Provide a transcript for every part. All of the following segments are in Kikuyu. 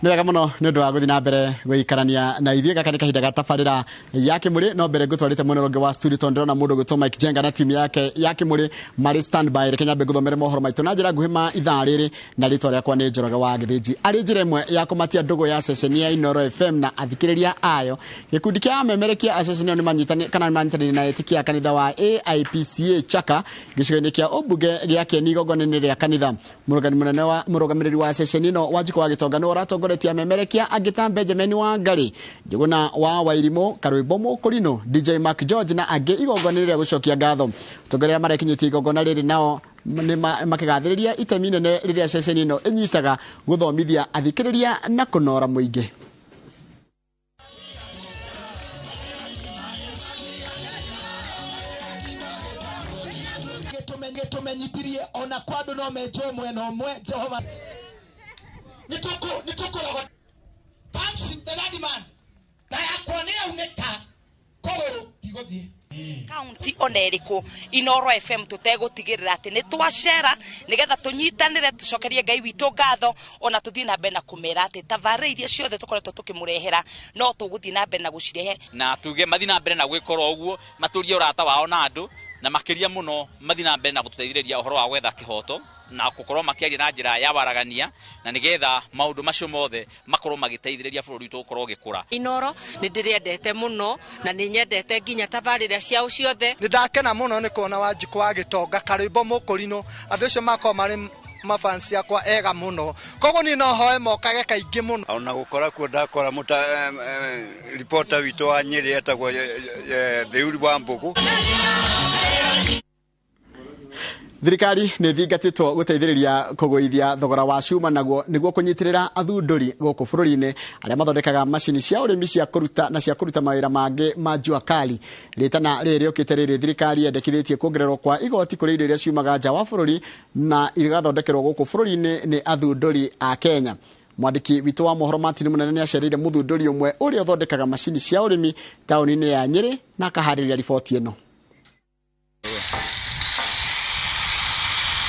Nĩ wega mũno nĩ ũndũ wa gũthiĩ na mbere gũikarania na ithuĩ. Gaka nĩ kahinda ga tabarĩra ya Kĩmũrĩ, no mbere ngũtwarĩte mwena ũrĩa ũngĩ wa studio tondũ ndĩrona mũndũ ũgwĩtwo Mike Jenga na timu yake ya Kĩmũrĩ marĩ standby. Reke nyambe ngũthomere mohoro maitũ na njĩra nguhĩ ma ithaa rĩrĩ, na rĩtwa rĩakwa nĩ Njoroge wa Gĩthĩnji. Arĩ njĩra ĩmwe ya kũmatia ndũgũ ya ceceni ya Inooro FM na athikĩrĩria ayo, gĩkundi kĩa amemerekia a ceceni ĩyo nĩmanyitani- kana nĩmanyitanĩire na etĩkia a kanitha wa AIPCA Chaka gĩcigo-inĩ kĩa ũmbunge gĩa Kĩeni igongona-inĩ rĩa kanitha. Mũrũgani mũnene wa mũrũgamĩrĩri wa ceceni ĩno Wanjikũ wa Gĩtonga nĩwe ũratongoretie amemerekia angĩ ta Benjamin Wangari, Njũgũna wa Wairimũ, Karwĩmbo Mũkũrinũ, DJ Mark George na angĩ igongona-inĩ rĩa gũcokia ngatho. Atongoria arĩa marekinyĩtie igongona rĩrĩ nao nĩ makĩgathĩrĩria itemi inene rĩrĩa ceceni ĩno ĩnyitaga gũthomithia athikĩrĩria na kũnora mũingĩ. Gĩtũmenyithirie ona kwa andũ no menjwo mwena ũmwe Jehova nĩtũkũrogota Pumps the third man na yakwa nĩ yaunĩka kũgũrũ ndigũthiĩ. Kaunti ona ĩrĩkũ Inooro FM tũtegũtigĩrĩra atĩ nĩ twacera nĩgetha tũnyitanĩre tũcokerie Ngai witũ ngatho, ona tũthiĩ na mbere na kũmera atĩ tabarĩra iria ciothe tũkoretwo tũkĩmũrehera no tũgũthiĩ na mbere na gũcirehe. Na tuge mathiĩ na mbere na gwĩkora ũguo, matũrie ũrata wao na andũ, na makĩria mũno mathiĩ na mbere na gũtũteithĩrĩria ũhoro wa gwetha kĩhoto na gũkorwo makĩaria na njĩra ya waragania, na nĩgetha maũndũ macio mothe makorwo magĩteithĩrĩria bũrũri witũ gũkorwo ũgĩkũra. Inooro nĩ ndĩrĩendete mũno na nĩ nyendete nginya tabarĩra ciao ciothe. Nĩ ndakena mũno nĩ kuona Wanjikũ wa Gĩtonga, Karwĩmbo Mũkũrinũ, andũ acio makorwo marĩ mafans akwa ega mũno, koguo niĩ no hoe mokage kaingĩ mũno. Ona gũkora kuo ndakora reporter witũ wa Nyĩrĩ etagwo Theuri wa Mbũgũ. Thirikari nĩ thingatĩtwo gũteithĩrĩria kũgũithia thogora wa cuma naguo nĩguo kũnyitĩrĩra athundũri gũkũ bũrũri-inĩ arĩa mathondekaga macini cia ũrĩmi cia kũruta na cia kũruta mawĩra mangĩ ma jua kali. Rĩtana rĩrĩ rĩũkĩte rĩrĩ thirikari yendekithĩtie kuongererwo kwa igoti kũrĩ indo iria ciumaga nja wa bũrũri na igathondekerwo gũkũ bũrũri-inĩ nĩ athundũri a Kenya. Mwandĩki witũ wa mohoro Martin Mũnene nĩ acereire mũthundũri ũmwe ũrĩa ũthondekaga macini cia ũrĩmi taũni-inĩ ya Nyĩrĩ na akaharĩria riboti ĩno.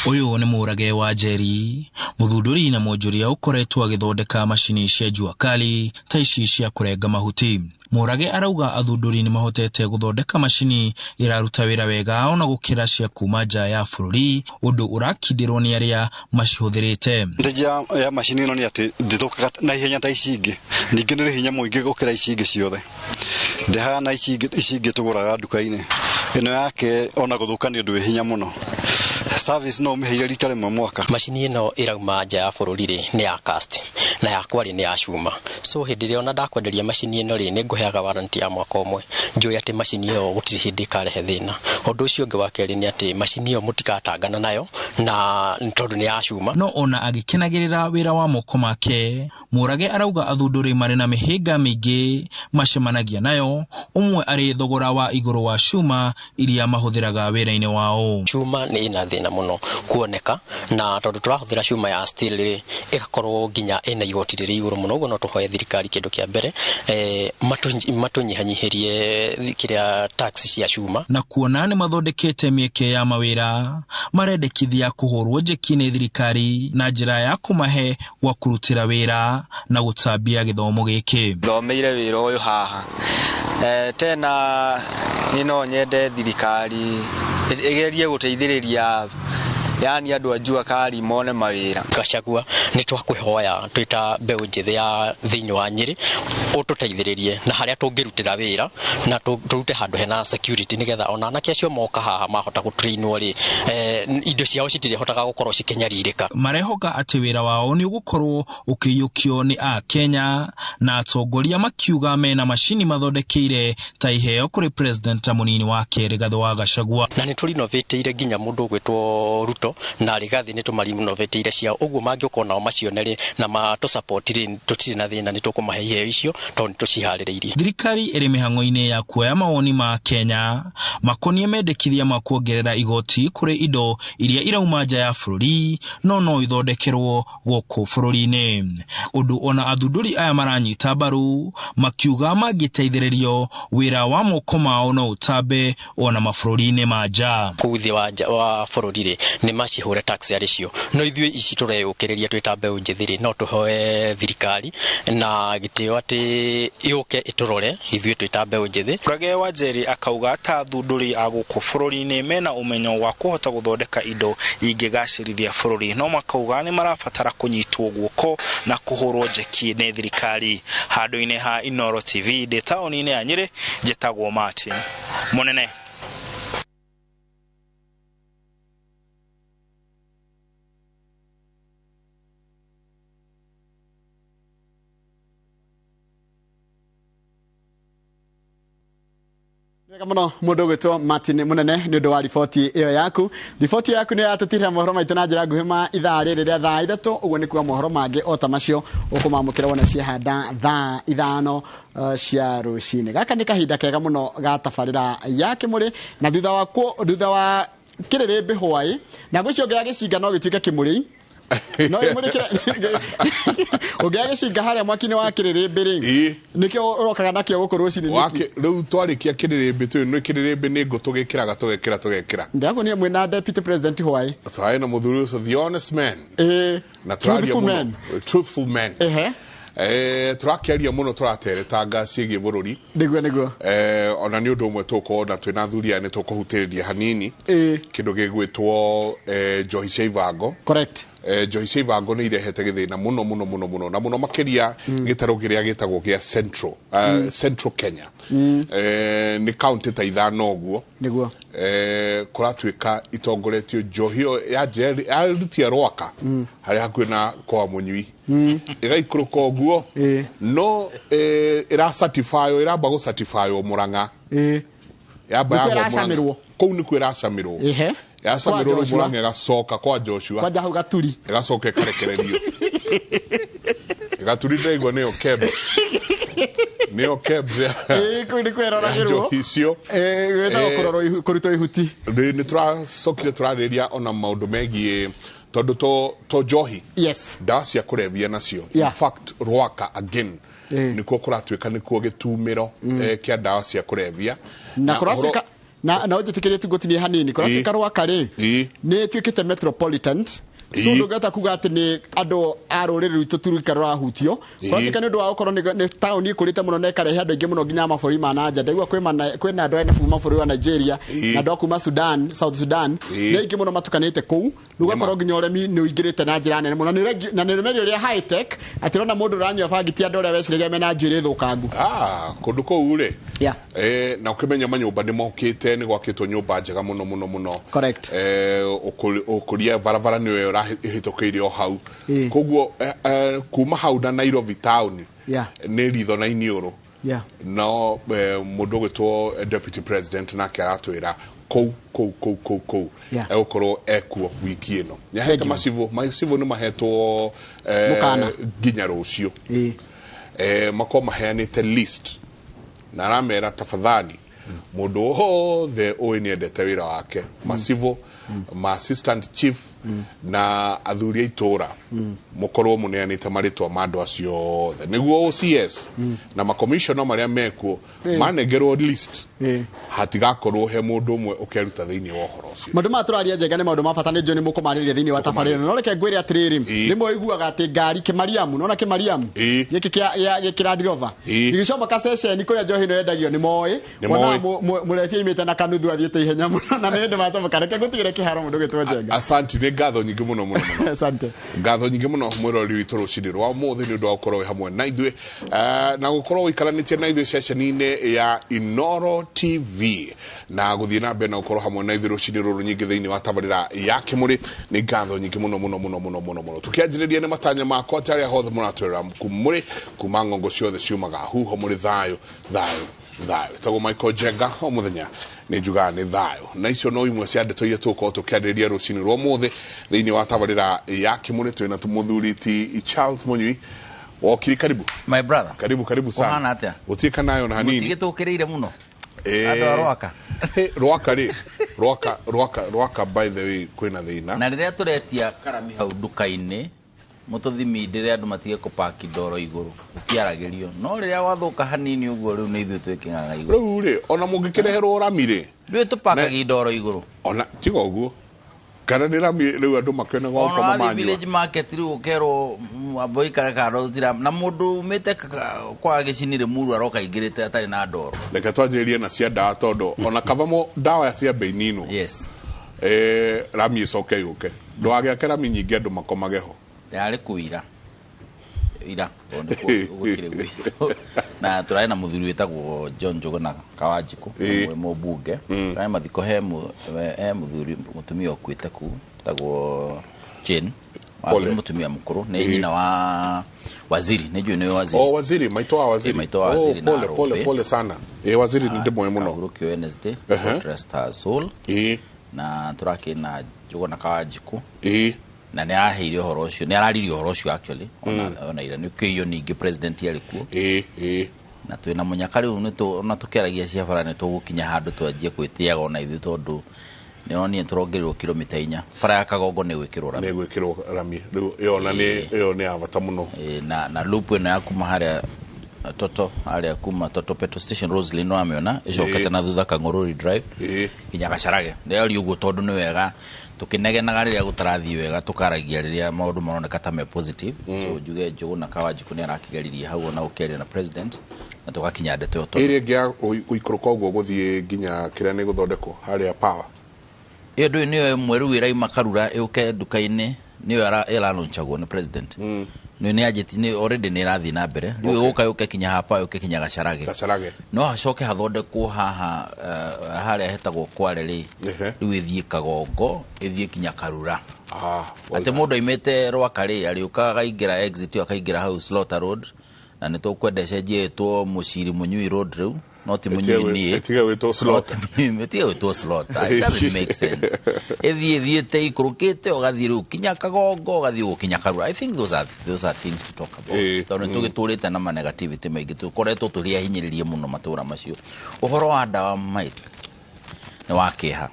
Ũyũ nĩ Mũrage wa Njeri, mũthundũri na mwonjoria ũkoretwo agĩthondeka macini cia jua kali ta ici cia kũrenga mahuti. Mũrage arauga athundũri nĩ mahotete gũthondeka macini iraruta wĩra wega ona gũkĩra cia kuma nja ya bũrũri, ũndũ ũrakindĩrwo nĩ arĩa macihũthĩrĩte. Ndeja ya macini ĩno nĩ atĩ ndĩthũkaga na ihenya ta ici ingĩ, ningĩ nĩ hinya mũingĩ gũkĩra ici ingĩ ciothe. Ndĩhana ici ingĩ tũgũraga nduka-inĩ. Ĩno yake ona gũthũka nĩ ũndũ wĩ hinya mũno. Service no ũmĩheire rita rĩmwe mwaka. Macini ĩno ĩrauma nja ya bũrũri rĩ, nĩ ya cast na yakwa rĩ nĩ ya cuma. So hĩndĩ ĩrĩa ona ndakwenderia macini ĩno rĩ, nĩ ngũheaga warranty ya mwaka ũmwe. Njũĩ atĩ macini ĩyo gũtirĩ hĩndĩ ĩkarehe thĩna. Ũndũ ũcio ũngĩ wa kerĩ nĩ atĩ macini ĩyo mũtikatangana nayo na tondũ nĩ ya cuma. No ona agĩkenagĩrĩra wĩra wa moko make, Mũrage arauga athundũri marĩ na mĩhĩnga mĩingĩ macemanagia nayo, ũmwe arĩ thogora wa igũrũ wa cuma iria mahũthĩraga wĩra-inĩ wao. Cuma nĩ ĩna thĩna mũno kuoneka, na tondũ tũrahũthĩra cuma ya steel rĩ, ĩgakorwo nginya ĩna igoti rĩrĩ igũrũ mũno. Ũguo no tũhoe thirikari kĩndũ kĩa mbere, matũnyihanyihĩrie kĩrĩa tax cia cuma. Na kuona nĩ mathondekete mĩeke ya mawĩra, marendekithia kũhũrwo njeki nĩ thirikari na njĩra ya kũmahe gwa kũrutĩra wĩra na gũtambia gĩthomo gĩkĩ. Thomeire wĩra ũyũ haha. Tena niĩ no nyende thirikari ĩgerie gũteithĩrĩria yani andũ a jua kali mone mawĩra. Gachagua nĩ twakũhoya twĩ ta mbeũ njĩthĩ ya thĩinĩ wa Nyĩrĩ ũtũteithĩrĩrie na harĩa tũngĩrutĩra wĩra na tũrute handũ hena security nĩgetha ona anake acio moka haha mahota gũtrainwo rĩ, indo ciao citirĩhotaga gũkorwo cikĩnyarirĩka. Marehoka atĩ wĩra wao nĩ ũgũkorwo ũkĩiyũkio nĩ a Kenya na atongoria makiuga mena macini mathondekeire ta iheo kũrĩ president ta mũnini wake Rigathĩ wa Gachagua. Na nĩ tũrinovatĩire nginya mũndũ ũgwĩtwo Ruto na Rigathĩ nĩ tũmarinovatĩire ciao, ũguo mangĩũka onao macione rĩ na matũsupport rĩ, tũtirĩ na thĩna, nĩ tũkũmahe iheo icio tondũ nĩ tũciharĩrĩirie. Thirikari ĩrĩ mĩhang'o-inĩ ya kuoya mawoni ma Kenya makoniĩ mendekithia ma kuongerera igoti kũrĩ indo iria irauma nja ya bũrũri no no ithondekerwo gũkũ bũrũri-inĩ, ũndũ ona athundũri aya maranyita mbaru makiuga mangĩteithĩrĩrio wĩra wa moko mao no ũtambe ona mabũrũri-inĩ ma nja. Kũu thĩ wa nja wa bũrũri rĩ, nĩ macihũre tax arĩ cio. No ithuĩ ici tũreyũkĩrĩria twĩ ta mbeũ njĩthĩ rĩ, no tũhoe thirikari na gĩtĩo atĩ yũke ĩtũrore ithuĩ twĩ ta mbeũ njĩthĩ. Mũrage wa Njeri akauga ta athundũri a gũkũ bũrũri-inĩ mena ũmenyo wa kũhota gũthondeka indo ingĩgacĩrithia bũrũri, no makauga nĩ marabatara kũnyitwo guoko na kũhũrwo njeki nĩ thirikari. Handũ-inĩ ha Inooro TV ndĩ taũni-inĩ ya Nyĩrĩ, njĩtagwo Martin Mũnene. Wega muno mundu gwitwo Martin Munene ni undu wa riboti iyo yaku. Riboti yaku ni yatutira mohoro maitu na njira nguhi ma ithaa riri ria thaa 3, uguo ni kuga mohoro mangi o ta macio ukumamukira wona ciehanda thaa 5 cia rucini. Gaka ni kahinda kega muno ga tabarira ya Kimuri, na thutha wa kiririmbĩ hwai na gucio ngia gicinga no gituike Kimuri no imurikira ũngĩaga gĩcinga harĩa mwaki-inĩ wa kĩrĩrĩmbĩ rĩ, nĩkĩo ũrokaga nakĩo gũkũ rũcinĩ nĩkĩ? Rĩu twarĩkia kĩrĩrĩmbĩ tũyũ nĩ kĩrĩrĩmbĩ nĩ ngũ tũgĩkĩraga tũgekĩra. Ndĩrakuonia mwĩna deputy president hwaĩ. Twarĩ na mũthuri ũcio the honest man. Na tũraria mũno truthful man. Tũrakĩaria mũno tũrateretanga ciĩgiĩ bũrũri. Nĩguo. Ona nĩ ũndũ ũmwe tũgũkorwo na twĩna athuri aya nĩ tũkũhutĩrĩria hanini kĩndũ gĩgwĩtwo njohi cia ibango. Correct. Njohi cia ibango nĩ irehete gĩthĩna mũno mũno mũno mũno na mũno makĩria gĩtarũ kĩrĩa gĩtagwo gĩa Central Central Kenya. Nĩ county ta 5 ũguo. Nĩguo. Kũratuĩka itongoretio njohi ĩyo yarutia Rwaka harĩa hakuhĩ na kwa Mũnyui ĩgaikũrũka ũguo, no ĩracertifywo, ĩramba gũcertifywo Mũrang'a. Yamba yagwo Mũrang'a. Kũu nĩkuo ĩracamirwo. Yacamirwo Mũrang'a ĩgacoka kwa Joshua. Kwanja hau Gaturi. Ĩgacoka ĩkarekererio. Gaturi ndaigua nĩyo keb. Nĩyo keb ya. Kũu nĩkuo ĩroragĩrwo. Njohi icio. Gwĩtagwo kũrutwo ihuti. Nĩ tũracokire tũrarĩrĩria ona maũndũ megiĩ tondũ to njohi. Yes. Ndawa cia kũrebia nacio. In fact, Rwaka again. Nĩkuo kũratuĩka nĩkuo gĩtumĩro kĩa ndawa cia kũrebia. Na kũratuĩka na ũnjĩtĩkĩrie tu ngũtinie hanini. Kũratuĩka Rwaka rĩ nĩ ĩtuĩkĩte metropolitan. So ndũngĩhota kuga atĩ nĩ andũ a rũrĩrĩ rwitũ tu rwika rũrahutio. Kũratuĩka nĩ ũndũ wa gũkorwo nĩ taũni ĩkũrĩte mũno na ĩkarehe andũ aingĩ mũno nginya mabũrũri ma na nja. Ndaigua kwĩna andũ ena kuma bũrũri wa Nigeria na andũ a kuma Sudan, South Sudan, nĩ aingĩ mũno matukanĩte kũu. Rĩu ũgakorwo nginya ũremi nĩ ũingĩrĩte na njĩra nene mũno na nĩ ũremi ũrĩa high tech atĩ ũrona mũndũ ũranyua bangi ti andũ arĩa weciragia mena njuĩrĩ thũkangu. Kũndũ kũu rĩ na ũkĩmenya manyũmba nĩ mokĩte, nĩ gwakĩtwo nyũmba njega mũno mũno mũno. Correct. Ũkũria barabara nĩyo ĩhĩtũkĩire o hau. Koguo kuma hau na Nairobi town nĩ ritho na iniũrũ. No mũndũ ũgwĩtwo deputy president nake aratwĩra kũu kũu kũu kũu kũu egũkorwo ekuo wiki ĩno. Nĩahete macibu nĩ mahetwo nginya rũciũ. Makorwo maheanĩte list na aramera tafadhali mũndũ wothe ũĩ nĩendete wĩra wake, macibu, ma assistant chief na athuri a itũra mũkorwo mũneanĩte marĩtwa ma andũ acio othe nĩguo OCS na makomishona marĩa mekuo manengerwo list hatigakorwo he mũndũ ũmwe ũkeruta thĩinĩ wa ũhoro ũcio. Maũndũ maya tũraria Njenga nĩ maũndũ ma bata, nĩ njũĩ nĩ mũkũmarĩrĩria thĩinĩ wa tabarĩra. No reke ngwĩre atĩrĩrĩ, rĩmwe ũiguaga atĩ ngari Kĩmariamu, nona Kĩmariamu gĩkĩ kĩa Land Rover gĩgĩcomoka ceceni kũrĩa njohi ĩno yendagio nĩ moĩ, wona mũrebia aimĩte na kanuthu athiĩte ihenya mũno na nĩ hĩndĩ macomoka. Reke ngũtigĩre kĩharo mũndũ ũgĩtwo Njenga. Asante, nĩ ngatho nyingĩ mũno mũno mũno. Asante. Ngatho nyingĩ mũno mwĩroreri witũ rũcinĩ rwa ũmũthĩ nĩ ũndũ wa gũkorwo wĩ hamwe na ithuĩ na gũkorwo ũikaranĩtie na ithuĩ ceceni-inĩ ya Inooro TV na gũthiĩ na mbere na gũkorwo hamwe na ithuĩ rũcinĩ rũrũ nyingĩ thĩinĩ wa tabarĩra ya Kĩmũrĩ. Nĩ ngatho nyingĩ mũno mũno mũno mũno mũno mũno. Tũkĩanjĩrĩria nĩ matanya makwa atĩ arĩa hothe mũratwĩrora mũrĩ kuma ng'ongo ciothe ciumaga huho mũrĩ thayũ thayũ thayũ. Ĩtagwo Michael Njenga, o mũthenya nĩ njugaga nĩ thayũ, na icio no imwe cia ndeto iria tũgũkorwo tũkĩarĩrĩria rũcinĩ rwa ũmũthĩ thĩinĩ wa tabarĩra ya Kĩmũrĩ. Twĩna mũthuri ti Charles Mũnyui. Wokiri, karibu. My brother. Karibu, karibu sana. Ũhana atĩa? Gũtirĩ kanayo na hanini. Mũtigĩtũkĩrĩire mũno. Andũ a Rwaka. Rwaka rĩ, Rwaka by the way kwĩna thĩna. Na rĩrĩa tũretia karami hau nduka-inĩ, mũtũthimindĩre andũ matige kũpaki ndoro igũrũ, gũtiaragĩrio. No rĩrĩa gwathũka hanini ũguo rĩu nĩ ithuĩ twĩkĩng'ang'a igũrũ. Rĩu rĩ, ona mũngĩkĩreherwo rami rĩ, rĩu tũpakagia ndoro igũrũ. Ona tiga ũguo, Kana nĩ rami rĩu andũ makĩona gwa Ona gũkoma wathiĩ manyua. Village Market rĩu ũkerwo amba ũikare kando tũtira na mũndũ umĩte kwa gĩcini Rĩmuru aroka aingĩrĩte atarĩ na ndoro. Reke twanjĩrĩrie na cia ndawa tondũ ona kaba mo ndawa ciambe ininwo. Yes. Rami ĩcoke yũke. Ndũgagĩake rami nyingĩ andũ makomage ho. Yarĩ kũ ira. Ira tondũ nĩkuo gũkĩrĩ gwitũ. Na tũrarĩ na mũthuri wĩtagwo John Njuguna Kawanjikũ, ũmwe mũmbunge. Tũrarĩ mathiko he mũthuri mũtumia ũkuĩte kũu wĩtagwo Jane. Pole. Nĩ mũtumia mũkũrũ, nĩ nyina wa waziri, nĩ njũĩ nĩ waziri. Oh, waziri, maitũ wa waziri. Maitũ wa waziri Oh, na pole, pole, Arũmbĩ. pole sana. Waziri nĩ ndĩmũĩ mũno. Ahurũkio Wednesday, God rest her soul. Na tũrakĩrĩ na Njuguna Kawanjikũ. Na nĩ araheire ũhoro ũcio, nĩ araririe ũhoro ũcio actually. Ona ira nĩ kĩio ningĩ president arĩ kuo. Na twĩna mũnyaka rĩu ona tũkĩaragia cia bara nĩ tũgũkinya handũ twanjie gwĩtĩaga ona ithuĩ tondũ nĩronire tũrongererwo kilomita 4. Bara ya Kagongo nĩ gwĩkĩrwo rami. Nĩ gwĩkĩrwo rami. Rĩu ĩyo na nĩ ĩyo nĩ ya bata mũno. Na loop ĩno ya kuma harĩa Toto, harĩa kuma Toto petrol station Roslyn wamĩona ĩcokete na thutha Kang'orori Drive nginya Gacarage. Ndĩraria ũguo tondũ nĩ wega tũkĩnegenaga rĩrĩa gũtarathiĩ wega tũkaragia rĩrĩa maũndũ maroneka ta me positive. So njuge Njuguna Kawanjikũ nĩ arakĩgeririe hau ona gũkĩaria na president na tũgakinya ndeto ĩyo tondũ Ĩrĩa ĩngĩ ya gũikũrũka ũguo gũthiĩ nginya kĩrĩa nĩ gũthondekwo harĩa power. Ĩyo ndũĩ nĩyo ĩmwe rĩu ĩraima Karura ĩũke nduka-inĩ nĩyo ĩralaunchagwo nĩ president. Nĩ nĩ anjĩti nĩ already nĩ ĩrathiĩ na mbere. Rĩu ĩgũka yũke kinya hapa yũke kinya Gacarage. Gacarage. No hacoke hathondekwo haha harĩa hetagwo Kware rĩ. Rĩu ĩthiĩ Kagongo ĩthiĩ kinya Karura. Atĩ mũndũ aimĩte Rwaka rĩ arĩũkaga akaingĩra exit ĩyo akaingĩra hau Slaughter Road na nĩ tũkwenda ĩcenjie ĩtwo Mũciri Mũnyui Road rĩu. No ti Mũnyui niĩ. Ĩtige gwĩtwo Slaughter. Ĩtige gwĩtwo Slaughter. It doesn't make sense. Ĩthiĩ ĩthiĩte ikũrũkĩte ũgathiĩ rĩu kinya Kagongo ũgathiĩ ũguo kinya Karura. I think those are things to talk about. Tondũ nĩ tũgĩtũrĩte na ma negativity maingĩ tũkoretwo tũrĩ ahinyĩrĩrie mũno matũra macio. Ũhoro wa ndawa Mike nĩ wa kĩeha.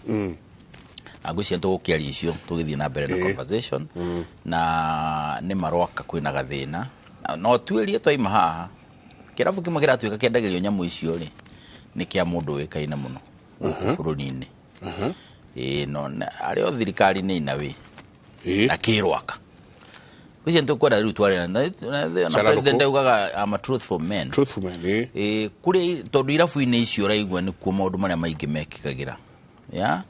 Na ngwĩciria tũgũkĩaria icio tũgĩthiĩ na mbere na conversation na nĩ marwaka kwĩna gathĩna. No tuĩrie twaima haha kĩrabu kĩmwe kĩratuĩka kĩendagĩrio nyamũ icio rĩ nĩ kĩa mũndũ ũĩkaine mũno bũrũri-inĩ. No arĩ o thirikari-inĩ ina wĩ na kĩrwaka. Ngwĩciria nĩ tũkwenda rĩu tware na president augaga I'm a truthful man. Truthful man, Kũrĩa tondũ irabu-inĩ icio ũraigua nĩkuo maũndũ marĩa maingĩ mekĩkagĩra. Ya?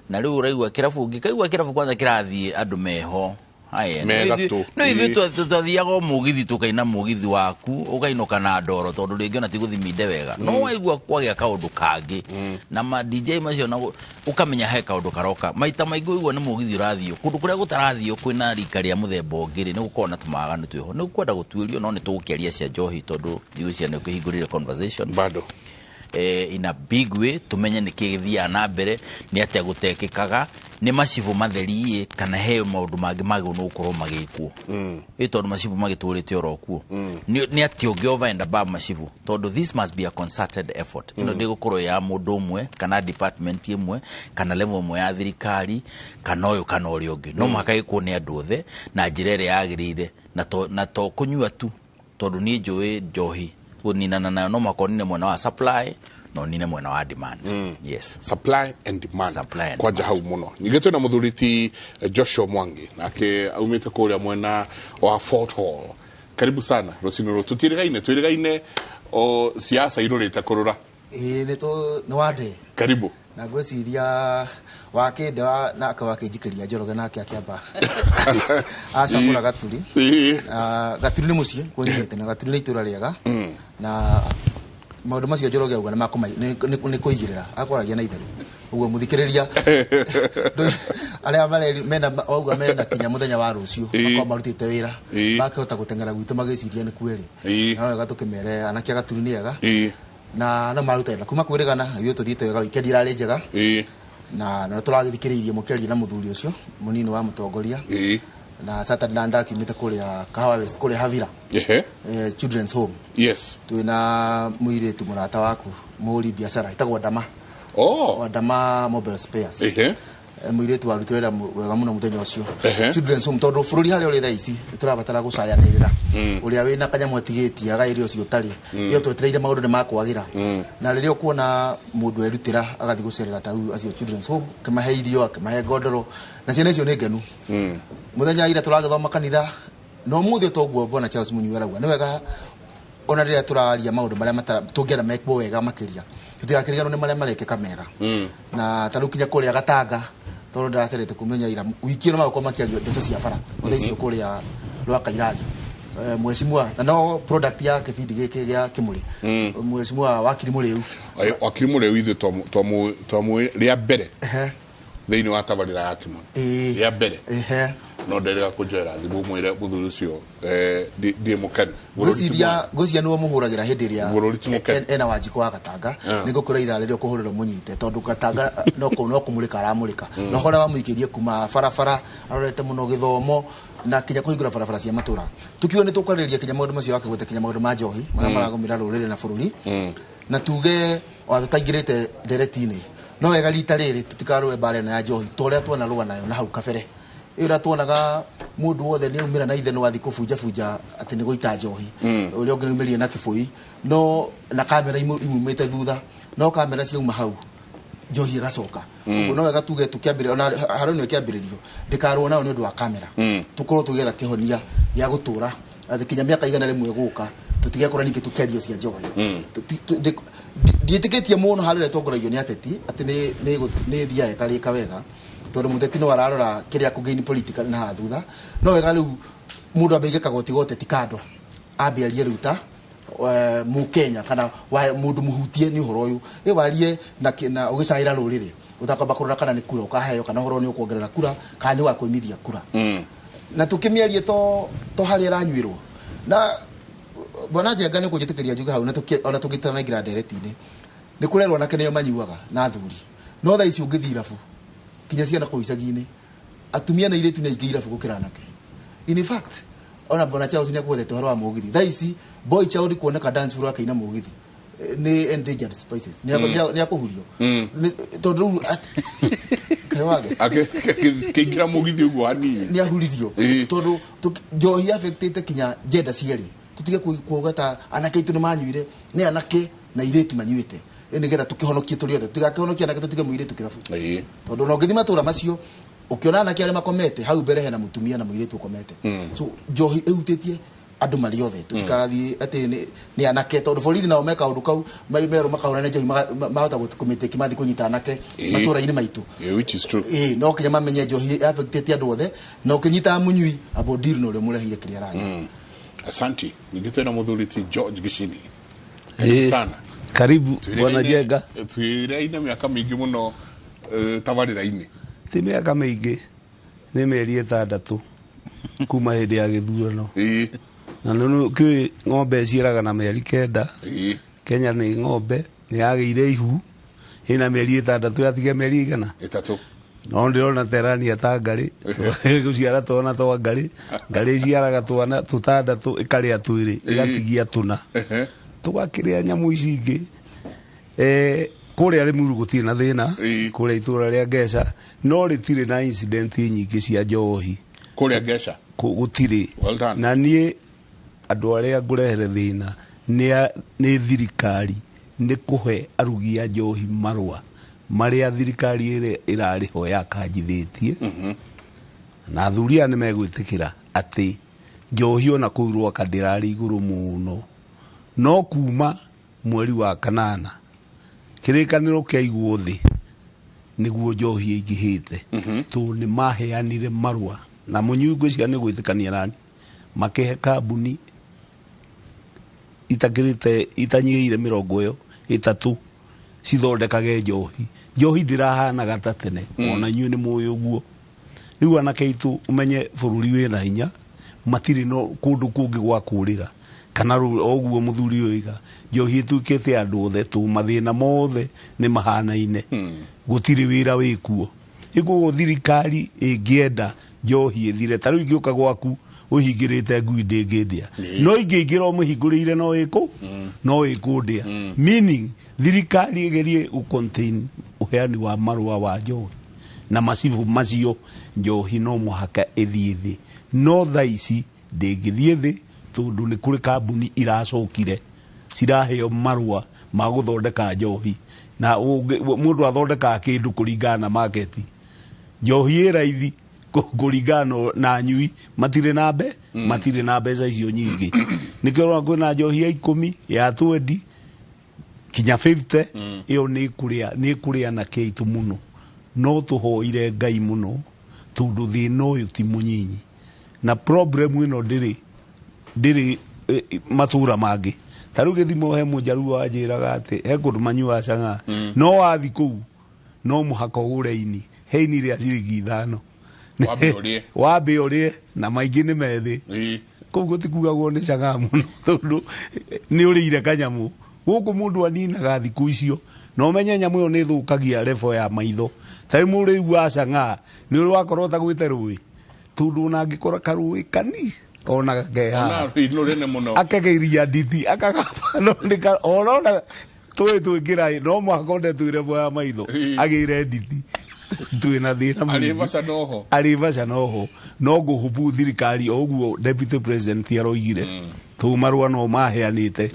Na rĩu ũraigua kĩrabu ũngĩkaigua kĩrabu kwanza kĩrathiĩ andũ meho. Haya, no ithuĩ twathiaga o mũgithi tũkaina mũgithi waku ũkainũka na ndoro tondũ rĩngĩ ona ti gũthiminde wega. No waigua kwagĩa kaũndũ kangĩ na ma DJ macio na ũkamenya he kaũndũ karoka. Maita maingĩ ũigua nĩ mũgithi ũrathiĩ kũndũ kũrĩa gũtarathiĩ kwĩna rika rĩa mũthemba ũngĩ rĩ nĩ gũkoragwo na tũmaganu twĩho. Nĩ ũkwenda gũtuĩrio no nĩ tũgũkĩaria cia njohi tondũ ngwĩciria nĩ ũkĩhingũrire conversation. Bado. In a big way tumenye nĩ kĩ gĩthiaga na mbere nĩ atĩa gũtekĩkaga nĩ macibũ matheri kana he maũndũ mangĩ magĩrĩirwo nĩ gũkorwo magĩkwo. Ĩ tondũ macibũ magĩtũrĩte oro kuo. Nĩ atĩa ũngĩ over and above macibũ tondũ this must be a concerted effort. Ĩno ndĩgũkorwo ya mũndũ ũmwe kana department ĩmwe kana level ĩmwe ya thirikari kana ũyũ kana ũrĩa ũngĩ. No mũhaka ĩkwo nĩ andũ othe na njĩra ĩrĩa yagĩrĩire na to kũnyua tu tondũ niĩ njũĩ njohi kũninana nayo no mũhaka ũnine mwena wa supply no ũnine mwena wa demand. Yes. Supply and demand. Supply and kwanja hau mũno. Ningĩ twĩna mũthuri ti Joshua Mwangi nake aumĩte kũrĩa mwena wa Fort Hall. Karibu sana rũcinĩ rũrũ. Tũtiĩrĩgaine, twĩrĩgaine o siasa irũrĩte kũrũra. Nĩ wande. Karibu. Na ngwĩciria wakĩnda nake wakĩnjikĩria Njoroge nake akĩamba acamũra Gaturi. Gaturi nĩ mũciĩ kuonyete na Gaturi nĩ itũra rĩega na maũndũ macio Njoroge auga nĩ kũigĩrĩra akwaragia na itherũ ũguo mũthikĩrĩria arĩa mareri mena auga mena kinya mũthenya wa rũciũ makorwo marutĩte wĩra makĩhota gũteng'era gwitũ magĩciria nĩ kwĩrĩ na wega tũkĩmere anake a Gaturi nĩ ega na no maruta wĩra kuma kwĩrĩgana na ithuĩ tũthiĩte wega wikendi irarĩ njega na no tũragĩthikĩrĩirie mũkĩaria na mũthuri ũcio mũnini wa mũtongoria na Saturday na ndakiumĩte kũrĩa Kahawa West kũrĩa Havira Children's Home. Yes. Twĩna mũirĩtu mũrata waku mũhũri biacara ĩtagwo Ndama. Ndama Mobile Spares. Mũirĩtu warutire wĩra wega mũno mũthenya ũcio. Children's Home, tondũ bũrũri harĩa ũrĩ thaa ici nĩtũrabatara gũcayanĩrĩra. Ũrĩa wĩna kanyamũ atigĩtie agaĩre ũcio ũtarĩ. Ĩyo twetereire maũndũ nĩ makwagĩra. Na rĩrĩa ũkuona mũndũ erutĩra agathiĩ gũcerera ta rĩu acio Children's Home, akĩmahe irio, akĩmahe ngondoro, na ciana icio nĩ ngenu. Mũthenya ira tũragĩthoma kanitha, na ũmũthĩ toguo Bwana Charles Mũnyui arauga nĩ wega ona rĩrĩa tũraria maũndũ marĩa tũngĩenda mekwo wega makĩria, tũtigakĩriganĩrwo nĩ marĩa marekĩka mega. Na ta rĩu kinya kũrĩa Gatanga, tondũ ndĩracerete kũmenya ira wiki ĩno magũkorwo makĩario ndeto cia bara othe icio kũrĩa rwa Kairari. Mheshimiwa, na no product ya kĩbindi gĩkĩ gĩa Kĩmũrĩ, Mheshimiwa Wakiri Mũrĩu. Wakiri Mũrĩu ithuĩ twamũĩ rĩa mbere thĩinĩ wa tabarĩra ya Kĩmũrĩ rĩa mbere. No nderega kũnjoera thimũ mwĩre mũthuri ũcio ndiĩ mũkenu. Ngwĩciria nĩwe mũhũragĩra hĩndĩ ĩrĩa ena Wanjikũ wa Gatanga. Nĩngũkwĩra ithaa rĩrĩa ũkũhũrĩrwo mũnyite, tondũ Gatanga no kũmũrĩka aramũrĩka. Na ũhoro wamũikĩrie kuma barabara arorete mũno gĩthomo na kinya kũhingũra barabara cia matũra. Tukiuga nĩ tũkwarĩrĩria kinya maũndũ macio wakĩgweta kinya maũndũ ma njohi marĩa maragũmĩra rũrĩrĩ na bũrũri. Na tuge ona tũtaingĩrĩte ndereti-inĩ, no wega rita rĩrĩ tũtikarũe mbara ĩno ya njohi ta ũrĩa twanarũa nayo na hau kabere. Ĩyo ũrĩa tuonaga mũndũ wothe nĩ aumĩra na ithe no athiĩ kũbunjabunja atĩ nĩ gũita njohi. Ũrĩa ũngĩ nĩaumĩrire na kĩbũi, no na kamera imumĩte thutha, no kamera ciauma hau njohi ĩgacoka. Ũguo no wega tuge tũkĩambĩrĩria, ona harĩa nĩ kĩambĩrĩrio, ndĩkarũa nayo nĩ ũndũ wa kamera. Tũkorwo tũgĩetha kĩhonia gĩa gũtũra atĩ kinya mĩaka 100 gũka tũtigekora ningĩ tũkĩario cia njohi. Ndiĩtĩkĩtie mũno harĩa ũrĩa tongoragio nĩ ateti atĩ nĩ thiaga ĩkarĩka wega, tondũ mũteti no ararora kĩrĩa kũgain political na haha thutha. No wega rĩu mũndũ ambe aige kagoti ga ũteti kando, ambe arie rĩu ta Mũkenya kana mũndũ mũhutie nĩ ũhoro ũyũ, ĩ warie na ũgĩcaĩra rũrĩrĩ ũtakwamba kũrora kana nĩ kura ũkaheo kana ũhoro nĩ ũkuongerera kura kana nĩ ũgakwĩmithia kura. Na tũkĩmĩarie to harĩa ĩranyuĩrwo. Na Bwana Njenga nĩ ũkũnjĩtĩkĩria njuge hau, na ona tũngĩtanaingĩra ndereti-inĩ, nĩ kũrerwo anake nĩo manyuaga na athuri, no thaa ici ũngĩthiĩ irabu kinya ciana kũu icagi-inĩ, atumia na airĩtu nĩ aingĩ irabu gũkĩra anake. In fact, ona Bwana Charles nĩ akuwethete ũhoro wa mũgithi. Thaa ici boy child kuoneka dance floor akĩina mũgithi nĩ endangered species, nĩ akũhurio. Tondũ rĩu kaĩ wage akĩingĩra mũgithi ũguo hanini nĩ ahuririo, tondũ njohi affectĩte kinya gender cierĩ. Tũtige kuuga ta anake aitũ nĩ manyuire, nĩ anake na airĩtu manyuĩte, nĩgetha tũkĩhonokie tũrĩ othe, tũtigakĩhonokie anake tũtige mũirĩtu kĩrabu. Tondũ ona ũngĩthiĩ matũra macio ũkĩona anake arĩa makomete hau mbere hena mũtumia na mũirĩtu ũkomete. So njohi ĩhutĩtie andũ marĩ othe, tũtikathiĩ atĩ nĩ anake, tondũ borithi nao meka ũndũ kau merwo makahũra nĩ njohi mahota kũmĩtĩki mathiĩ kũnyita anake matũra-inĩ maitũ. Which is true. No kinya mamenye njohi affectĩte andũ othe, na ũkĩnyita mũnyui abo deal na ũrĩa ũmũreheire kĩrĩa aranyua. Asante. Ningĩ twĩna mũthuri ti George Gicini. Karibu sana. Karibu Bwana Njenga. Twĩraine mĩaka mĩingĩ mũno tabarĩra-inĩ. Ti mĩaka mĩingĩ, nĩ mĩeri 6 kuma hĩndĩ ya gĩthurano. Na nĩ kĩũĩ ng'ombe ĩciaraga na mĩeri 9. Kenya nĩ ng'ombe nĩ yagĩire ihu ĩna mĩeri 6 yatiga mĩeri igana 3. No ndĩrona terania ta ngarĩ gũciara twana twa ngarĩ, ngarĩ ĩciaraga twana 6 ĩkarĩa 2 ĩgatigia 4 tũgakĩrĩa nyamũ ici ingĩ. Kũrĩa Limuru gũtirĩ na thĩna, kũrĩa itũra rĩa Ngeca no rĩtirĩ na incident nyingĩ cia njohi kũrĩa Ngeca gũtirĩ. Na niĩ andũ arĩa ngũrehere thĩna nĩ thirikari nĩ kũhe arugi a njohi marũa marĩa thirikari ĩrĩa ĩrarĩ ho yakanjithĩtie. Na athuri aya nĩ megwĩtĩkĩra atĩ njohi ona kũu Rwaka ndĩrarĩ igũrũ mũno, no kuma mweri wa 8 kĩrĩkanĩro kĩaigwo thĩ nĩguo njohi ĩingĩhĩte. Tondũ nĩ maheanire marũa na mũnyui ngwĩciria nĩ gwĩtĩkania nani, makĩhe kambuni itakĩrĩte itanyihĩire 33 cithondekage njohi. Njohi ndĩrahanaga ta tene, ona inyuĩ nĩ mũĩ ũguo. Rĩu anake aitũ ũmenye bũrũri wĩna hinya, matirĩ no kũndũ kũngĩ gwa kũrĩra kana ũguo mũthuri ũyũ oiga njohi ĩtuĩkĩte andũ othe tu, mathĩna mothe nĩ mahanaine, gũtirĩ wĩra wĩkuo. Ĩkoguo thirikari ĩngĩenda njohi ĩthire, ta rĩu ingĩũka gwaku ũhingĩrĩte ngui ndĩngĩndĩa, no ingĩingĩra ũmĩhingũrĩire no ĩkũ no ĩkũndĩa. Meaning thirikari ĩgerie gũ contain ũheani wa marũa wa njohi Na macibũ macio njohi no mũhaka ĩthiĩ thĩ, no thaa ici ndĩngĩthiĩ thĩ tondũ nĩ kũrĩ kambuni iracokire ciraheo marũa ma gũthondeka njohi. Na mũndũ athondekaga kĩndũ kũringana na market. Njohi ĩ raithi kũringana na anyui matirĩ na mbe matirĩ na mbeca icio nyingĩ. Nĩkĩo ũrona kwĩna njohi ya 10, ya 20 kinya 50. Ĩyo nĩ kũrĩa anake aitũ mũno. No tũhoire Ngai mũno tondũ thĩna ũyũ ti mũnyinyi, na problem ĩno ndĩrĩ matũra mangĩ. Ta rĩu gĩthimo he mũnjaruo wanjĩraga atĩ he kũndũ manyuaga chang'aa, no wathi kũu no mũhaka ũgũre ini, he ini rĩa ciringi 5. Wambe ũrĩe. Wambe ũrĩe, na maingĩ nĩ methĩ. Kũu gũtikugagwo nĩ chang'aa mũno tondũ nĩ ũrĩire kanyamũ. Gũkũ mũndũ aninaga thikũ icio, na ũmenye nyamũ ĩyo nĩ ĩthũkagia level ya maitho. Ta rĩu mũrĩu wa chang'aa nĩ ũrĩ wakorwo ũtagwĩte rũĩ, tondũ ona angĩkora karũĩ kani ona gakeha. Ona rũĩ rũnene mũno. Akageiria nditi, akagaba, no nĩ ka-, ona tũĩ twĩkĩra, no mũhaka one twĩ level ya maitho, agĩire nditi. Twĩna thĩna Arĩ mũingĩ. vaca noho. Arĩ vaca noho. No ngũhubu thirikari o ũguo Deputy President aroigire. Tũu marũa no maheanĩte,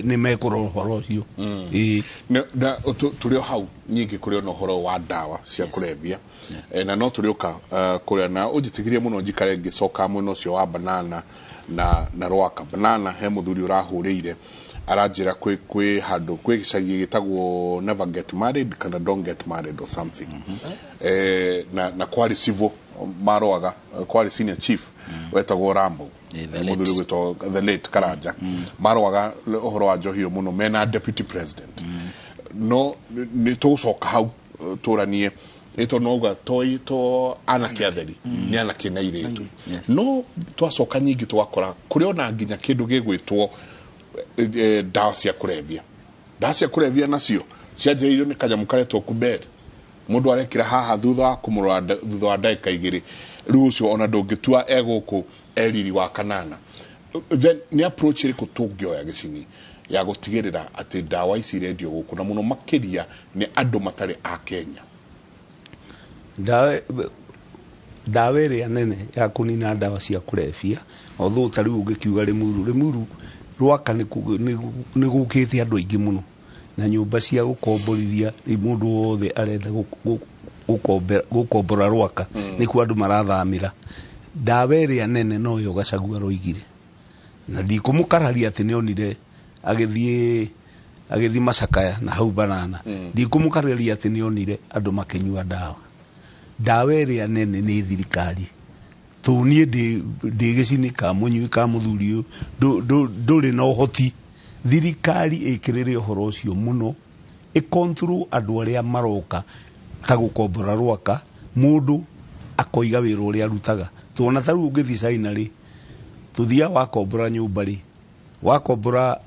nĩ mekũrora ũhoro ũcio. Na tũrĩ o hau nyingĩ kũrĩ ona ũhoro wa ndawa cia kũrebia. Na no tũrĩũka kũrĩa, na ũnjĩtĩkĩrie mũno njikare ngĩcoka mwena ũcio wa banana na Rwaka. Banana he mũthuri ũrahũrĩire aranjĩra kwĩ handũ kwĩ gĩcagi gĩtagwo never get married kana don't get married or something. Na kwarĩ civil marũaga, kwarĩ senior chief wetagwo Rambo. The late. Mũthuri ũgwĩtwo the late Karanja. Marũaga ũhoro wa njohi mũno mena deputy president. No nĩ tũgũcoka hau tũranie nĩ tondũ nauga to anake atheri, nĩ anake na airĩtu. No twacoka nyingĩ tũgakora kũrĩ ona nginya kĩndũ gĩgwĩtwo ndawa cia kũrebia. Ndawa cia kũrebia nacio cianjĩrĩirio nĩ kanyamũ karetwo Kuber. Mũndũ arekĩra haha thutha wa kũmũrora thutha wa ndagĩka 2. Rĩu ũcio ona ndũngĩtua e gũkũ e riri wa kanana. Then nĩ approach ĩrĩkũ tũngĩoya gĩcini ya gũtigĩrĩra atĩ ndawa ici irendio gũkũ na mũno makĩria nĩ andũ matarĩ a Kenya? Ndawa ĩrĩa nene ya kũnina ndawa cia kũrebia, although ta rĩu ũngĩkiuga Limuru Rwaka nĩ gũkĩte andũ aingĩ mũno na nyũmba cia gũkomborithia, rĩu mũndũ wothe arenda gũkombora Rwaka, nĩkuo andũ marathamĩra. Ndawa ĩrĩa nene noyo Gachagua aroigire, na ndikũmũkararia atĩ nĩonire agĩthiĩ Macakaya na hau banana. Ndikũmũkararia atĩ nĩonire andũ makĩnyua ndawa. Ndawa ĩrĩa nene nĩ thirikari. Tondũ niĩ ndĩ gĩcini ka mũnyui ka mũthuri ũyũ, ndũrĩ na ũhoti. Thirikari ĩkĩrĩre ũhoro ũcio mũno, ĩcontrol andũ arĩa maroka ta gũkombora Rwaka, mũndũ akoiga wĩra ũrĩa arutaga. Tuona ta rĩu ũngĩthiĩ China rĩ, tũthiaga wakombora nyũmba rĩ, wakombora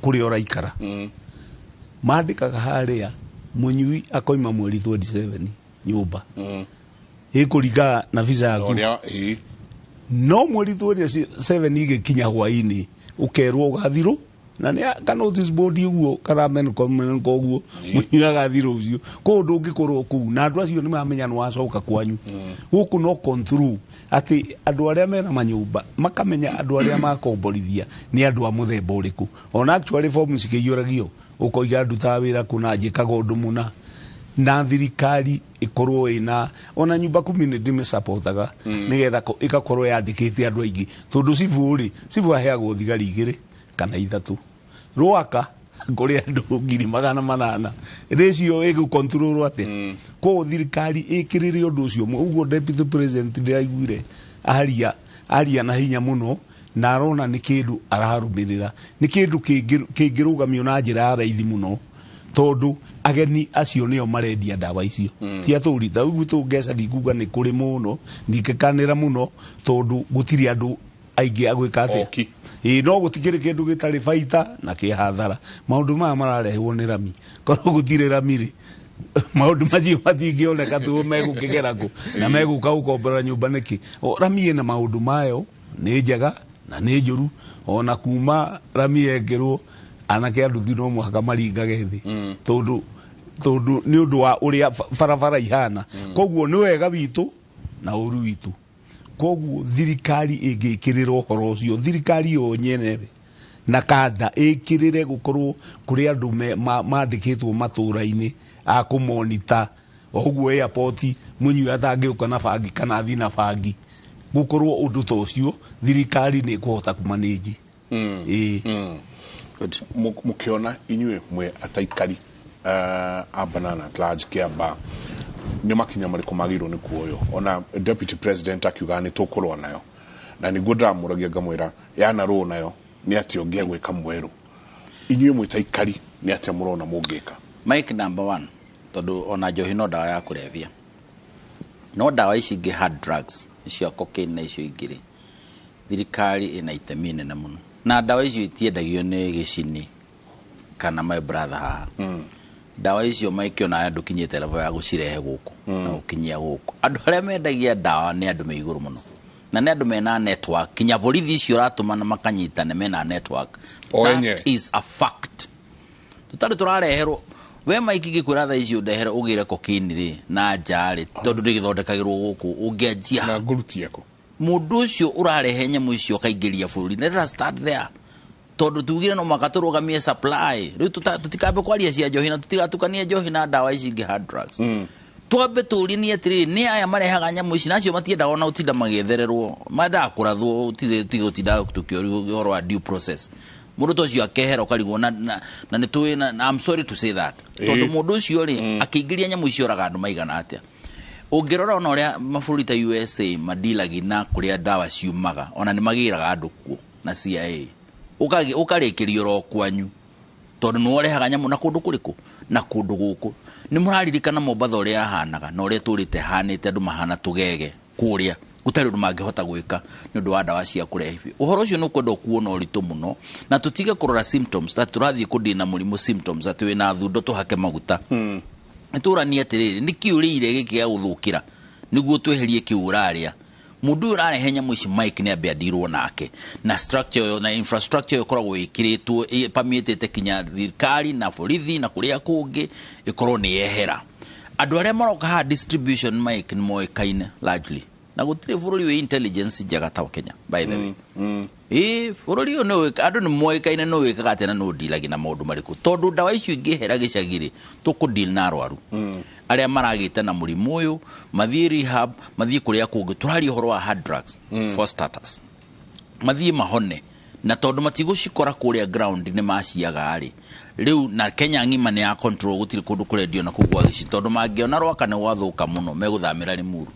kũrĩa ũraikara. Mandĩkaga harĩa mũnyui akoima mweri 27 nyũmba. Ĩkũringana na visa yaku. Ũrĩa, No mweri 27 igĩkinya hwaĩ-inĩ, ũkerwo ũgathirwo, na nĩ ka notice board ũguo, kana menko ũguo, mũnyui agathirwo ũcio. Koguo ndũngĩkorwo kũu, na andũ acio nĩ mamenya nĩ wacoka kwanyu. Gũkũ no control atĩ andũ arĩa mena manyũmba makamenya andũ arĩa makomborithia nĩ andũ a mũthemba ũrĩkũ. Ona actually form cikĩiyũragio, ũkoiga ndutaga wĩra kũna, njĩkaga ũndũ mũna. Na thirikari ĩkorwo ĩna ona nyumba kumi nĩ ndĩmĩsupportaga, nĩgetha ĩgakorwo yandĩkĩte andũ aingĩ. Tondũ cibũ rĩ, cibũ aheagwo thigari 2 kana 3. Rwaka kũrĩ andũ ngiri magana manana. Ratio ĩgũcontrolwo atĩa? Koguo thirikari ĩkĩrĩre ũndũ ũcio. Ũguo Deputy President ndĩraiguire aria na hinya mũno, na arona nĩ kĩndũ ararũmĩrĩra, nĩ kĩndũ kĩngĩrũgamio na njĩra ya raithi mũno, tondũ ageni acio nĩo marendia ndawa icio. Ti atũri. Ta rĩu gwitũ Ngeca ndikuga nĩ kũrĩ mũno, ndingĩkanĩra mũno, tondũ gũtirĩ andũ aingĩ a gwĩka atĩa. Oki. Ĩĩ, no gũtikĩrĩ kĩndũ gĩtarĩ baita na kĩ hathara. Maũndũ maya mararehwo nĩ rami. Korwo gũtirĩ rami rĩ, maũndũ macio matingĩoneka tondũ megũkĩgera kũ na megũka gũkombora nyũmba nĩkĩ. O, rami ĩna maũndũ mayo, nĩ njega na nĩ njũru. Ona kuma rami yekĩrwo, anake a nduthi no mũhaka maringage thĩ. Tondũ Tondũ nĩ ũndũ wa ũrĩa barabara ihana. Koguo nĩ wega witũ na ũru witũ. Koguo thirikari ĩngĩkĩrĩra ũhoro ũcio, thirikari yo nyenewe na kanda ĩkĩrĩre gũkorwo kũrĩ andũ mandĩkĩtwo matũra-inĩ a kũmonita o ũguo airport mũnyui atangĩũka na bangi kana athiĩ na bangi, gũkorwo ũndũ ta ũcio thirikari nĩ ĩkũhota kũmanĩnji. Ĩĩ. Mũkĩona inyuĩ mwĩ ataikari a Banana at large Kiambaa, nĩ makinya marĩkũ magĩrĩirwo nĩ kuoywo? Ona deputy president akiuga nĩ tũkũrũa nayo, na nĩguo ndĩramũragia ngamwĩra yanarũo nayo nĩ atĩa ũngĩ egwĩka mwerũ. Inyuĩ mwĩ taikari nĩ atĩa mũrona mũngĩka? Mike, number one, tondũ ona njohi no ndawa ya kũrebia, no ndawa ici ingĩ hard drugs icio cocaine na icio ingĩ rĩ, thirikari ĩna itemi inene mũno, na ndawa icio itiendagio nĩ gĩcini kana my brother haha. Ndawa icio Mike ona ndũkinyĩte level ya gũcirehe gũkũ na gũkinyia gũkũ. Andũ arĩa mendagia ndawa nĩ andũ me igũrũ mũno, na nĩ andũ mena network, kinya borithi icio ũratũmana makanyitane mena network. O That enyewe. is a fact. Tũtarĩ tũrareherwo we Mike, ngĩkwĩra thaa icio ndehere ũgĩre cocaine rĩ na nja rĩ, tondũ ndĩgĩthondekagĩrwo gũkũ, ũngĩanjia na ngũrutie kũ? Mũndũ ũcio ũrarehe nyamũ icio akaingĩria bũrũri, let us start there, tondũ tugire no mũhaka tũrũgamie supply. Rĩu tũtikambe kwaria cia njohi na tũtigatukanie njohi na ndawa ici ingĩ hard drugs. Twambe tũrie nĩ atĩrĩrĩ, nĩ aya marehaga nyamũ ici, na acio matiendaga ona gũtinda magĩethererwo, mendaga kũrathwo, tige gũtinda tũkĩũrio ũhoro wa due process. Mũndũ ta ũcio akehera ũkarigwo na nĩ tũĩ na I'm sorry to say that, tondũ mũndũ ũcio rĩ akĩingĩria nyamũ icio oraga andũ maigana atĩa? Ũngĩrora ona ũrĩa mabũrũri ta USA madilagi na kũrĩa ndawa ciumaga, ona nĩ magĩraga andũ kuo na CIA, ũkarĩkĩrio oro kwanyu, tondũ nĩ ũrehaga nyamũ na kũndũ kũrĩkũ na kũndũ gũkũ. Nĩ mũraririkana Mombatha ũrĩa yahanaga na ũrĩa tũrĩte hanĩte, andũ mahana tũgege kũrĩa, gũtarĩ ũndũ mangĩhota gwĩka nĩ ũndũ wa ndawa cia kũrebia. Ũhoro ũcio nĩ ũkwenda ũkuo na ũritũ mũno, na tũtige kũrora symptoms, ta tũrathiĩ kũdeal na mũrimũ symptoms, atĩ wĩna thundo tũhake maguta. Nĩtũranie atĩrĩrĩ, nĩkĩ ũrĩire gĩkĩ gĩa gũthũkĩra nĩguo tweherie kĩu ũrarĩa? Mũndũ ũyũ ũrarehe nyamũ ici Mike nĩ ambe andirwo nake na structure ĩyo na infrastructure ĩyo ĩkoragwo ĩkĩrĩtwo ĩpamĩtĩte kinya thirikari na borithi na kũrĩa kũngĩ ĩkorwo nĩ yehera. Andũ arĩa maroka haha distribution Mike nĩ moĩkaine largely, na gũtirĩ bũrũri wĩ intelligence njega ta Kenya, by the way. Ĩĩ, bũrũri ũyũ nĩ andũ nĩ moĩkaine nĩ wĩkaga atĩa na nĩ ũndilagi na maũndũ marĩkũ, tondũ ndawa icio ingĩhera gĩcagi rĩ, tũkũdeal na arwaru arĩa maragĩte na mũrimũ ũyũ, mathiĩ rehab, mathiĩ kũrĩa kũngĩ. Tũraria ũhoro wa hard drugs for starters, mathiĩ mahone, na tondũ matigũcikora kũrĩa ground nĩ maciaga rĩ rĩu, na Kenya ng'ima nĩ ya control, gũtirĩ kũndũ kũrendio na kũu gwa gĩci, tondũ mangĩona Rwaka nĩ gwathũka mũno megũthamĩra Limuru.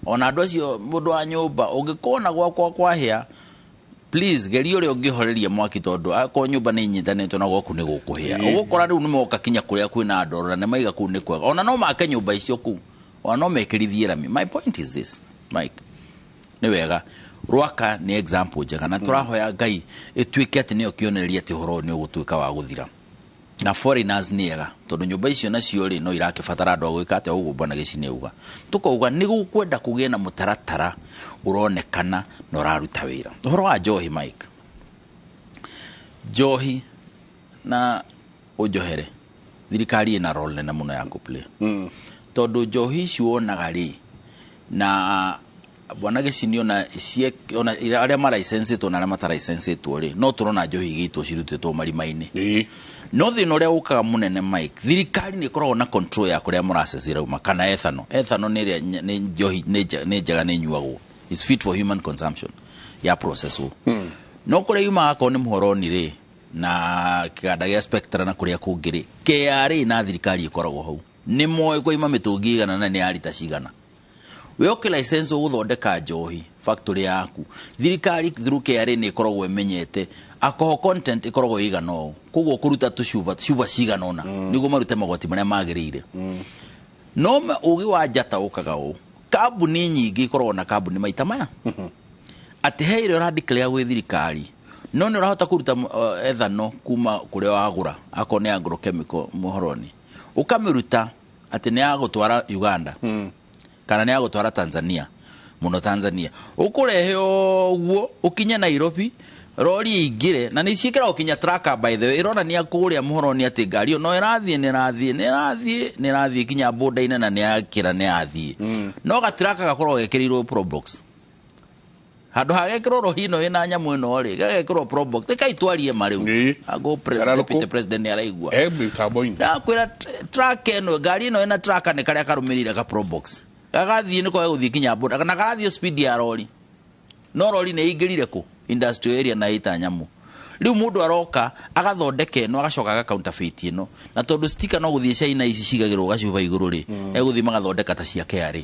Ona andũ acio, mũndũ wa nyũmba ũngĩkona gwakwa kwahĩa, please geria ũrĩa ũngĩhoreria mwaki, tondũ akorwo nyũmba nĩ inyitanĩtwo na gwaku nĩ gũkũhĩa. Ũgũkora rĩu nĩ moka kinya kũrĩa kwĩna ndoro na nĩ maiga kũu nĩ kwega, ona no make nyũmba icio kũu, ona no mekĩrithie rami. My point is this, Mike, nĩ wega Rwaka nĩ example njega, na tũrahoya Ngai ĩtuĩke atĩ nĩyo kĩonereria atĩ ũhoro ũyũ nĩ ũgũtuĩka wa gũthira. Na foreigners nĩ ega, tondũ nyũmba icio nacio rĩ no irakĩbatara andũ a gwĩka atĩa, ũguo bwana Gĩcini auga. Tũkauga nĩ gũkwenda kũgĩe na mũtaratara ũronekana na ũraruta wĩra. Ũhoro wa njohi Mike, njohi na ũnjohere, thirikari ĩna role nene mũno ya kũplay, tondũ njohi ici wonaga rĩ, na bwana Gĩcini, ona ona arĩa maraicencĩtwo na arĩa mataraicencĩtwo rĩ, no tũrona njohi igĩitwo cirutĩtwo marima-inĩ. No thĩna ũrĩa ũkaga mũnene Mike, thirikari nĩ ĩkoragwo na control ya kũrĩa molasses irauma kana ethanol. Ethanol nĩ ĩrĩa nĩ njohi nĩ njega, nĩ ĩnyuagwo, is fit for human consumption ya processwo. No kũrĩa yumaga, akorwo nĩ Muhoroni rĩ, na kĩganda gĩa Spectra na kũrĩa kũngĩ rĩ, KRA na thirikari ĩkoragwo hau, nĩ moĩ kwaima mĩtũngi igana na nĩ ya rita cigana. We ũkĩ license ũgũthondeka njohi factory yaku, thirikari through KRA nĩ ĩkoragwo ĩmenyete alcohol content ĩkoragwo ĩigana ũũ, koguo kũruta tũcuba cuba cigana ũna nĩguo marute magoti marĩa magĩrĩire. No ũgĩ wa njata ũkaga ũũ, kambuni nyingĩ ikoragwo na kambuni maita maya atĩ he ĩrĩa ũradeclare gwĩ thirikari, no nĩ ũrahota kũruta ethanol kuma kũrĩa wagũra, akorwo nĩ agrochemical Muhoroni, ũkamĩruta atĩ nĩ ya gũtwara Uganda kana nĩ ya gũtwara Tanzania, mũno Tanzania, ũkũrehe ũguo ũkinye Nairobi. Rori ĩingĩre na nĩ ciĩkĩragwo kinya tracker, by the way, ĩronania kũrĩa mũhoro nĩ atĩ ngari ĩyo no ĩrathiĩ, nĩ ĩrathiĩ, nĩ ĩrathiĩ, nĩ ĩrathiĩ kinya boda-inĩ na nĩ yakĩra, nĩ yathiĩ. No gatraka gakoragwo gekĩrĩirwo probox. Handũ ha gekĩrwo rori ĩno ĩna nyamũ ĩno rĩ, gagekĩrwo probox. Reke twarie ma rĩu. Ago president, deputy president nĩ araigua. Mĩtambo-inĩ. Ndakwĩra track ĩno, ngari ĩno ĩna tracker nĩ karĩa karũmĩrĩire ka probox. Gagathiĩ nĩko gegũthiĩ kinya boda na karathiĩ speed ya rori. No rori nĩ ĩingĩrire kũ industrial area na ĩta nyamũ. Rĩu mũndũ aroka agathondeka ĩno, agacoka aga counterfeit ĩno, na tondũ sticker no gũthiĩ China ici cigagĩrwo gacuba igũrũ rĩ, egũthiĩ magathondeka ta cia KRA,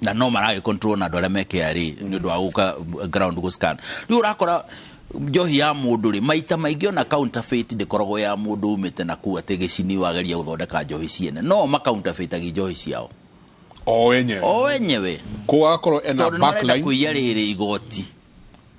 na no maragĩ control na andũ arĩa me KRA nĩ ũndũ wa gũka ground gũ scan. Rĩu ũrakora njohi ya mũndũ rĩ, maita maingĩ ona counterfeit ndĩkoragwo ya mũndũ umĩte na kuu atĩ gĩcini wageria gũthondeka njohi ciene, no ma counterfeitagi njohi ciao o enyewe, o enyewe. Koguo agakorwo ena tondũ nĩ marenda backline. Kũiya rĩrĩ igoti,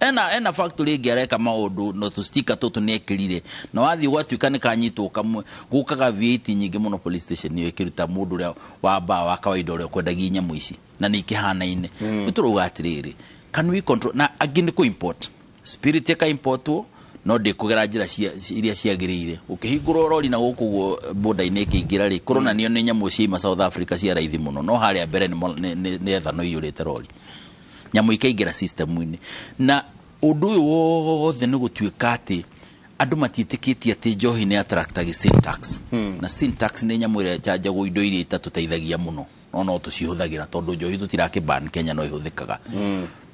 ena factory ĩngĩ areka maũndũ no tũ sticker tũtũ nĩ ekĩrire, na wathiĩ gwatuĩka nĩ kanyitwo kamwe, gũkaga VAT nyingĩ mũno police station ĩyo ĩkĩruta mũndũ ũrĩa wa mbaa wa kawaida ũrĩa ũkwendagia nyamũ ici na nĩ ikĩhanaine. Rĩu tũrauga atĩrĩrĩ, can we control? Na angĩ nĩ kũ import spirit, ĩka importwo no ndĩkũgera njĩra iria ciagĩrĩire. Ũkĩhingũrwo rori na gũkũ ũguo boda-inĩ ĩkĩingĩra rĩ, kũronanio nĩ nyamũ ciaima South Africa cia raithi mũno, no harĩa mbere nĩ ethano iyũrĩte rori, nyamũ ikaingĩra system-inĩ. Na ũndũ ũyũ wothe nĩ gũtuĩka atĩ andũ matiĩtĩkĩtie atĩ njohi nĩ attractagi sin tax. Na sin tax nĩ nyamũ ĩrĩa ĩchanjagwo indo iria itatũteithagia mũno, no tũcihũthagĩra tondũ njohi tũtirakĩ Kenya no ĩhũthĩkaga.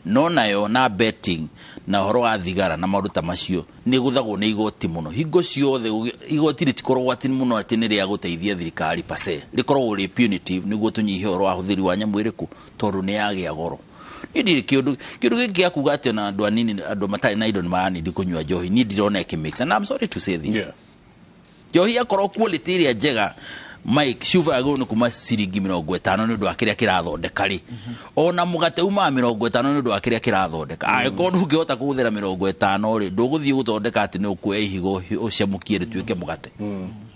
No nayo na betting na ũhoro wa thigara na maũndũ ta macio nĩ ĩgũthagwo nĩ igoti mũno hingo ciothe. Igoti rĩtikoragwo atĩ mũno atĩ nĩ rĩa gũteithia thirikari pase, rĩkoragwo rĩ punitive nĩguo tũnyihie ũhoro wa hũthĩri wa nyamũ ĩrĩkũ tondũ nĩ yagĩa goro. Niĩ ndirĩ kĩũndũ gĩkĩ gĩa kuga atĩ ona andũ anini, andũ matarĩ na indo nĩ maranindi kũnyua njohi, niĩ ndirona ĩkĩ make sense. And I'm sorry to say this, njohi akorwo quality ĩrĩa njega, Mike, cuba yagĩrĩirwo nĩ kuma ciringi 50 nĩ ũndũ wa kĩrĩa kĩrathondeka rĩ, ona mũgate umaga 50 nĩ ũndũ wa kĩrĩa kĩrathondeka. Angĩkorwo ndũngĩhota kũhũthĩra 50 rĩ, ndũgũthiĩ gũthondeka atĩ nĩ ũkuoya ihiga ũcemũkie rĩtuĩke mũgate.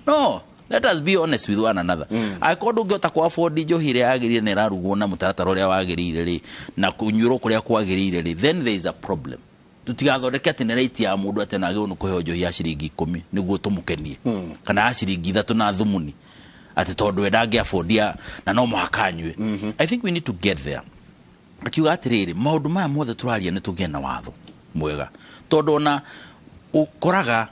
No let us be honest with one another. Angĩkorwo ndũngĩhota kũ afford njohi ĩrĩa yagĩrĩire na ĩrarugwo na mũtaratara ũrĩa wagĩrĩire rĩ, na kũnyuĩrwo kũrĩa kwagĩrĩire rĩ, then there is a problem. Tutigathondeke atĩ nĩ right ya mũndũ atĩ nagĩrĩirwo nĩ kũheo njohi ya ciringi 10 nĩguo tũmũkenie, kana ya ciringi 3 na thumuni atĩ tondũ we ndangĩ afford ya na no mũhaka anyue. I think we need to get there. Akiuga atĩrĩrĩ, maũndũ maya mothe tũraria nĩ tũgĩe na watho mwega, tondũ ona ũkoraga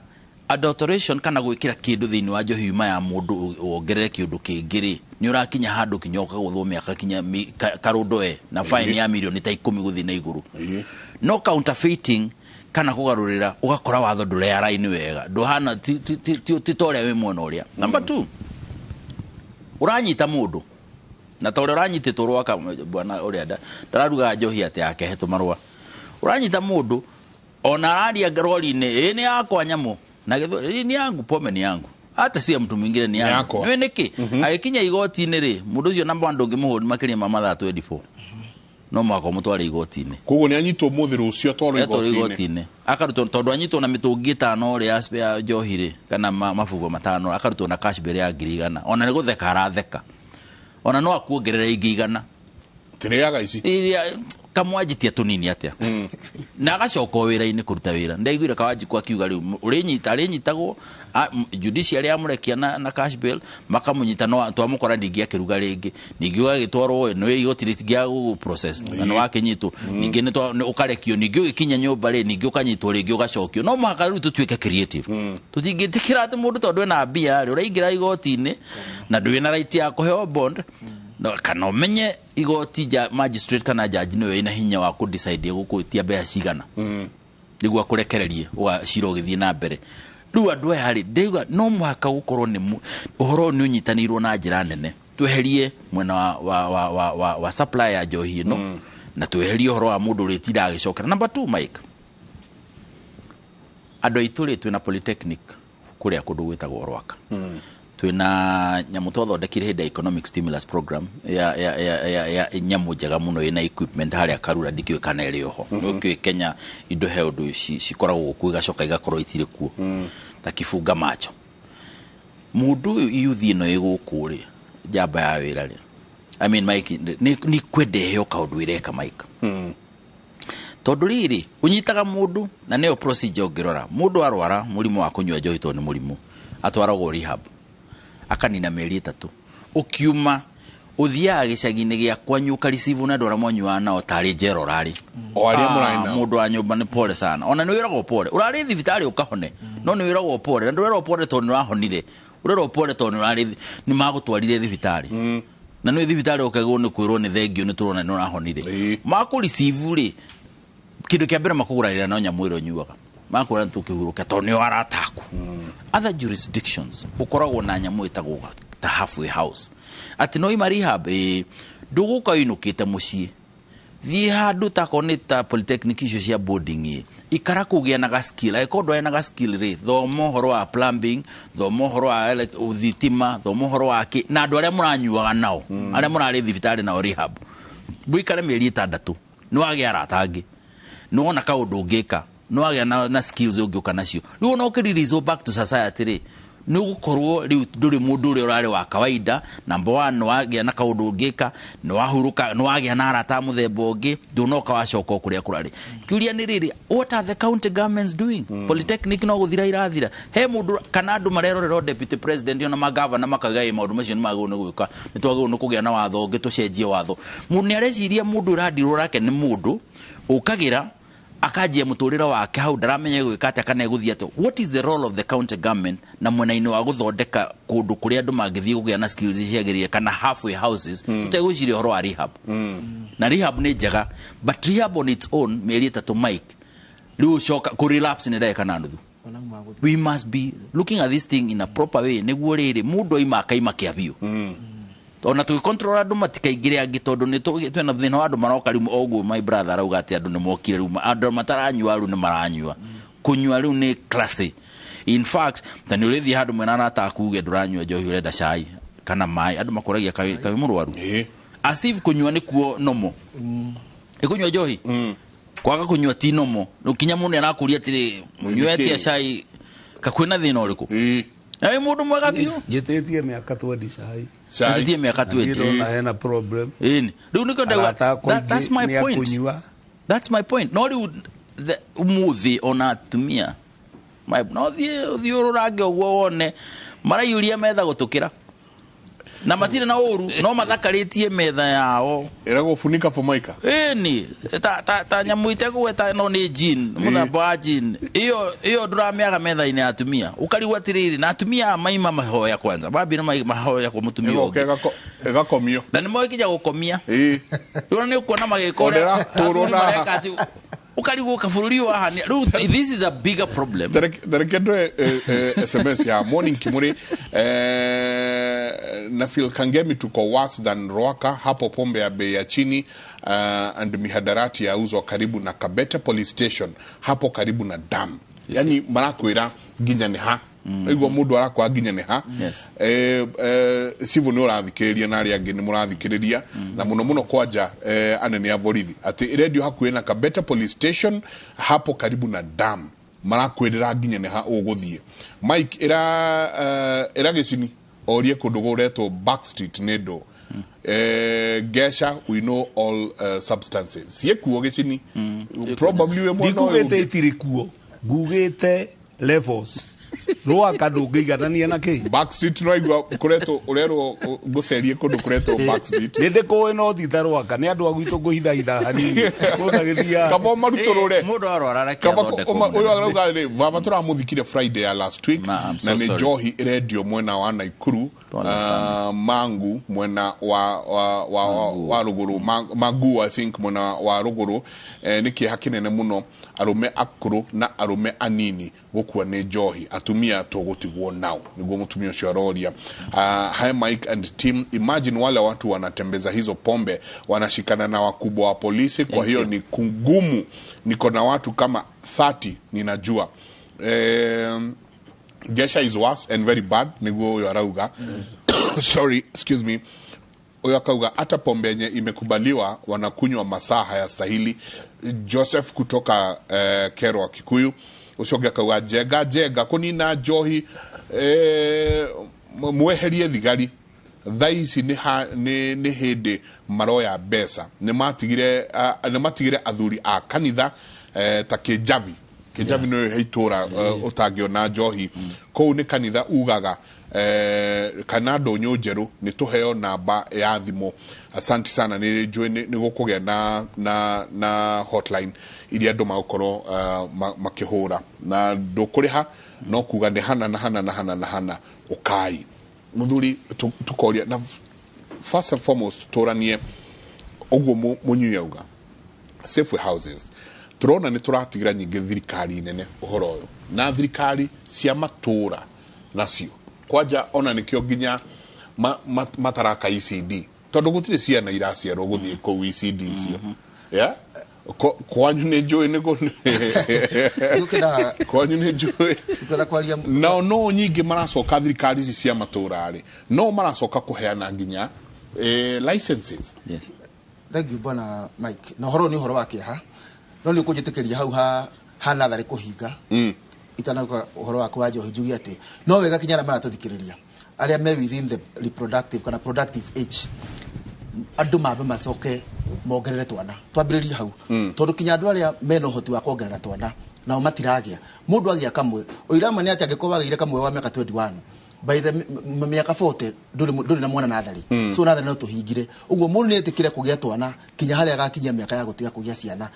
adulteration kana gwĩkĩra kĩndũ thĩinĩ wa njohi yuma ya mũndũ wongerere kĩndũ kĩngĩ rĩ, nĩ ũrakinya handũ kinya ũkagũthwo mĩaka kinya karũndo e na fine ya mirioni ta 10 gũthiĩ na igũrũ. No counterfeiting kana kũgarũrĩra, ũgakora watho ndũre araini wega, ndũhana ti ta ũrĩa wĩ mwena ũrĩa. Number two, ũranyita mũndũ na ta ũrĩa ũranyitĩtwo rwaka bwana ũrĩa ndararugaga njohi atĩ yake hetũ marũa, ũranyita mũndũ ona araria rori-inĩ, ĩ nĩ yakwa nyamũ na gĩthũ, ĩ nĩ yangu, pombe ni yangu, hata si ya mtu mwingine, ni yangu. Yakwa. Nĩ nĩkĩ agĩkinya igoti-inĩ rĩ, mũndũ ũcio number one ndũngĩmũhũri makĩria ma mathaa 24, no mũhaka ũmũtware igoti-inĩ. Koguo nĩ anyitwo mũthĩ, rũciũ atwarwo Etwarwo igoti-inĩ. Igoti-inĩ akarutwo, tondũ anyitwo na mĩtũngi 5 rĩ ya njohi rĩ, kana mabuba 5, akarutwo na cash bail ya 100,000. Ona nĩ gũtheka aratheka, ona no akuongerera ingĩ 100. Tĩrĩaga ici. Iria kamwanjitia tũnini atĩa na agacoka o wĩra-inĩ kũruta wĩra. Ndaiguire Kawanjikũ akiuga rĩu ũrĩnyita arĩnyitagwo judiciary yamũrekia na cash bail, makamũnyita no twamũkora ningĩ akĩruga rĩngĩ, ningĩ ũgagĩtwarwo nĩ igoti rĩtingĩaga gũgũ process na nĩ wakĩnyitwo ningĩ nĩ ũkarekio, ningĩ ũgĩkinya nyũmba rĩ, ningĩ ũkanyitwo rĩngĩ ũgacokio. No mũhaka rĩu tũtuĩke creative. Tũtingĩtĩkĩra atĩ mũndũ tondũ ena mbia rĩ, ũraingĩra igoti-inĩ na ndwĩ na right ya kũheo bond. No, kana ũmenye igoti ja magistrate kana judge nĩwe wĩna hinya wa kũ decide gũgwĩtia mbeca cigana nĩguo akũrekererie ũgacira ũgĩthiĩ na mbere. Rĩu andũ aya rĩ, ndĩuga no mũhaka gũkorwo nĩ ũhoro ũyũ nĩ ũnyitanĩirwo na njĩra nene, tweherie mwena wa supply ya njohi ĩno na tweherie ũhoro wa mũndũ ũrĩtinda agĩcokera. Number two, Mike, andũ aitũ rĩ, twĩna polytechnic kũrĩa kũndũ gwĩtagwo Rwaka. Twĩna nyamũ twathondekire hĩndĩ ya economic stimulus program ya nyamũ njega mũno ĩna equipment harĩa Karura, ndikĩũĩ kana ĩrĩ oho. Nĩ ũkĩũĩ Kenya indo he ũndũ cikoragwo kuo igacoka igakorwo itirĩ kuo, ta kibunga macho. Mũndũ ũyũ yuthi ĩno ĩ gũkũ rĩ, njamba ya wĩra rĩ, I mean, Mike, nĩ kwenda ĩheo kaũndũ ĩreka, Mike. Tondũ rĩrĩ ũnyitaga mũndũ na nĩyo procedure ũngĩrora mũndũ arwara mũrimũ wa kũnyua njohi tondũ nĩ mũrimũ atwaragwo rehab akanina mĩeri 3 ũkiuma ũthiaga gĩcagi-inĩ gĩa kwanyu ũkaricivwo na andũ arĩa mwanyuaga nao tarĩ njera ũrarĩ. O arĩa mũrarĩ nao. Mũndũ wa nyũmba nĩ pole sana. Ona nĩ wĩragwo pole. Ũrarĩ thibitarĩ ũkahone. No nĩ wĩragwo pole. Na ndũrerwo pole tondũ nĩ ũrahonire. Ũrerwo pole tondũ nĩ magũtwarire thibitarĩ. Na nĩ thibitarĩ ũkagwo nĩ kwĩrwo nĩ thengio nĩ tũrona nĩ ũrahonire. Makũricivũ rĩ, kĩndũ kĩa mbere makũgũragĩra no nyamũ ĩrĩa ũnyuaga. Makũra tũkĩhurũka tondũ nĩo arata aku. Other jurisdictions ũkoragwo na nyamũ ĩtagwo ta halfway house. Atĩ no ima rehab, ndũgũka ũinũkĩte mũciĩ. Thiĩ handũ ta korwo nĩ ta polytechnic icio cia boarding ĩ, ikara kũgĩa na ga skill. Angĩkorwo ndwarĩ na ga skill rĩ, thoma ũhoro wa plumbing, thoma ũhoro wa thitima, thoma ũhoro wa kĩ, na andũ arĩa mũranyuaga nao, arĩa mũrarĩ thibitarĩ nao rehab. Mũikare mĩeri 6, nĩ wagĩa arata angĩ. Nĩ wona kaũndũ ũngĩka, nĩ wagĩa na skills ũngĩũka nacio. Rĩu ona ũkĩrelease back to society rĩ, nĩ ũgũkorwo rĩu ndũrĩ mũndũ ũrĩa ũrarĩ wa kawaida. Number one, nĩ wagĩa na kaũndũ ũngĩka, nĩ wahurũka, nĩ wagĩa na arata a mũthemba ũngĩ, ndũnoka wacoka o kũrĩa kũrarĩ. Kĩũria nĩ rĩrĩ, what are the county governments doing? Polytechnic no gũthira irathira. He mũndũ kana andũ marerorera deputy president ona magavana makauga ĩ maũndũ macio nĩ magĩrĩirwo nĩ gwĩka, nĩ twagĩrĩirwo nĩ kũgĩa na watho ũngĩ, tũcenjie watho. Mũndũ nĩ areciria mũndũ ũrandirwo nake nĩ mũndũ ũkagĩra akanjia mũtũrĩre wake hau ndaramenya gwĩka atĩa kana egũthiĩ atĩa. What is the role of the county government na mwena-inĩ wa gũthondeka kũndũ kũrĩa andũ mangĩthiĩ kũgĩa na skills ciagĩrĩire kana halfway houses, ũtegwĩciria ũhoro wa rehab. Na rehab nĩ njega, but rehab on its own mĩeri 3 Mike, rĩu ũcoka kũ relapse nĩ ndagĩka na nuthu. We must be looking at this thing in a proper way nĩguo rĩrĩ mũndũ aima akaima kĩa biũ. Ona tũgĩcontrol andũ matikaingĩre angĩ tondũ nĩ twĩna thĩna wa andũ maroka rĩu o ũguo my brother arauga atĩ andũ nĩ mokire rĩu, andũ mataranyua rĩu nĩ maranyua. Kũnyua rĩu nĩ classy. In fact, ta nĩ ũrĩthiĩ handũ mwena arata aku uge ndũranyua njohi ũrenda cai kana maĩ, andũ makũragia kaĩ mũrwaru. As if kũnyua nĩkuo nomo. Ĩkũnyua njohi? Kwaga kũnyua ti nomo. Kinya mũndũ nĩ arakũria atĩrĩ, mũnyuetie cai, ka kwĩna thĩna ũrĩkũ? Ĩ mũndũ mwega biũ. Njĩtĩtie mĩaka 20 cai. Njĩtĩtie mĩaka 20. Ndĩrona hena problem. Ĩni. Rĩu nĩkĩo ndauga, that's my point. That's my point. No rĩu ũmũthĩ ona atumia no thiĩ ũrũrange ũguo wone maraiyũria metha gũtũkĩra. Na matirĩ na ũru, no mathakarĩtie metha yao. Ĩragwo funika formica. Ĩni, ta nyamũ itegũgweta no nĩ gin, mũthemba wa gin. Ĩyo ndũramĩaga metha-inĩ ya atumia. Ũkarigwo atĩrĩrĩ, na atumia aya maima mahoya kwanza. Mambire mahoya kwa mũtumia ũngĩ. Ĩgakomio. Na nĩ moĩ nginya gũkomia. Rĩu nĩ ũkuona magĩka ũrĩa athuri mareka atĩ ũkarigwo kabũrũri ũyũ wahania. Rĩu this is a bigger problem. Tareke ndoe SMS ya morning Kimuri. Na feel Kangemi tuko worse than Ruaka hapo, pombe ya bei ya chini and mihadarati yauzwa karibu na Kabete police station hapo karibu na dam. Yani marakwira nginya nĩ ha. Igwo mundu arakwa nginya nĩ ha. Civil nĩ ũrathikĩrĩria na arĩa angĩ nĩ mũrathikĩrĩria na mũno mũno kwanja anene a borithi atĩ radio hakuhĩ na Kabete police station hapo karibu na dam marakwĩrĩra nginya nĩ ha ũgũthiĩ. Mike ĩra gĩcini orie kũndũ kũretwo Back Street nĩ ndũ. Gesha we know all substances ciĩkuo gĩcini probably we mwena ũyũ. Ndikugĩte itirĩ kuo, ngugĩte levels. Ruaka ndũngĩiganania na kĩ? Back Street no igua kũretwo ũrerwo ngũcerie kũndũ kũretwo Back Street. Nĩ ndĩkũĩ no ti ta Ruaka, nĩ andũ a gwitũ ngũhithahitha hanini. Kũndagĩthia. Kaba ũmarutũrũre. Mũndũ arwara reke athondekwo. Ũyũ arauga rĩ, baba tũramũthikire Friday ya last week na nĩ njohi ĩrendio mwena wa Naikuru, Mangu mwena wa rũgũrũ, Mangu I think mwena wa rũgũrũ. Nĩ kĩeha kĩnene mũno arũme akũrũ na arũme anini gũkua nĩ njohi, atumia tũgũtigwo nao, nĩguo mũtumia ũcio aroria. Hi Mike and team, imagine wale watu wanatembeza hizo pombe wanashikana na wakubwa wa polisi, kwa hiyo ni kungumu. Niko na watu kama 30 ninajua. Gesha is worse and very bad, nĩguo ũyũ arauga. Sorry, excuse me. Ũyũ akauga hata pombe yenye imekubaliwa wanakunywa masaa hayastahili. Joseph kutoka Kerwa Kikuyu ũcio ũngĩ akauga njega njega kũnina njohi, mweherie thigari. Thaa ici nĩ hĩndĩ maroya mbeca. Nĩ matigire athuri a kanitha ta Kĩnjabi. Kĩnjabi nĩ he itũra ũtangĩona njohi kũu, nĩ kanitha ugaga kana ndũnyũ njerũ. Nĩ tũheo namba ya thimũ. Asante sana. Nĩ njũĩ nĩ gũkũgĩa na hotline iria andũ magũkorwo makĩhũra na ndũkũrĩha, no kuga nĩ hana na hana na hana na hana. Ũkai mũthuri, tũkoria na first and foremost tũranie ũguo mũnyui auga Safeway houses. Tũrona nĩ tũratigira nyingĩ thirikari nene ũhoro ũyũ na thirikari cia matũra nacio kwanja ona nĩkĩo nginya mataraka ECD, tondũ gũtirĩ ciana iraciarwo gũthiĩ kũu ECD icio. Yeah? Kwanyu nĩ njũĩ nĩ kwanyu nĩ njũĩ. Ngwenda kwaria. Nao no nyingĩ maracoka thirikari ici cia matũra rĩ, no maracoka kũheana nginya licenses. Yes. Thank you, Bwana Mike. Na ũhoro ũyũ nĩ ũhoro wa kĩeha, no nĩ ũkũnjĩtĩkĩria hau ha natharĩ kũhinga itanauka ũhoro waku wa njohi, njuge atĩ no wega kinya arĩa maratũthikĩrĩria, arĩa me within the reproductive kana productive age, andũ mambe macoke mongerere twana. Twambĩrĩrie hau, tondũ kinya andũ arĩa mena ũhoti wa kuongerera twana nao matiragĩa. Mũndũ agĩa kamwe, ũirama nĩ atĩ angĩkorwo wagĩire kamwe wa mĩaka 21, by the mĩaka 40 ndũrĩ na mwana natharĩ. So natharĩ no tũhingire ũguo, mũndũ nĩ etĩkĩre kũgĩa twana kinya harĩa agakinyia mĩaka ya gũtiga kũgĩa ciana,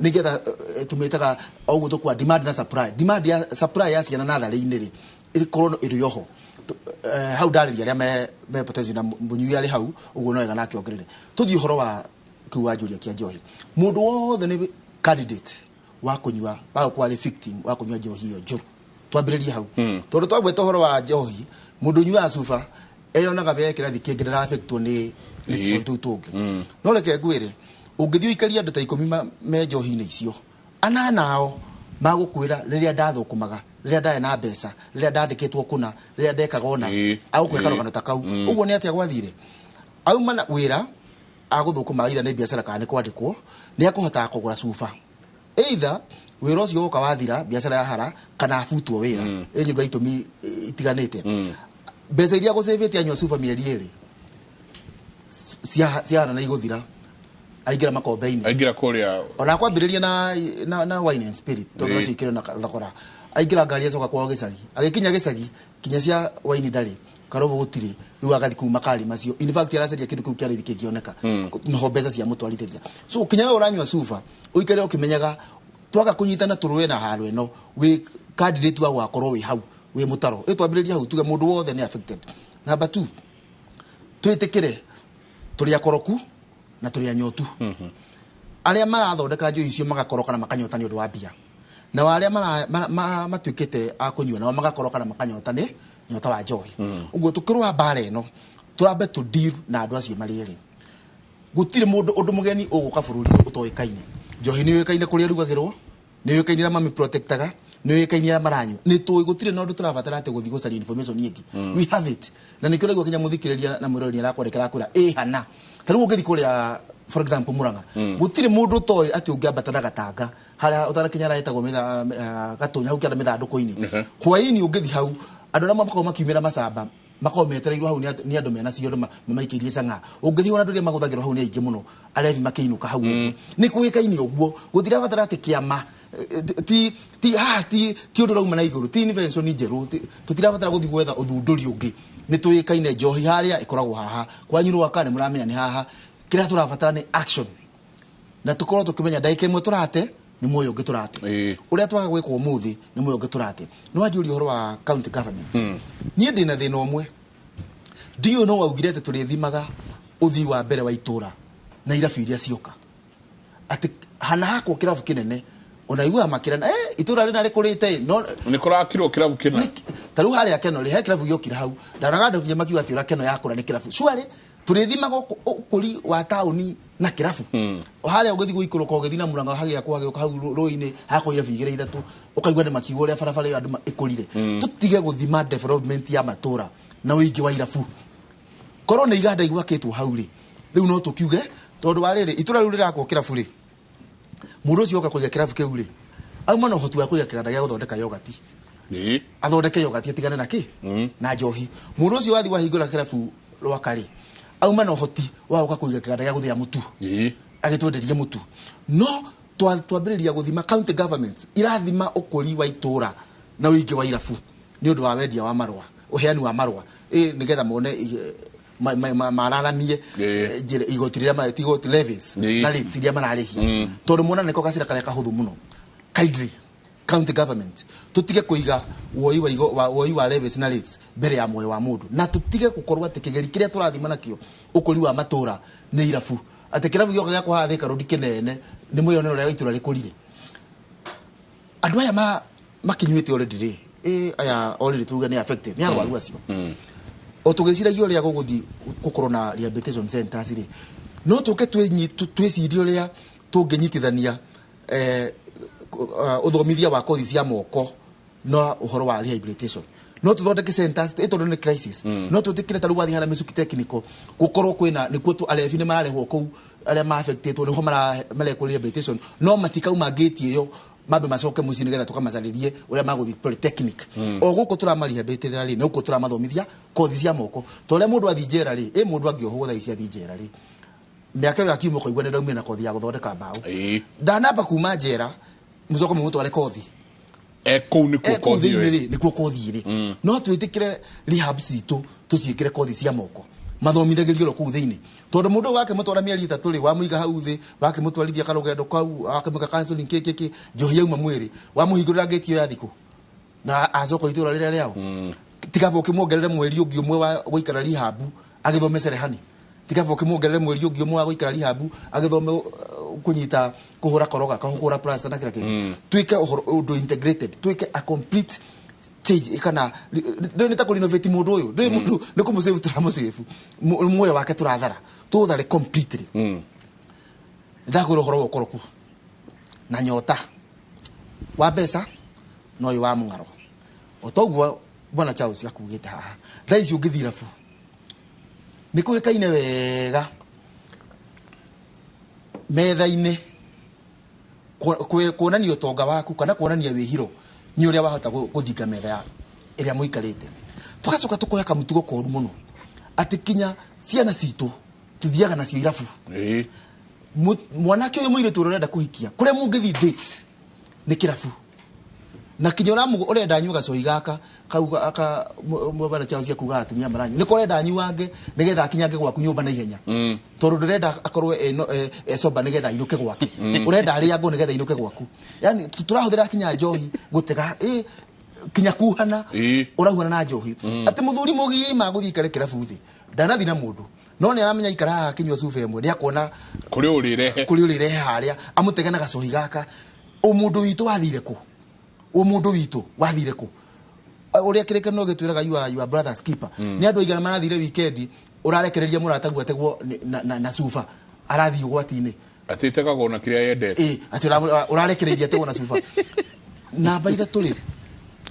nĩgetha tũmĩtaga o ũguo tũkua demand na supply. Demand ya supply ya ciana natharĩ-inĩ rĩ, ĩkorwo ĩrĩ oho. Hau ndarĩria arĩa me potential na mũnyui arĩ hau ũguo, no wega nake ongerere. Tũthiĩ ũhoro wa kĩu wanjũria kĩa njohi. Mũndũ wothe nĩ candidate wa kũnyua, wa gũkorwo arĩ victim wa kũnyua njohi ĩyo njũru. Twambĩrĩrie hau, tondũ twagweta ũhoro wa njohi, mũndũ ũnyuaga cuba eyonaga be kĩrathi kĩngĩ, ndaraffectwo nĩ tũcohi tũu tũngĩ. No reke ngwĩre, ũngĩthiĩ ũikarie andũ ta 10 me njohi-inĩ icio, anana ao magũkwĩra rĩrĩa ndathũkũmaga, rĩrĩa ndarĩ na mbeca, rĩrĩa ndandĩkĩtwo kũna, rĩrĩa ndekaga ũna. Agũkwĩra karũgano ta kau. Ũguo nĩ atĩa gwathire? Auma na wĩra agũthũkũma, either nĩ biacara kana nĩ kwandĩkwo, nĩ akũhotaga kũgũra cuba. Either wĩra ũcio woka wathira, biacara yahara, kana abutwo wĩra, ĩ nĩ ũndũ wa itũmi itiganĩte, mbeca iria agũcĩvĩte anyua cuba mĩeri 2 ciahana na igũthira, aingĩra makombe-inĩ. Aingĩra kũrĩa. Ona kwambĩrĩria na wine and spirit, tondũ nacio ikĩrĩ na thogora. Aingĩra ngari, acoka kwao gĩcagi. Agĩkinya gĩcagi, kinya cia waini ndarĩ, karobo gũtirĩ. Rĩu agathiĩ kũu makari macio. In fact, aracaria kĩndũ kĩu kĩa raithi kĩngĩoneka, noho mbeca cia mũtwarithĩria. So kinya we ũranyua cuba, ũikare ũkĩmenyaga twaga kũnyitana tũrũe na haro ĩno, wĩ candidate wa gũgakorwo wĩ hau wĩ mũtaro. Ĩ twambĩrĩria hau, tuge mũndũ wothe nĩ affected. Number two, twĩtĩkĩre tũrĩ akoroku na tũrĩ anyotu. Arĩa marathondeka njohi icio magakoroka na makanyota nĩ ũndũ wa mbia, nao arĩa matuĩkĩte a kũnyua nao magakoroka na makanyota nĩ nyota wa njohi. Ũguo tũkĩrũa mbara ĩno, tũrambe tũ deal na andũ acio marĩ erĩ. Gũtirĩ mũndũ ũndũ mũgeni ũgũka bũrũri ũyũ ũtoĩkaine. Njohi nĩ yũĩkaine kũrĩa ĩrugagĩrwo, nĩ yũĩkaine arĩa mamĩprotectaga, nĩ yũĩkaine arĩa maranyua. Nĩ tũĩ, gũtirĩ na ũndũ tũrabatara atĩ gũthiĩ gũcaria information ĩngĩ. We have it, na nĩkĩo ũraigua kinya mũthikĩrĩria na mwĩrori nĩ arakwandĩkĩra akwĩra ĩ hana. Ta rĩu ũngĩthiĩ kũrĩa, for example, Murang'a, gũtirĩ mũndũ ũtoĩ atĩ ũngĩambata na gatanga harĩa ũtanakinya harĩa hetagwo Gatũnya, hau kĩanda mĩthandũkũ-inĩ, hwaĩ-inĩ ũngĩthiĩ hau, andũ arĩa makoragwo makiumĩra macamba makoragwo metereirwo hau nĩ andũ mena ciondo mamaikĩirie cang'aa. Ũngĩthiĩ wona andũ arĩa magũthagĩrwo hau nĩ aingĩ mũno, arebi makĩinũka hau. Ũguo nĩ kũĩkaine, ũguo gũtirabatara atĩ kĩama ti haha, ti ũndũ ũrauma na igũrũ, ti invention njerũ. Tũtirabatara gũthiĩ gwetha ũthundũri ũngĩ. Nĩ tũĩkaine njohi harĩa ĩkoragwo haha kwanyu rwaka, nĩ mũramenya nĩ haha. Kĩrĩa tũrabatara nĩ action, na tũkorwo tũkĩmenya ndagĩka ĩmwe tũrate nĩ muoyo ũngĩ tũrate. Ũrĩa twaga gwĩka ũmũthĩ nĩ muoyo ũngĩ tũrate. Nĩ wanjũria ũhoro wa county government. Niĩ ndĩna thĩna ũmwe. Ndiũĩ no waugire atĩ tũrĩthimaga ũthii wa mbere wa itũra na irabu iria cioka, atĩ hana hakwo kĩrabu kĩnene, ona iguaga makĩrana itũra rĩna rĩkũrĩte no Nĩ kũrakirwo kĩrabu kĩna. Ta rĩu harĩa Keno rĩ, he kĩrabu gĩokire hau. Ndonaga andũ nginya makiuga atĩ ũrĩa Keno yakũra nĩ kĩrabu. Surely tũrĩthimaga ũkũri wa taũni na kĩrabu? Harĩa ũgĩthiĩ gũikũrũka ũgĩthiĩ na Murang'a, hagĩakwo hagĩũka hau rũĩ-inĩ, hakwo irabu igĩrĩ ithatũ, ũkaigua nĩ makiuga ũrĩa barabara ĩyo andũ ĩkũrire. Tũtige gũthima development ya matũra na ũingĩ wa irabu. Korwo nĩ iganda igwakĩtwo hau rĩ, rĩu no tũkiuge, tondũ wa rĩrĩ, itũra rĩu rĩrakwo kĩrabu rĩ, mũndũ ũcio oka kũiga kĩrabu kĩu rĩ, auma na ũhoti wa kũiga kĩganda gĩa gũthondeka yogati, athondeke yogati, atigane na kĩ na njohi. Mũndũ ũcio wathiĩ wahingũra kĩrabu Rwaka rĩ, auma na ũhoti wa gũka kũiga kĩganda gĩa gũthĩa mũtu, agĩtwenderia mũtu. No twambĩrĩria gũthima county governments irathima ũkũri wa itũra na ũingĩ wa irabu nĩ ũndũ wa wendia wa marũa, ũheani wa marũa, nĩgetha mone mararamie igoti rĩrĩa igoti levies na rates iria mararĩhia, tondũ mona nĩko gacĩra karĩa kahũthũ mũno. Kindly county government, tutige kuiga woi wa igo woi wa levies na rates mbere ya muoyo wa mundu, na tutige gukorwo ati kigeri kiria turathima nakio ukuri wa matura ni irabu, ati kirabu gioka gĩa kwa Thika Road kinene ni mwiyonero uria itura rikurire. Andu aya makinyuite already ri aya already tuge ni affected ni arwaru acio. O tugiciragia uria guguthi gukorwo na rehabilitation centers ri, no tuke twicirie uria tunginyitithania uthomithia wa kothi cia moko na uhoro wa rehabilitation. No tuthondeke centers tondu ni crisis. No tutikire ta riu wathi hara Mĩcuki Technical gukorwo kwina nikuo tu arebi ni mararehwo kuu aria ma affected niho marekwo rehabilitation, no matikauma gate iyo mambe macoke mucii nigetha tukamacaririe uria maguthi polytechnic. O guku turamarehabilitate ri ni guku turamathomithia kothi cia moko, to uria mundu athi njera ri, mundu angiohwo thaa ici athi njera ri, miaka ĩyo akiuma ũkaigua nĩ ndaumire na kothi ya gũthondeka mbaũ. Ndanamba kuma njera mucoke mumutware kothi kũu nĩkuo kothi ĩrĩ, nĩkuo kothi ĩrĩ. No twĩtĩkĩre rehab citũ tũciĩkĩre kothi cia moko mathomithagĩrio ro kũu thĩinĩ, tondũ mũndũ wakĩmũtwara mĩeri 3 rĩ, wamũiga hau thĩ, wakĩmũtwarithia karũgendo kau, wakĩmwĩka counseling kĩ njohi yauma mwĩrĩ, wamũhingũrĩra ngĩti ĩyo ya thikũ na acoka itũra rĩrĩa rĩao. Tigaba ũkĩmuongerere mweri ũngĩ ũmwe wa gũikara rehab agĩthome cerehani, tigaba ũkĩmuongerere mweri ũngĩ ũmwe wa gũikara rehab agĩthome kunyita kuhura koroga kuhura plaster na kila kindu. Twike ũndũ integrated, twike a complete change kana ndå nä ta kå renovate må ndå å yå ndå må ndå nä kå må save tå ramå save muoyo wake tå rathara tå thare completely. Ndakwä ra å horo wa ũkoroku na nyota wa mbeca na ũyũ wa mũng'aro. O toguo bwana Charles akugĩte haha, thaa ici ũngĩthiĩ irabu nĩ kũĩkaine wega metha-inĩ kuonania ũtonga waku kana kuonania wĩhiro nĩ ũrĩa wahota gũthinga metha ya ĩrĩa mũikarĩte. Tũgacoka tũkoya kamũtugo koru mũno atĩ kinya ciana citũ tũthiaga nacio irabu. Mwanake ũyũ mũirĩtu ũrĩa ũrenda kũhikia kũrĩa mũngĩthiĩ date nĩ kĩrabu, na kinya ũrenda anyue gacohi gaka kau aka mwana Charles akuga atumia maranyua nĩko ũrenda anyuange nĩgetha akinyange gwaku nyũmba na ihenya, tondũ ndũrenda akorwo e sober nĩgetha ainũke gwake, ũrenda arĩangwo nĩgetha ainũke gwaku. Yani tũrahũthĩra kinya njohi gũtega kinya kuhana ũrahuana na njohi, atĩ mũthuri mũgima gũthiĩ ikare kĩrabu thĩ ndanathi na mũndũ, no nĩ aramenya ikara haha akĩnyua cuba ĩmwe nĩ akuona kũrĩa ũrĩrehe harĩa amũtege na gacohi gaka. Ũmũndũ witũ wathire kũ? Ũmũndũ witũ wathire kũ? Ũrĩa kĩrĩkanĩro gĩtwĩraga you are your brother's keeper. Nĩ andũ aigana marathire weekend ũrarekereria mũrataguo ategwo na cuba arathiĩ ũgwati-inĩ, atĩ ĩtegagwo na kĩrĩa yendete, atĩ ũrarekereria ategwo na cuba. Namba 3 rĩ,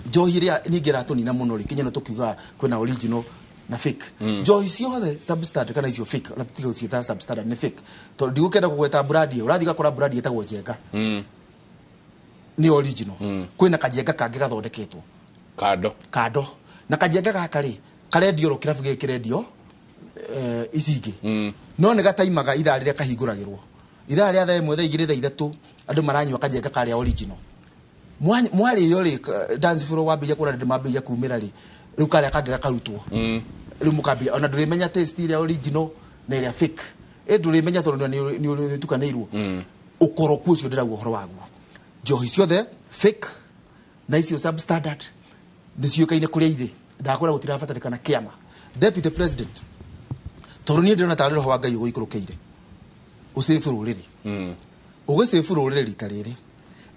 njohi ĩrĩa ningĩ ĩratũnina mũno rĩ, kinya no tũkiugaga kwĩna original na fake. Njohi ciothe substandard kana icio fake, ona tũtige gũciĩta substandard, nĩ fake, tondũ ndigũkĩenda kũgweta brand ĩyo, ũrathiĩ ũgakora brand ĩtagwo Njenga nĩ original, kwĩna kajenga kangĩ gathondeketwo kando, na kajenga gaka rĩ karendio ro kĩrabu gĩkĩ kĩrendio ici ingĩ, no nĩ gataimaga ithaa rĩrĩa kahingũragĩrwo, ithaa rĩa thaa 1 thaa 2 thaa 3 andũ maranyua kajenga karĩa original. Mwarĩo rĩ dance floor wambĩrĩria kuona andũ mambĩrĩria kumĩra rĩ, rĩu karĩa kangĩ gakarutwo, rĩu mũkambia ona ndũrĩmenya taste ĩrĩa original na ĩrĩa fake, ndũrĩmenya tondũ nĩ ũtukanĩirwo. Ũkoroku ũcio ndĩrauga ũhoro waguo, njohi ciothe fake na icio substandard nĩ ciũkaine kũrĩa irĩ. Ndakwĩra gũtirabatarĩkana kĩama. Deputy President, tondũ niĩ ndĩrona tarĩ roho wa Ngai ũgũikũrũkĩire ũcĩbu rũrĩrĩ, ũgĩcĩbu rũrĩrĩ rita rĩrĩ,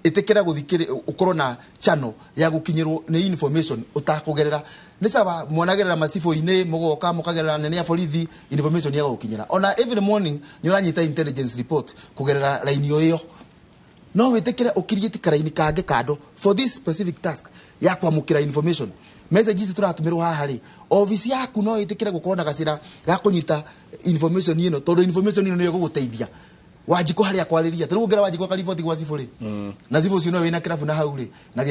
ĩtĩkĩra gũthikĩrĩ ũkorwo na channel ya gũkinyĩrwo nĩ information ũtakũgerera. Nĩ sawa mwanagerera macibũ-inĩ mũgoka mũkagerera nene ya borithi, information ya gũkinyĩra. Ona every morning nĩ ũranyita intelligence report kũgerera line ĩyo. No wĩtĩkĩre ũkiriĩte karaini kangĩ kando for this specific task ya kwamũkĩra information. Message ici tũratũmĩrwo haha rĩ, office yaku no ĩtĩkĩre gũkorwo na gacĩra ga kũnyita information ĩno, tondũ information ĩno nĩyo ĩgũgũteithia. Wanjikũ harĩa kwarĩria ta rĩu ũngĩra Wanjikũ akariboti gwa cibũ rĩ, na cibũ ũcio nĩwe wĩna kĩrabu na hau rĩ, na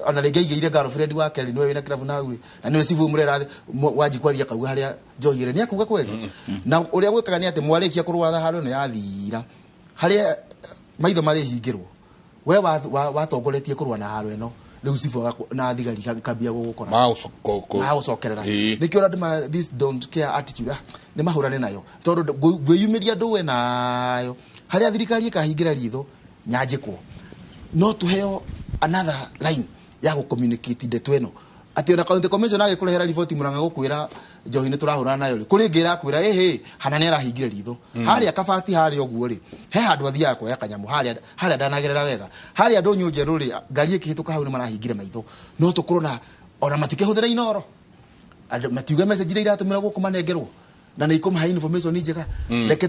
ona rĩngĩ aigĩire girlfriend wake rĩ, nĩwe wĩna kĩrabu na hau rĩ, na nĩwe cibũ mũrera Wanjikũ athiĩ akauga harĩa njohi ĩrĩ, nĩ akuga kweli? Na ũrĩa gwĩkaga nĩ atĩ mwarĩkia kũrũa haro ĩno yathira, harĩa maitho marĩhingĩrwo, we watongoretie kũrũa na haro ĩno, rĩu cibũ na thigari kambia gũgũkora magũcokerera. Nĩkĩo andũ this don't care attitude nĩ mahũrane nayo, tondũ ngwĩyumĩria ndũe nayo harĩa thirikari ĩkahingĩra ritho nyanjĩkwo. No tũheo another line ya gũ-communicate ndeto ĩno, atĩ ona county commission agĩkũrehera riboti Murang'a gũkwĩra njohi nĩ tũrahũrana nayo rĩ, kũrĩ ĩngĩ ĩrakwĩra ĩhĩ hana nĩ arahingire ritho harĩa kabati harĩa ũguo rĩ, he handũ athiaga kuoya kanyamũ harĩa ndanagerera wega, harĩa ndũnyũ njerũ rĩ, ngari ĩkĩhĩtũka hau nĩ marahingire maitho. No tũkorwo na ona matikĩhũthĩra Inoro, andũ matiuge message iria iratũmĩrwo gũkũ manengerwo na nĩ ikũmahe information njega. Reke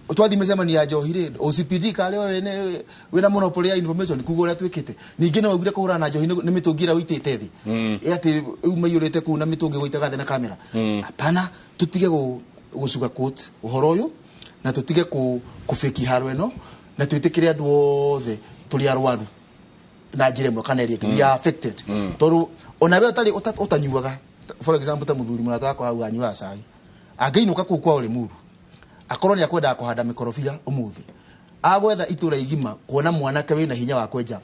twathiĩ mĩcemanio ya njohi rĩ, OCPD karĩ we wĩna monopoly ya information kuga ũrĩa twĩkĩte. Ningĩ no augire kũhũrana na njohi nĩ mĩtũngi ĩrĩa ũitĩte thĩ, atĩ rĩu maiyũrĩte kũu na mĩtũngi gũitaga thĩ na kamera. Hapana, tũtige gũcuga quote ũhoro ũyũ, na tũtige kũbĩki haro ĩno, na twĩtĩkĩre andũ othe tũrĩ arwaru na njĩra ĩmwe kana ĩrĩa ĩngĩ, we are affected. Tondũ ona we ũtarĩ ũtanyuaga, for example ta mũthuri mũrata wakwa hau anyuaga cai, angĩinũka kũu kwao Limuru akorwo nĩ akwendaga kũhanda mĩkorobia ũmũthĩ, agwetha itũra igima kuona mwanake wĩna hinya wa kwenja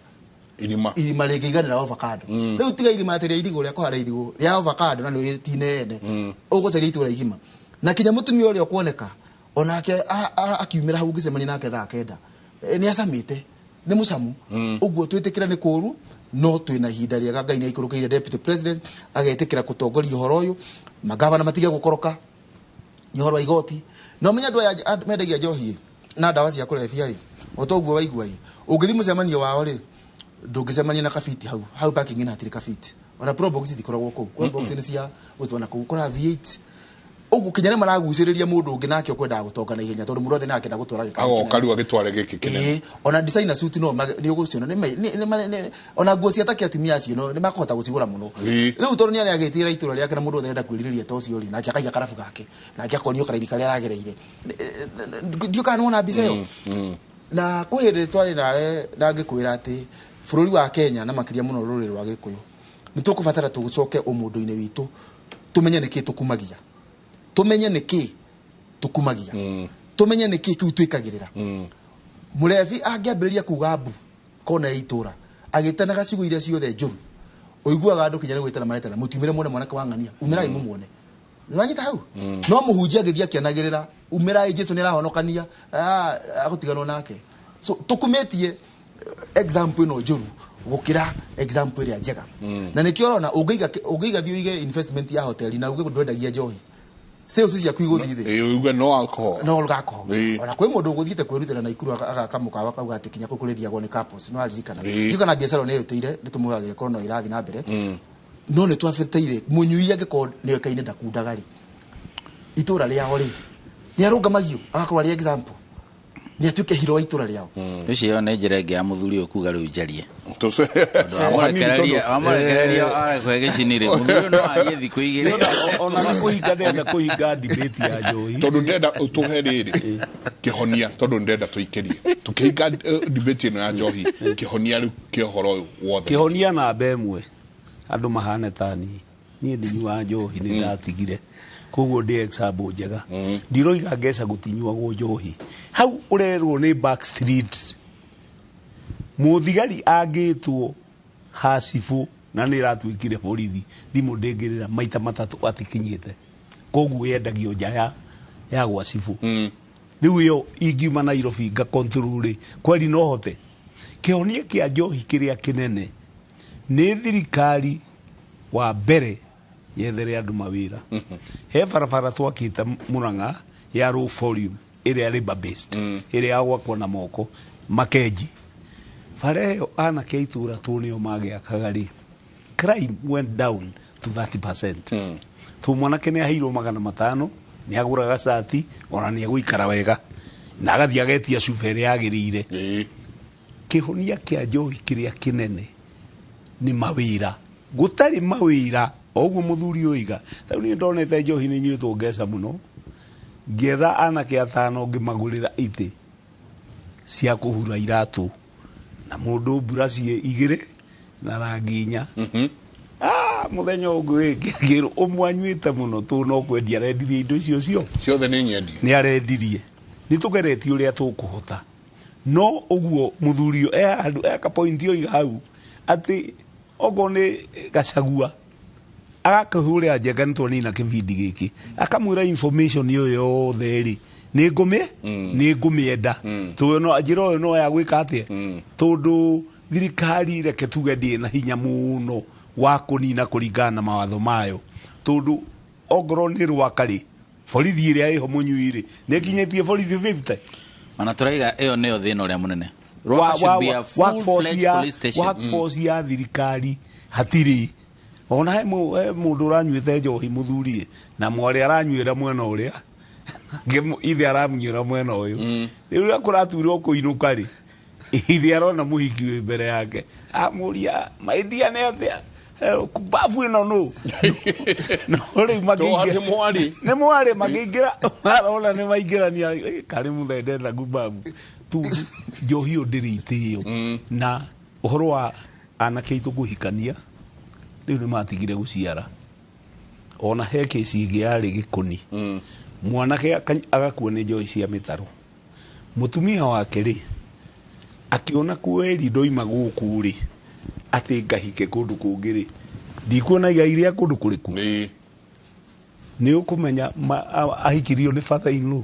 irima rĩngĩiganĩra avocado. Rĩu tiga irima atĩ rĩa irigũ rĩa kũhanda irigũ rĩa avocado na nĩ ti inene, ũgũcaria itũra igima. Na kinya mũtumia ũrĩa ũkuoneka onake akiumĩra hau ũngĩcemania nake thaa 9 nĩ acamĩte, nĩ mũcamu. Ũguo twĩtĩkĩra nĩ kũũru, no twĩna ihinda rĩega. Ngai nĩ aikũrũkĩire deputy president agetĩkĩra gũtongoria ũhoro ũyũ, magavana matige gũkoroka nĩ ũhoro wa igoti. No menya andũ aya mendagia njohi na ndawa cia kũrebia ĩ, o ta ũguo waigua ĩ, ũngĩthiĩ mũcemanio wao rĩ, ndũngĩcemania na kabiti hau hau parking ĩno hatirĩ kabiti, ona probox itikoragwo kũu, probox nĩ cia gũtwana kũu, ũkoraga V8 ũguo kinya nĩ maragucĩrĩria mũndũ ũngĩ nake ũkwendaga gũtonga na ihenya, tondũ mũndũ othe nake enda gũtwara gĩkari agoka rĩu agĩtware gĩkĩ kĩnene. Ona designer suit no nĩ ũgũciona nĩ ona nguo cia taki atumia acio nĩ makũhota gũcigũra mũno. Rĩu tondũ nĩ aragĩtĩra itũra rĩake na mũndũ othe arenda kwĩrirĩria ta ũcio rĩ, nake akaiga karabu gake, nake akonio karaini karĩa aragereire. Ndiũ kana nĩwona mbica ĩyo. Na kwĩ hĩndĩ twarĩ nawe na ngĩkwĩra atĩ bũrũri wa Kenya na makĩria mũno rũrĩrĩ rwa Gĩkũyũ nĩ tũkũbatara tũcoke ũmũndũ-inĩ witũ, tũmenye nĩkĩ tũkumagia, tũmenye nĩkĩ tũkumagia, tũmenye nĩkĩ kĩu twĩkagĩrĩra. Mũrebi angĩambĩrĩria kuga mbu kona ya itũra agĩtanaga ciugo iria ciothe njũru, ũiguaga andũ kinya nĩ gwĩtana maretana, mũtiumĩre muone mwanake wa ng'ania, umĩrai mũmuone. Nĩwanyita hau? No mũhunjia agĩthiĩ akĩanagĩrĩra umĩrai Jesu nĩarahonokania, agũtiganwo nake. So tũkumĩtie example ĩno njũru gũkĩra example ĩrĩa njega. Na nĩkĩo ũrona ũngĩiga thiĩ ũige investment ya hoteli na uge ndwendagia njohi, sales ciaku igũthiĩ thĩ. Uge no alcohol. No alcohol. Ona kwĩ mũndũ ũgũthiĩte kwĩrutĩra na Ikuru agaka mũkawa kauga atĩ kinya kũu kũrĩthiagwo nĩ couples, no aririkana. Ndiũ kana biacara nĩ ĩtũire, nĩ tũmũhagĩre korwo no ĩrathiĩ na mbere. No nĩ twabataire mũnyui angĩkorwo nĩoĩkaine ndakundaga rĩ, itũra rĩao rĩ, nĩ arũngamagio agakorwo arĩ example, nĩ atuĩke hero wa itũra rĩao. Ũcio nĩ njĩra ĩngĩ ya mũthuri ũyũ kuga rĩu njarie. Wamũrekereria arekwe gĩcini rĩ, mũthuri ũyũ no arie thikũ igĩrĩ. Ona kũhinga ndenda kũhinga debate ya njohi. Tondũ ndenda ũtũhe rĩrĩ kĩhonia, tondũ ndenda tũikĩrie. Tũkĩhinga debate ĩno ya njohi, kĩhonia rĩu kĩa ũhoro ũyũ wothe. Kĩhonia namba ĩmwe, andũ mahane ta niĩ. Niĩ ndinyuaga njohi, nĩ ndatigire. Koguo ndĩ example njega. Ndiroiga ngeca gũtinyuagwo njohi. Hau ũrerwo nĩ back street. Mũthigari angĩtwo hacibũ na nĩ ĩratuĩkire borithi, thimũ ndĩngĩrĩra maita matatũ atikinyĩte. Koguo yendagio nja ya gwa cibũ. Rĩu ĩyo ingiuma Nairobi nga control rĩ, kweli no hote. Kĩhonia kĩa njohi kĩrĩa kĩnene nĩ thirikari wa mbere yethere andũ mawĩra. He barabara twakĩte Murang'a ya low volume ĩrĩa labor based, ĩrĩa ya gwakwo na moko makenji. Bara ĩyo anake a itũra tũ nĩo magĩakaga rĩ, crime went down to 30%. Tũ mwanake nĩ aheirwo 500, nĩ agũraga cati ona nĩ egũikara wega na agathiĩ agetia cuba ĩrĩa yagĩrĩire. Kĩhonia kĩa njohi kĩrĩa kĩnene nĩ mawĩra. Gũtarĩ mawĩra o ũguo mũthuri oiga. Rĩu niĩ ndonete njohi nĩ nyuĩtwo ngeca mũno, ngĩetha anake atano ngĩmagũrĩra itĩ. cia kũhura iratũ na mũndũ mburaci igĩrĩ na rangi inya. Mũthenya ũngĩ wĩkĩagĩrwo ũmwe anyuĩte mũno tũ no kwendia arendirie indo icio cio ciothe nĩ nyendie nĩ arendirie. Nĩ tũgeretie ũrĩa tũkũhota no ũguo mũthuri ũyũ eka point oiga hau atĩ okorwo nĩ Gachagua agakĩhũrĩra Njenga nĩ twanina kĩbindi gĩkĩ akamwĩra information ĩyo yothe rĩ nĩ ngũmĩenda tondũ no njĩra ũyũ no ya gwĩka atĩa tondũ thirikari reke tuge ndĩ na hinya mũno wa kũnina kũringana na mawatho mayo tondũ ongorwo nĩ Rwaka rĩ borithi ĩrĩa ĩho mũnyui rĩ nĩ ĩkinyĩtie borithi 50 mana tũraiga ĩyo nĩyo thĩna ũrĩa mũnene. Rwaka should be a full-fledged police station. Workforce ya thirikari hatirĩ ona he mũndũ ũranyuĩte njohi mũthurie na mwarĩ aranyuĩra mwena ũrĩa ithe aramũnyuĩra mwena ũyũ rĩu rĩrĩa kũratuirwo kũinũka rĩ ithe arona mũhiki wĩ mbere yake amũria maidia nĩ atĩa babu ĩno nũ no rĩu makĩingĩra nĩ mwarĩ makĩingĩra arona nĩ maingĩrania karĩ mũthendeta kumbabu tu njohi ĩyo ndĩrĩ itĩo na ũhoro wa anake aitũ kũhikania rĩu nĩ matigire gũciara ona he kesi ĩngĩ yarĩ Gĩkũni mwanake agakua nĩ njohi cia mĩtaro mũtumia wake rĩ akĩona kweri ndoima gũkũ rĩ atĩ ngahike kũndũ kũngĩ rĩ ndikuona igai rĩa kũndũ kũrĩkũ nĩ ũkũmenya ahikirio nĩ father in law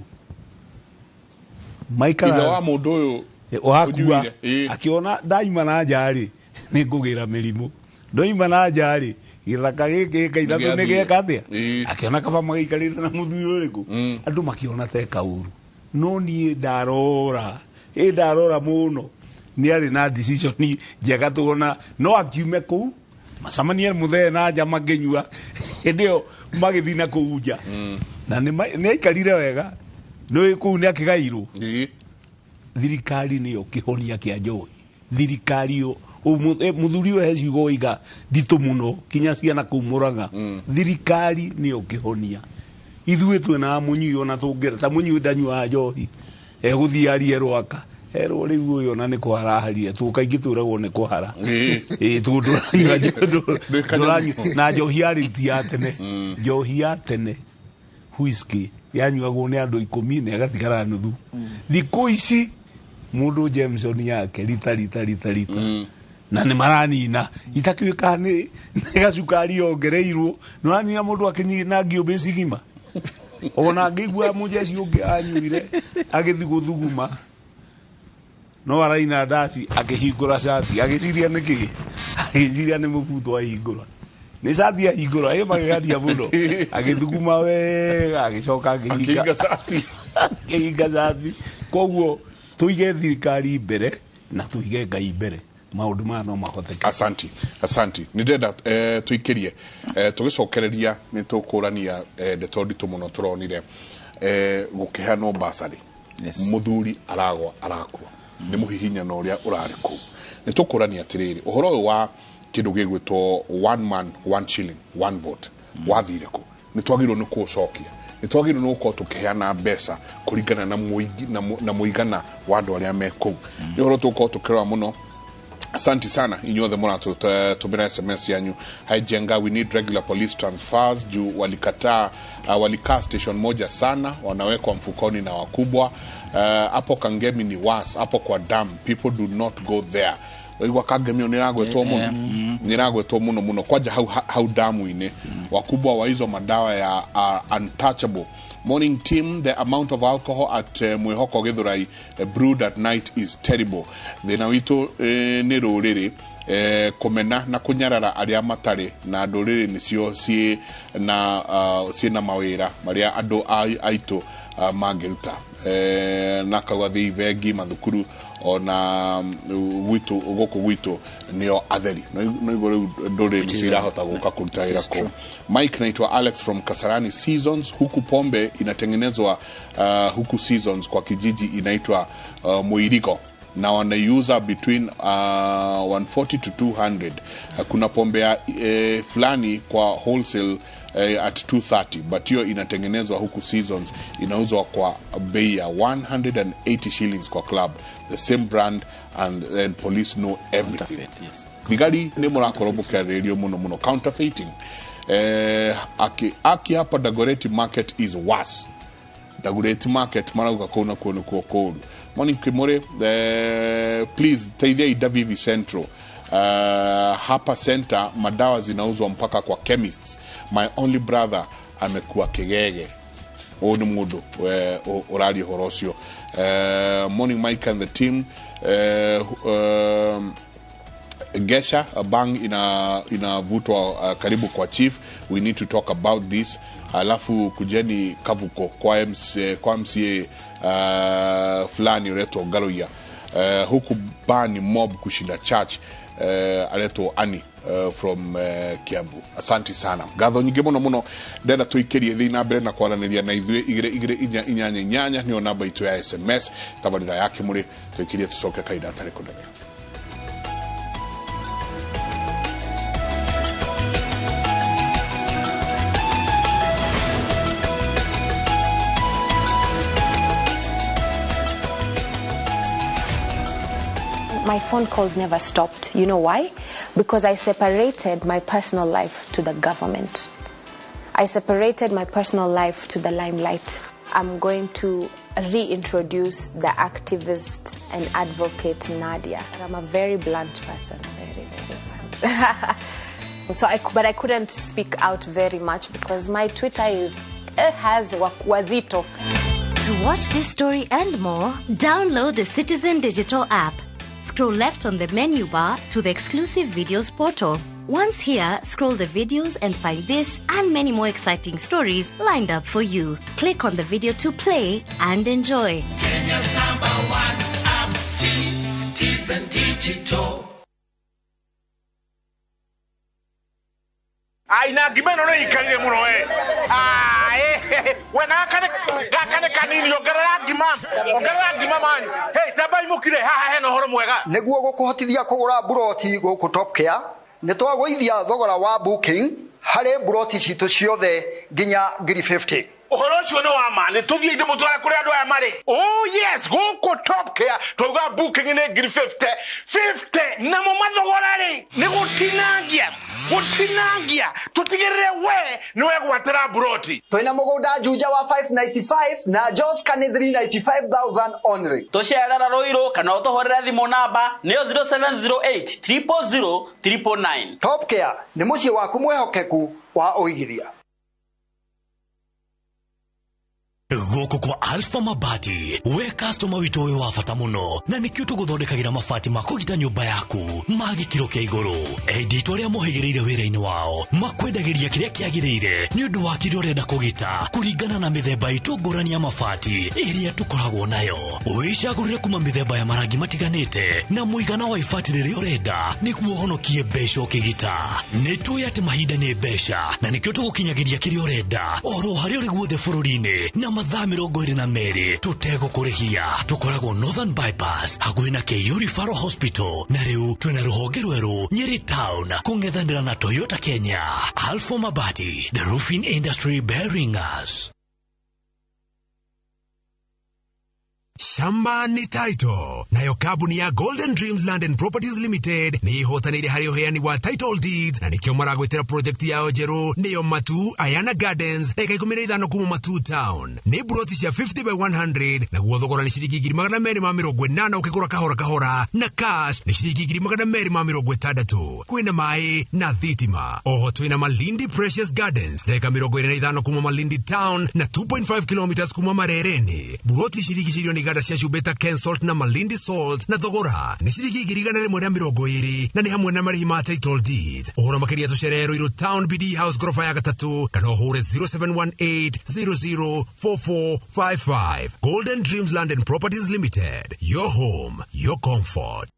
maikara ithe wa mũndũ ũyũ wakua akĩona ndaima na nja rĩ nĩ ngũgĩra mĩrimũ ndoima na nja rĩ gĩthaka gĩkĩ ĩka ithatũ nĩ gĩeka atĩa akĩona kaba magĩikarĩte na mũthuri ũrĩkũ andũ makĩona te kaũru no niĩ ndarora mũno nĩ arĩ na decision njega tuona no akiume kũu macamanie mũthee na nja makĩnyua hĩndĩ ĩyo magĩthiĩ na kũu nja na nĩ aikarire wega nĩ kũu nĩ akĩgairwo. Thirikari nĩyo kĩhonia kĩa njohi thirikari ĩyo mũthuri ũyũ he ciugo oiga nditũ mũno kinya ciana kũu Mũrang'a thirikari nĩyo kĩhonia ithuĩ twĩna mũnyui ona tũngĩra ta mũnyui ndanyuaga njohi egũthiĩ arie Rwaka erwo rĩu ũyũ ona nĩ kũharaharire tũ kaingĩ twĩragwo nĩ kũhara tondũ ndũranyua na njohi ya rĩu ti ya tene njohi ya tene whisky yanyuagwo nĩ andũ 10 na ĩgatigara nuthu thikũ ici mũndũ Jameson yake rita rita rita rita na nĩ maranina itakĩũĩ nĩ gacukari yongereirwo nĩ ũranina mũndũ akĩnina ngĩũmbĩ cigima ona ngĩigua mũjeci ũngĩ anyuire agĩthiĩ gũthuguma no araina ndaci akĩhingũra cati agĩciria nĩ kĩ agĩciria nĩ mũbuto ahingũra nĩ cati ahingũra ĩ magegania mũno agĩthuguma wega agĩcoka akĩhinga cati koguo tuige thirikari mbere na tuige Ngai mbere maũndũ maya no mahoteke. Asanti asanti nĩ ndenda tuikirie tũgĩcokereria nĩ tũkũrania ndeto nditũ mũno tũronire gũkĩheanwo basarĩ mũthuri aragwa arakua nĩ mũhihinyano ũrĩa ũrarĩ kũu nĩ tũkũrania atĩrĩrĩ ũhoro ũyũ wa kĩndũ gĩgwĩtwo one man one shilling one vote wathire kũ nĩ twagĩrĩirwo nĩ kũũcokia nĩ twagĩrĩirwo nĩ gũkorwo tũkĩheana mbeca kũringana na mũigana wa andũ arĩa me kũu nĩ ũhoro tũgũkorwo tũkĩrora mũno. Asante sana inyuothe mũratũtũmĩra SMS yanyu. Hi Jenga, we need regular police transfers juu walikataa walikaa station moja sana wanawekwa mfukoni na wakubwa. Hapo Kangemi ni was hapo kwa dam people do not go there. Igwa Kangemi nĩ ragwetwo mũno nĩ ragwetwo mũno mũno kwanja hau damu-inĩ wakubwa wa hizo madawa ya untouchable. Morning team, the amount of alcohol at Mwihoko Githurai brewed at night is terrible. Thĩna witũ nĩ rũrĩrĩ kũmena na kũnyarara arĩa matarĩ na ndũrĩrĩ nĩcio ciĩ na mawĩra marĩa andũ aitũ mangĩruta na kauga thĩ bengi mathukuru ona gwitũ gũkũ gwitũ nĩo atheri no igũ rĩu ndũrĩrĩ nĩcio irahota gũka kũruta wĩra kũu. Mike, naitwa Alex from Kasarani Seasons. Huku pombe inatengenezwa huku Seasons kwa kijiji inaitwa Muirigo na wanaiuza between 140 to 200. Kuna pombe ya fulani kwa wholesale At 230, but hiyo inatengenezwa huku Seasons, inauzwa kwa bei ya 180 shillings kwa club, the same brand, and then police know everything. Yes. Thigari nĩ mũrakorwo mũkĩarĩrĩrio mũno mũno counterfeiting. Aki hapa Dagoretti Market is worse. Dagoretti Market marauga kũu nakuo nĩkuo kũũru. Morning Kimore, please teithiai Davivi Central. Hapa center madawa zinauzwa mpaka kwa chemists. My only brother amekuwa kigege. Ũyũ nĩ mũndũ ũraria ũhoro ũcio. Morning Mike and the team. Gesha bang inavutwa karibu kwa chief. We need to talk about this. Alafu kujeni Kavuko kwa MC, kwa MCA fulani uretwo Garuya. Huku bani mob kushinda church, aretwo Ani from Kiambu. Asante sana. Ngatho nyingĩ mũno mũno, ndenda tũikĩrie thĩ na mbere na kwaranĩria na ithuĩ. 22488 nĩyo namba itũ ya SMS. Tabarĩra ya Kĩmũrĩ tũikĩrie, tũcoke kahinda gatarĩ kũnene. My phone calls never stopped. You know why? Because I separated my personal life to the government. I separated my personal life to the limelight. I'm going to reintroduce the activist and advocate Nadia. I'm a very blunt person, very, very blunt. But I couldn't speak out very much because my Twitter has wazito. To watch this story and more, download the Citizen Digital app. Scroll left on the menu bar to the exclusive videos portal. Once here, scroll the videos and find this and many more exciting stories lined up for you. Click on the video to play and enjoy. Kenya's number one app, Citizen Digital. Aina ngima ĩno nĩ ikarire mũno we. We gaka nĩ kanini, ongerera ngima, ongerera ngima man. Hey, tambai mũkire haha hena ũhoro mwega. Nĩguo gũkũhotithia kũgũra mburoti gũkũ Top Care, nĩ twagũithia thogora wa booking harĩ mburoti citũ ciothe nginya 50,000. Ũhoro ũcio nĩ wa ma, nĩ tũthiĩ ndĩmũtware kũrĩa andũ aya marĩ. Oh yes, gũkũ Top Care twauga booking nĩ 50,000 50, namo mathogora rĩ nĩ gũtinangia gũtinangia, tũtigĩrĩre we nĩ wegwatĩra mburoti. Twĩna mũgũnda Juja wa 595 na Joska nĩ 395,000 only. Tũcerera Ruiru kana ũtũhũrĩre thimũ namba nĩyo 0708 000 999. Top Care nĩ mũciĩ waku mwĩhokeku wa ũigithia. Gũkũ kwa Alpha Mabati, we customer witũ wĩ wa bata mũno, na nĩkĩo tũgũthondekagĩra mabati ma kũgita nyũmba yaku ma gĩkĩro kĩa igũrũ. Endia itũ arĩa mohĩgĩrĩire wĩra-inĩ wao makwendagĩria kĩrĩa kĩagĩrĩire nĩ ũndũ wa kĩrĩa ũrenda kũgita kũringana na mĩthemba itũ ngũrani ya mabati ĩrĩa tũkoragwo nayo. Wĩcagũrĩre kuma mĩthemba ya marangi matiganĩte na mũigana wa ibati rĩrĩa ũrenda nĩguo ũhonokie mbeca ũkĩgita. Nĩ tũĩ atĩ mahinda nĩ mbeca na nĩkĩo tũgũkinyagĩria kĩrĩa ũrenda oro harĩa ũrĩ guothe bũrũri-inĩ na mathaa 22 tũtegũkũrĩhia. Tũkoragwo Northern Bypass hakuhĩ na KU Referral Hospital, na rĩu twĩna rũhonge rwerũ Nyeri Town kũng'ethanĩra na Toyota Kenya. Alpha Mabati, the roofing industry bearing us. Shamba ni title. Nayo kampuni ya Golden Dreams Land and Properties Limited ni ihotanĩire harĩ ũheani wa title deeds, na nĩkĩo maragwĩtĩra project yao njerũ nĩyo Matu Ayana Gardens, eka 15 kuma Matu Town. Nĩ buroti cia 50 by 100, naguo thogora nĩ ciringi 280,000 ũkĩgũra kahora kahora, na cash nĩ ciringi 260,000. Kwĩna maĩ na thitima. Oho twĩna Malindi Precious Gardens, eka 25 kuma Malindi Town na 2.5 kilometers kuma Marereni. Buroti cirigicĩirio nĩ iganda cia cumbĩ ta Ken Salt na Malindi Salt, na thogora nĩ ciringi 120,000 na nĩ hamwe na marĩhi ma title deed. Ũhoro makĩria tũcerere Ruiru Town BD House goroba ya gatatũ kana ũhũre 0718 004455. Golden Dreams Land and Properties Limited, your home, your comfort.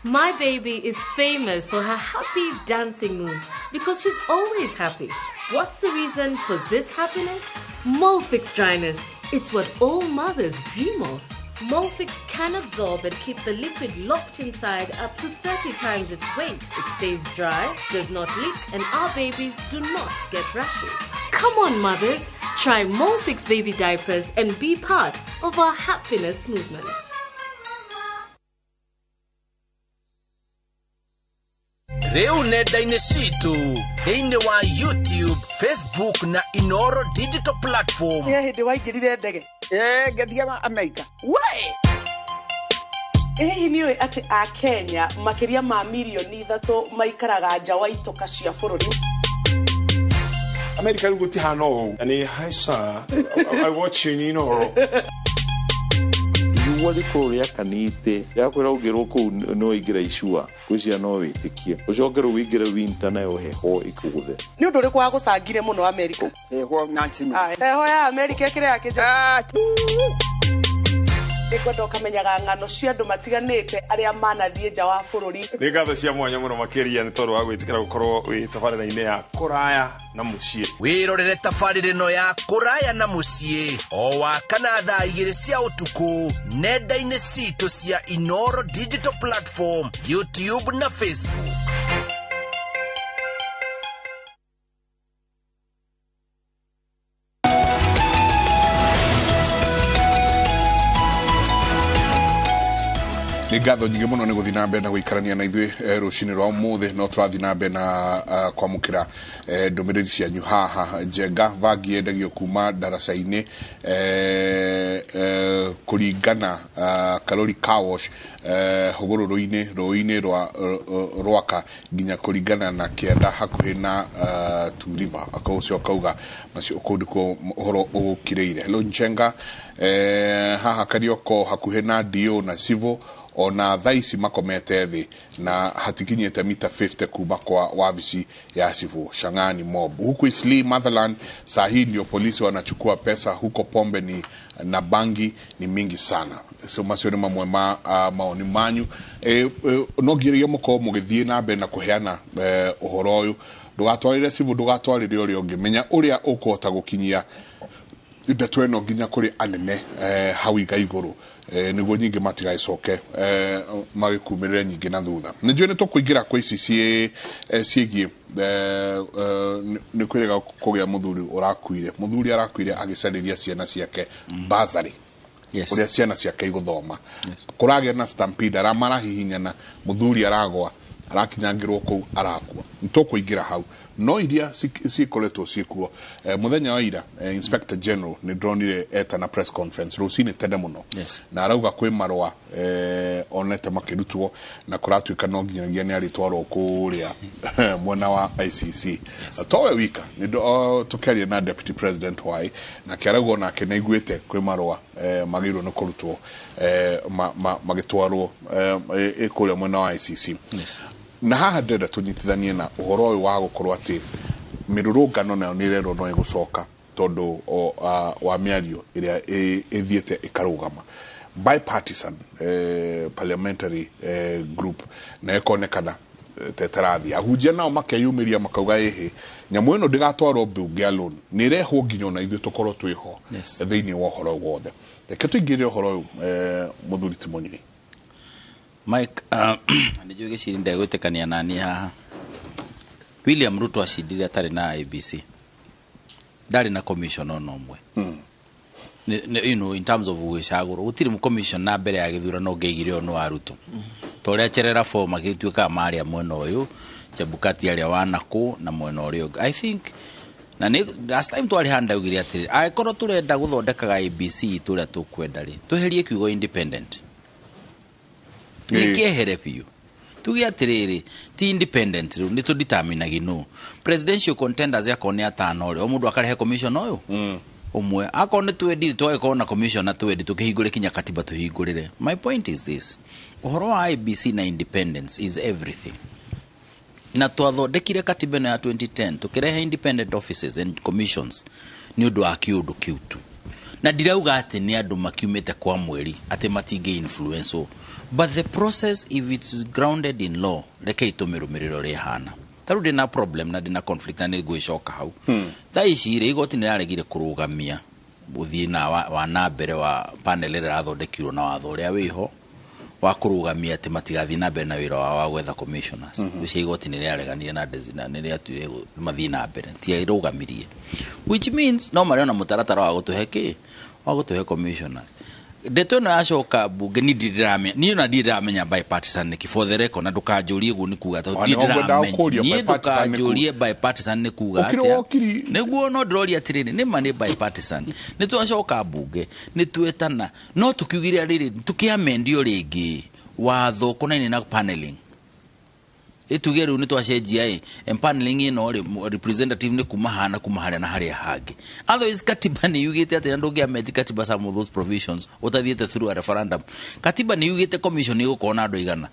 My baby is famous for her happy dancing moves because she's always happy. What's the reason for this happiness? Molfix dryness. It's what all mothers dream of. Molfix can absorb and keep the liquid locked inside up to 30 times its weight. It stays dry, does not leak, and our babies do not get rashes. Come on, mothers, try Molfix baby diapers and be part of our happiness movement. Rĩu nenda-inĩ citũ thĩinĩ wa YouTube, Facebook na Inoro digital platform. Nĩ hĩndĩ waingĩrire ndege? Ngĩthiĩ Amerika. We! Hihi nĩ ũĩ atĩ Akenya makĩria ma mirioni 3 maikaraga nja wa itoka cia bũrũri? Amerika rĩu gũtihana ũũ. Nĩ hi sir, I watch you in Inoro. Riũa rĩkorwo rĩakanĩte rĩakwĩra ũngĩrwo kũu no ũingĩre icua ngwĩciria no wĩtĩkie ũcoke rĩu ũingĩre winter nayo heho ĩkũgũthe. Nĩ ũndũ ũrĩkũ wagũcangire mũno Amerika? Heho Nancy. Heho ya Amerika ĩkĩrĩ ya kĩnja. Nĩngwenda ũkamenyaga ng'ano cia andũ matiganĩte arĩa manathiĩ nja wa bũrũri. Nĩ ngatho cia mwanya mũno makĩria nĩ tondũ wa gwĩtĩkĩra gũkorwo wĩ tabarĩra-inĩ ya kũraya na mũciĩ. Wĩrorere tabarĩra ĩno ya kũraya na mũciĩ o wa kana thaa 2 cia ũtukũ nenda-inĩ citũ cia Inoro digital platform, YouTube na Facebook. Nĩ ngatho nyingĩ mũno nĩ gũthiĩ na mbere na gũikarania na ithuĩ rũcinĩ rwa ũmũthĩ. No tũrathiĩ na mbere na kwamũkĩra ndũmĩrĩri cianyu haha. Njenga vangi yendagio kuma ndaraca-inĩ kũringana Karori Car Wash hũgũrũrũ-inĩ rũĩ-inĩ rwa Rwaka nginya kũringana na kĩanda hakuhĩ na Two River. Ũcio akauga macio kũu nĩkuo ũhoro ũgũkirĩire. Hello Njenga, haha Karioko hakuhĩ na DO na Civil ona thaa ici makomete thĩ na hatikinyĩte mita 50 kuma kwa wabici ya Civil Shangani mob. Huku Isli Motherland saa hii ndio polisi wanachukua pesa huko, pombe ni na bangi ni mingi sana. So macio nĩ mamwe ma maoni manyu. No ngiria mũkorwo mũgĩthiĩ na mbere na kũheana ũhoro ũyũ. Ndũgatwarĩre civil, ndũgatwarĩre ũrĩa ũngĩ, menya ũrĩa ũkũhota gũkinyia ndeto ĩno nginya kũrĩ anene hau iga igũrũ nĩguo nyingĩ matigagĩcoke magĩkumĩrĩre nyingĩ na thutha. Nĩ njũĩ nĩ tũkũingĩra kwĩ ici ciĩgiĩ nĩ kwĩrĩga kũgĩa mũthuri ũrakuire. Mũthuri arakuire agĩcarĩria ciana ciake bursary. Ũrĩa ciana ciake igũthoma. Kũragĩa na stampede, marahihinyana, mũthuri aragwa, arakinyangĩrwo kũu arakua. Nĩ tũkũingĩra hau. No iria cikoretwo ciĩkuo. Mũthenya wa ira Inspector General nĩ ndonire etana press conference rũcinĩ tene mũno. Na arauga kwĩ marũa onete makĩrutwo na kũratuĩka no nginyagia nĩ arĩtwarwo kũrĩa mwena wa ICC. Towe wika nĩ tũkĩaria na Deputy President Wai nake arauga onake nĩ aiguĩte kwĩ marũa magĩrĩirwo nĩ kũrutwo magĩtwarwo kũrĩa mwena wa ICC. Na haha ndĩrenda tũnyitithanie na ũhoro ũyũ wa gũkorwo atĩ mĩrũrũngano nayo nĩ ĩrerwo no ĩgũcoka tondũ wa mĩario ĩrĩa ĩthiĩte ĩkarũgama. Bipartisan parliamentary group na ĩkonekana ta ĩtarathiĩ. Ahunjia nao makeyumĩria makauga ĩhĩ nyamũ ĩno ndĩgatwarwo mbunge alone, nĩ ĩrehwo nginya ona ithuĩ tũkorwo twĩho thĩinĩ wa ũhoro wothe. Reke tũingĩre ũhoro ũyũ mũthuri ti Mũnyui. Mike, nĩ njũĩ gĩciri ndegwĩtĩkania nani haha. William Ruto acindire atarĩ na IEBC. Ndarĩ na commission ona ũmwe. You know, in terms of gwĩcagũrwo gũtirĩ commission na mbere ya gĩthurano ũngĩaigire ũyũ nĩ wa Ruto. Ta ũrĩa Cherera 4 magĩtuĩkaga marĩa mwena ũyũ, Chebukati arĩa wa nakũ na mwena ũrĩa ũngĩ. I think na nĩ last time twarĩ haha ndaugire atĩrĩrĩ, angĩkorwo tũrenda gũthondekaga IEBC itũ ũrĩa tũkwenda rĩ, tweherie kiugo independent. Nĩkĩehere biũ. Tuge atĩrĩrĩ, ti independent rĩu nĩ tũdeterminagi no. Presidential contenders akorwo nĩ atano rĩ, o mũndũ akarehe commission ũyũ ũmwe. Akorwo nĩ twendi twagĩkorwo na commission na twendi tũkĩhingũre kinya katiba tũhingũrĩre. My point is this, ũhoro wa IEBC na independence is everything. Na twathondekire katiba ĩno ya 2010 tũkĩrehe independent offices and commissions nĩ ũndũ wa kĩũndũ kĩu tu. Na ndirauga atĩ nĩ andũ makiumĩte kwa mweri atĩ matingĩ influence, but the process, if it's grounded in law, reke itũmĩrũmĩrĩro rĩhana. Ta rĩu ndĩna problem na ndĩna conflict na nĩngwĩcoka hau. Thaa ici rĩ, igoti nĩ rĩraregire kũrũgamia Ũthiĩ na wa na mbere wa panel ĩrĩa ĩrathondekirwo na watho ũrĩa wĩho wa kũrũgamia atĩ matigathiĩ na mbere na wĩra wao wa gwetha commissioners. Ũcio igoti nĩ rĩareganire na na nĩ rĩatuire mathiĩ na mbere, tiarũgamirie, which means no marĩ ona mũtaratara wa gũtũhe kĩ, wa gũtũhe commissioners. Ndeto ĩno yacoka mbunge, ni ndiramenya, niĩ ona ndirĩ ndĩramenya bipartisan nĩkĩ, for the record, na ndũkanjũrie ũguo nĩ kuga tondũ Wa, ndirĩ nĩho ngwendaga ndĩramenya. gũkũria, Niĩ bipartisan nĩ ndũkanjũrie bipartisan nĩ kuga Ũkĩrĩ atĩa. wokiri. Nĩguo no ndĩroria atĩrĩrĩ, nĩ ma nĩ bipartisan, nĩ twacoka mbunge, nĩ twetana, no tũkiugire rĩrĩ, tũkĩamendio rĩngĩ watho ũkonainie na paneling, ĩtuge rĩu nĩ twacenjia ĩ empaneling ĩno rĩ, representative nĩ kuma hana kuma harĩa na harĩa hangĩ. Otherwise katiba nĩ yugĩte atĩ na ndũngĩamend katiba some of those provisions ũtathiĩte through a referendum. Katiba nĩ yugĩte commission ĩgũkorwo na andũ aigana,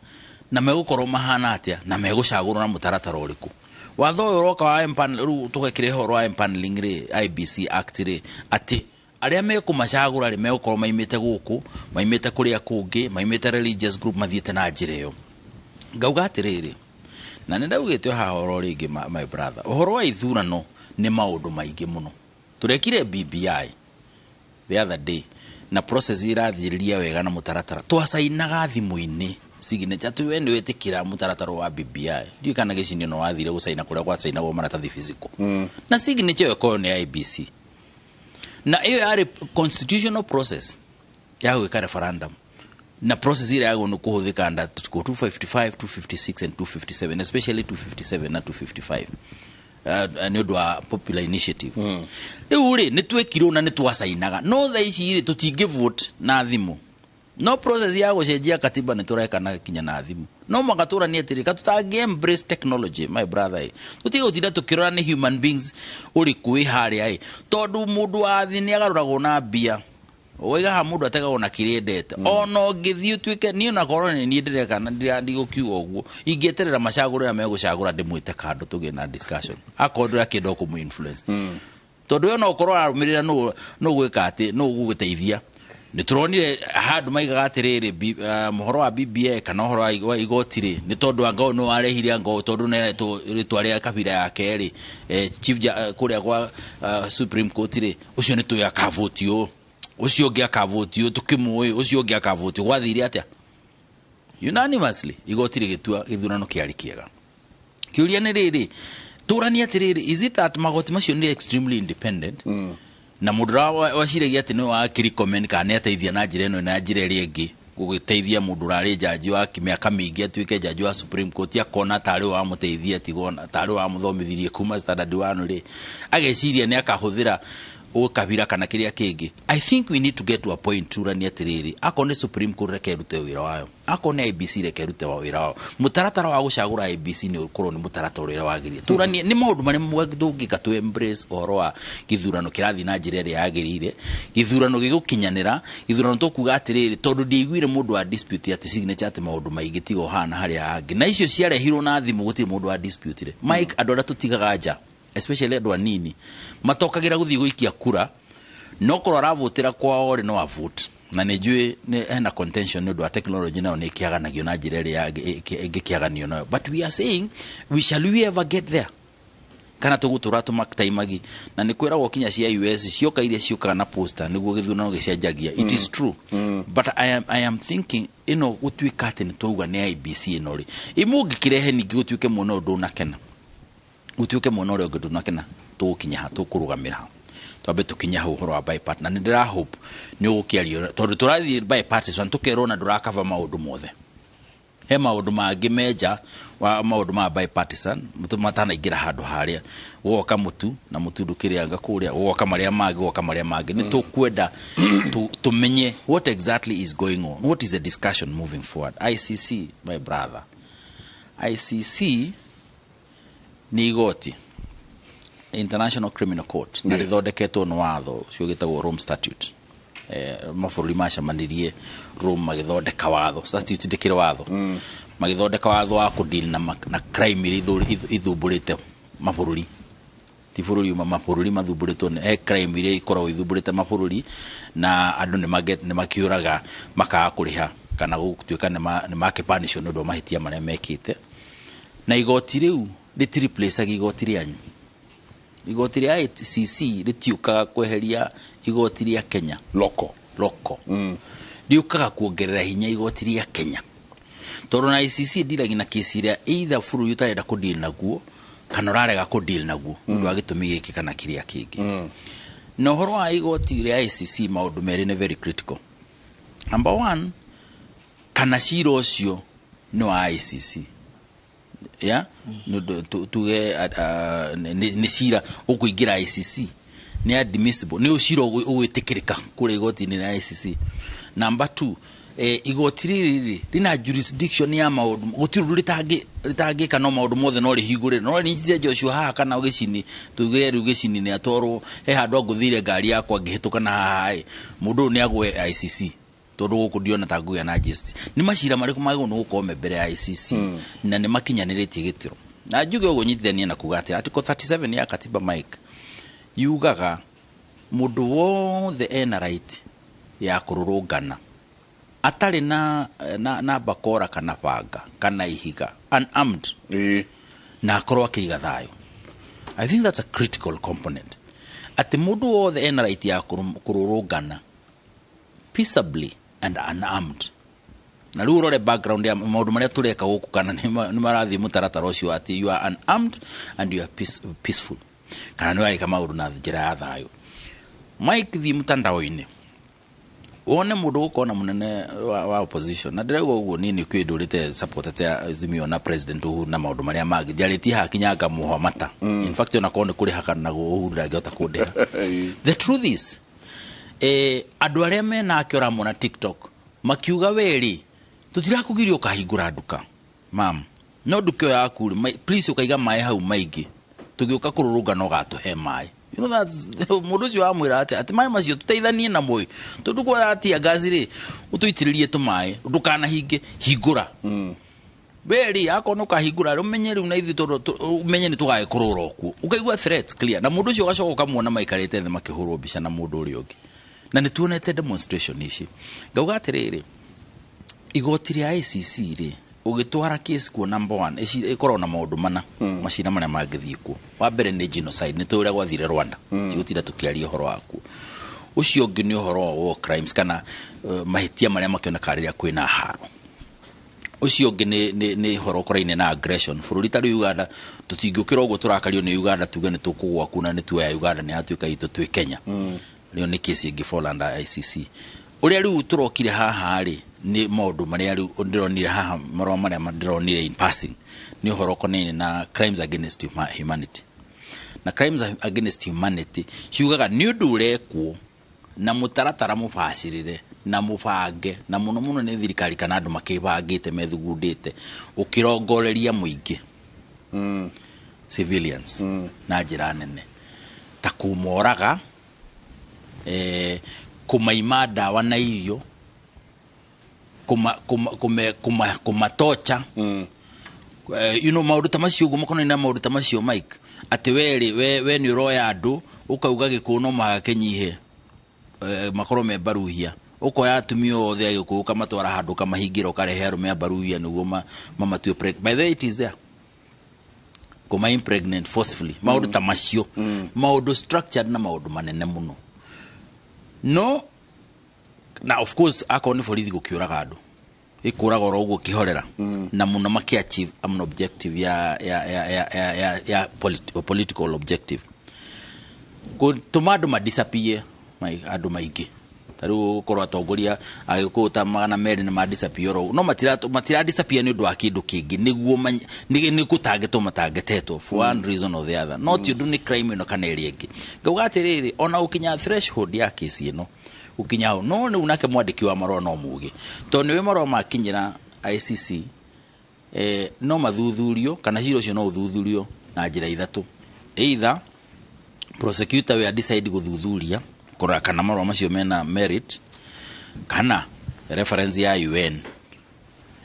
na megũkorwo mahana atĩa, na megũcagũrwo na mũtaratara ũrĩkũ. Watho ũyũ ũroka wa empanel, rĩu tũgekĩra ũhoro wa empaneling rĩ, IEBC Act rĩ, atĩ arĩa mekũmacagũra rĩ, megũkorwo maimĩte gũkũ, maimĩte kũrĩa kũngĩ, maimĩte religious group, mathiĩte na njĩra ĩyo. Ngauga atĩrĩrĩ, na nĩ ndaugĩte haha ũhoro rĩngĩ, my brother, ũhoro wa ithurano nĩ maũndũ maingĩ mũno. Tũrekire BBI the other day na process irathiĩrĩria wega na mũtaratara, twacainaga thimũ-inĩ signature atĩ we nĩ wĩtĩkĩra mũtaratara wa BBI. Ndiũĩ kana gĩcinio no wathire gũcaina kũrĩa gwacainagwo maratathi physical, na signature ĩyo ĩkorwo nĩ IEBC, na ĩyo yarĩ constitutional process ya gwĩka referendum, na process ĩrĩa yagwo nĩ kũhũthĩka under article 255, 256 and 257, especially 257 na 255, nĩ ũndũ wa popular initiative. Rĩu rĩ, nĩ twekirwo na nĩ twacainaga, no thaa ici rĩ, tũtingĩ vote na thimũ, no process ya gũcenjia katiba nĩ tũreka na kinya na thimũ. No mwaka tũranie atĩrĩ, ka tũtangĩ embrace technology, my brother, ĩ tũtige gũtinda tũkĩrora nĩ human beings ũrĩkũ wĩ harĩa, ĩ tondũ mũndũ wa thĩ nĩ agarũragwo na mbia. Waiga haha mũndũ ategagwo na kĩrĩa endete. Ona ũngĩthiĩ ũtuĩke niĩ ona korwo nĩ niĩ ndĩreka na ndigũkiuga ũguo, ingĩeterera macagũre arĩa megũcagũra, ndĩmwĩte kando tũgĩe na discussion akorwo ndũrakĩenda kũmũ influence, tondũ we no ũkorwo ararũmĩrĩra nũ gwĩka atĩ nũ gũgũteithia. Nĩ tũronire handũ maigaga atĩrĩrĩ, mũhoro wa BBI kana ũhoro wa igoti rĩ, nĩ tondũ anga ũyũ nĩ warehire, anga ũyũ tondũ nĩ rĩtwa rĩa kabira yake rĩ, chief kũrĩa kwa Supreme Court rĩ, ũcio nĩ tũĩ akavoti ũũ, ũcio ũngĩ akavoti ũũ, tũkĩmũĩ ũcio ũngĩ akavoti ũũ. Gwathire atĩa? Unanimously igoti rĩgĩtua gĩthurano kĩarĩ kĩega. Kĩũria nĩ rĩrĩ, tũranie atĩrĩrĩ, is it that magoti macio nĩ extremely independent, na mũndũ ũrĩa waciragia atĩ nĩ wakĩrecommend kana nĩ ateithia na njĩra ĩno na njĩra ĩrĩa ĩngĩ gũgĩteithia mũndũ ũrarĩ njanji wa mĩaka mĩingĩ atuĩke njanji wa Supreme Court, akona tarĩ we wamũteithia, tigwo tarĩ we wamũthomithirie kuma standard one rĩ, ageciria nĩ akahũthĩra ũkabira kana kĩrĩa kĩngĩ. I think we need to get to a point turanie atĩrĩrĩ, akorwo nĩ Supreme Court, reke ĩrute wĩra wayo, akorwo nĩ IEBC, reke ĩrute wĩra wayo. Mũtaratara wa gũcagũra IEBC nĩ ũkorwo nĩ mũtaratara ũrĩa wagĩrĩire. Turanie nĩ maũndũ marĩa tũngĩka to embrace ũhoro wa gĩthurano kĩrathiĩ na njĩra ĩrĩa yagĩrĩire, gĩthurano gĩgũkinyanĩra, gĩthurano tũkuga atĩrĩrĩ, tondũ ndiaiguire mũndũ wa dispute atĩ signature, atĩ maũndũ maingĩ tiga ũhana harĩa hangĩ, na icio ciarehirwo na thimũ, gũtirĩ mũndũ wa dispute. Mike, andũ arĩa tũtigaga nja, especially andũ anini matokagĩra gũthiĩ gũikia kura, no korwo aravotera kwao rĩ, no avote. Na nĩ njũĩ hena contention nĩ ũndũ wa technology, nayo nĩ ĩkĩaganagio na njĩra ĩrĩa ĩngĩkĩaganio nayo, but we are saying, we shall we ever get there, kana tũgũtũra tũmaktaimagi? Na nĩ kwĩragwo kinya cia US cioka iria ciũkaga na poster nĩguo gĩthurano gĩcenjagia. It is true, but I am thinking ĩno gũtuĩka atĩ nĩ twauga nĩ IEBC ĩno rĩ, ĩmũngĩkĩrehe ningĩ gũtuĩke mwena ũyũ ndũnakena, gũtuĩke mwena ũrĩa ũngĩ ndũnakena, tũgũkinya ha, tũkũrũgamĩra ha? Twambe tũkinye hau ũhoro wa bipartisan, na nĩ ndĩra hope nĩ ũgũkĩaria, tondũ tũrathiĩ bipartisan, tũkerwo na ndũrakaba maũndũ mothe. He maũndũ mangĩ menja wa maũndũ ma bipartisan matanaingĩra handũ harĩa gũgoka mũtu na mũtu ndũkĩrĩanga kũrĩa, gũgoka marĩa mangĩ, gũgoka marĩa mangĩ. Nĩ tũkwenda tũmenye what exactly is going on, what is the discussion moving forward. ICC, my brother, ICC nĩ igoti, International Criminal Court, na rĩthondeketwo nĩ watho ũcio gĩtagwo Rome Statute. Mabũrũri macemanirie Rome magĩthondeka watho, statute ndĩkĩrĩ watho, magĩthondeka watho wa kũdeal na crime iria ithumbũrĩte mabũrũri, ti bũrũri ũmwe, mabũrũri mathumbũrĩtwo nĩ he crime iria ikoragwo ithumbũrĩte mabũrũri, na andũ nĩ makĩũraga makaga kũrĩha kana gũtuĩka nĩ makĩpunishwo nĩ ũndũ wa mahĩtia marĩa mekĩte. Na igoti rĩu rĩtireplacaga igoti rĩanyu. Igoti rĩa ICC rĩtiũkaga kweheria igoti rĩa Kenya loko loko. Rĩũkaga kuongerera hinya igoti rĩa Kenya. Tondũ na ICC ndiragia na kesi ĩrĩa either bũrũri ũtarenda kũdeal naguo kana ũrarega kũdeal naguo nĩ ũndũ wa gĩtũmi gĩkĩ kana kĩrĩa kĩngĩ. Na ũhoro wa igoti rĩa ICC maũndũ merĩ nĩ very critical. Number one, kana cira ũcio nĩ wa ICC. Ya tuge nĩ cira ũkũingĩra ICC nĩ admissible, nĩ ũcira ũgwĩtĩkĩrĩka kũrĩa igoti-inĩ rĩa ICC. Number two, igoti rĩrĩ rĩna jurisdiction ya maũndũ, gũtirĩ ũndũ rĩtangĩka, no maũndũ mothe no rĩhingũrĩre. No rĩnyitithia Joshua haha kana gĩcini, tuge rĩu gĩcini nĩ atwarwo he handũ angũthire ngari yakwa ngĩhĩtũka na haha ĩ, mũndũ ũyũ nĩ agwe ICC tondũ gũkũ ndiona ta ngũgĩa na gist. Nĩ macira marĩkũ magĩrĩirwo nĩ gũkorwo me mbere ya ICC na nĩ makinyanĩrĩtie gĩtĩro? Na njuge ũguo nyitithanie na kuga atĩ Article 37 ya katiba, Mike, yugaga mũndũ wothe ena right ya kũrũrũngana atarĩ na bakora kana banga kana ihiga, unarmed, na akorwo akĩiga thayũ. I think that's a critical component, atĩ mũndũ wothe ena right ya kũrũrũngana peaceably and unarmed. Na rĩu ũrore background ya maũndũ marĩa tũreka gũkũ kana nĩ marathiĩ mũtaratara ũcio atĩ you are unarmed and you are peaceful, kana nĩ ũreka maũndũ na njĩra ya thayũ. Mike, thiĩ mtandao-inĩ wone mũndũ gũkorwo na mũnene wa opposition, na ndĩrauga ũguo niĩ nĩ kĩndũ ndũrĩte supportete Azimio na President Uhuru na maũndũ marĩa mangĩ, njarĩtie haha kinya ngamũhwa mata. In fact, ona korwo nĩ kũrĩha kana Uhuru ndangĩhota kũndĩha. The truth is, andũ arĩa menake ũramona TikTok makiuga werĩ tũtirakũgiria ũkahingũra nduka mam, no nduka ĩyo yaku rĩ, please ũkaiga maĩ hau maingĩ, tũgĩũka kũrũrũngana ũgatũhe maĩ. You know that's mũndũ ũcio wamwĩra atĩ maĩ macio tũteithanie namo ĩ, tondũ kwatia ngaci rĩ, ũtũitĩrĩrie tũmaĩ, ndũkanahinge, hingũra we rĩ, akorwo nĩ ũkahingũra rĩ, ũmenye rĩu na ithuĩ tondũ ũmenye nĩ tũgagĩkũrũra okuo, ũkaigua threats clear. Na mũndũ ũcio ũgacoka ũkamuona maikarĩte thĩ makĩhũrwo mbica na mũndũ ũrĩa ũngĩ, na nĩ tuonete demonstration ici. Ngauga atĩrĩrĩ, igoti rĩa ICC rĩ, ũgĩtwara case kuo, number one, ĩkoragwo na maũndũ mana, macira marĩa mangĩthiĩ kuo. Wa mbere nĩ genocide, nĩ tũĩ ũrĩa gwathire Rwanda, tigũtinda tũkĩaria ũhoro wakuo. Ũcio ũngĩ nĩ ũhoro wa war crimes kana mahĩtia marĩa makĩonekaga rĩrĩa kwĩna haro. Ũcio ũngĩ nĩ ũhoro ũkoraine na aggression. Bũrũri ta rĩu Uganda, tũtingĩũkĩra ũguo tũrakario nĩ Uganda tuge nĩ tũkũgwa kuna nĩ tuoya Uganda nĩ yatuĩka itũ twĩ Kenya. Rĩo nĩ case ĩngĩ fall under ICC. Ũrĩa rĩu tũrokire haha rĩ, nĩ maũndũ marĩa rĩu ndĩronire haha, marũa marĩa ndĩronire in passing nĩ ũhoro ũkonainie na crimes against humanity. Na crimes against humanity ciugaga nĩ ũndũ ũrekwo na mũtaratara mũbacĩrĩre na mũbange na mũno mũno nĩ thirikari kana andũ makĩbangĩte methugundĩte, ũkĩrongoreria mũingĩ, civilians, na njĩra nene ta kũmoraga, kũmaima ndawa na irio, kũmatocha, maũndũ ta macio ũguo makonainie na maũndũ ta macio, Mike, atĩ we rĩ, we nĩ ũroya andũ ũkauga gĩkũyũ no mũhaka kĩnyihe, makorwo me Baruhia, ũkoya atumia othe a gĩkũyũ ũkamatwara handũ ũkamahingĩra, ũkarehe arũme a Baruhia nĩguo mamatue by the way, it is there, kũma impregnant forcefully, maũndũ ta macio, maũndũ structured na maũndũ manene mũno. No na of course akorwo nĩ borithi gũkĩũraga andũ, ĩkũraga oro ũguo kĩhorera na mũno makĩ achieve an objective ya political objective, gũtũma andũ madisappear, andũ maingĩ ta rĩu gũkorwo atongoria a Gĩkũyũ ta 200 nĩ madisappear oro ũguo. No matira disappear nĩ ũndũ wa kĩndũ kĩngĩ, nĩguo nĩ gũtangetwo matangetetwo for one reason or the other, no ti ũndũ nĩ crime ĩno kana ĩrĩa ĩngĩ. Ngauga atĩrĩrĩ, ona gũkinya threshold ya kesi ĩno gũkinya hau, no rĩu nake mwandĩki wa marũa no mũgĩ, tondũ nĩwe marũa makinyĩra ICC, no mathuthurio kana cira ũcio no ũthuthurio na njĩra ithatũ. Either prosecutor we decide gũthuthuria kũrora kana marũa macio mena merit, kana reference ya UN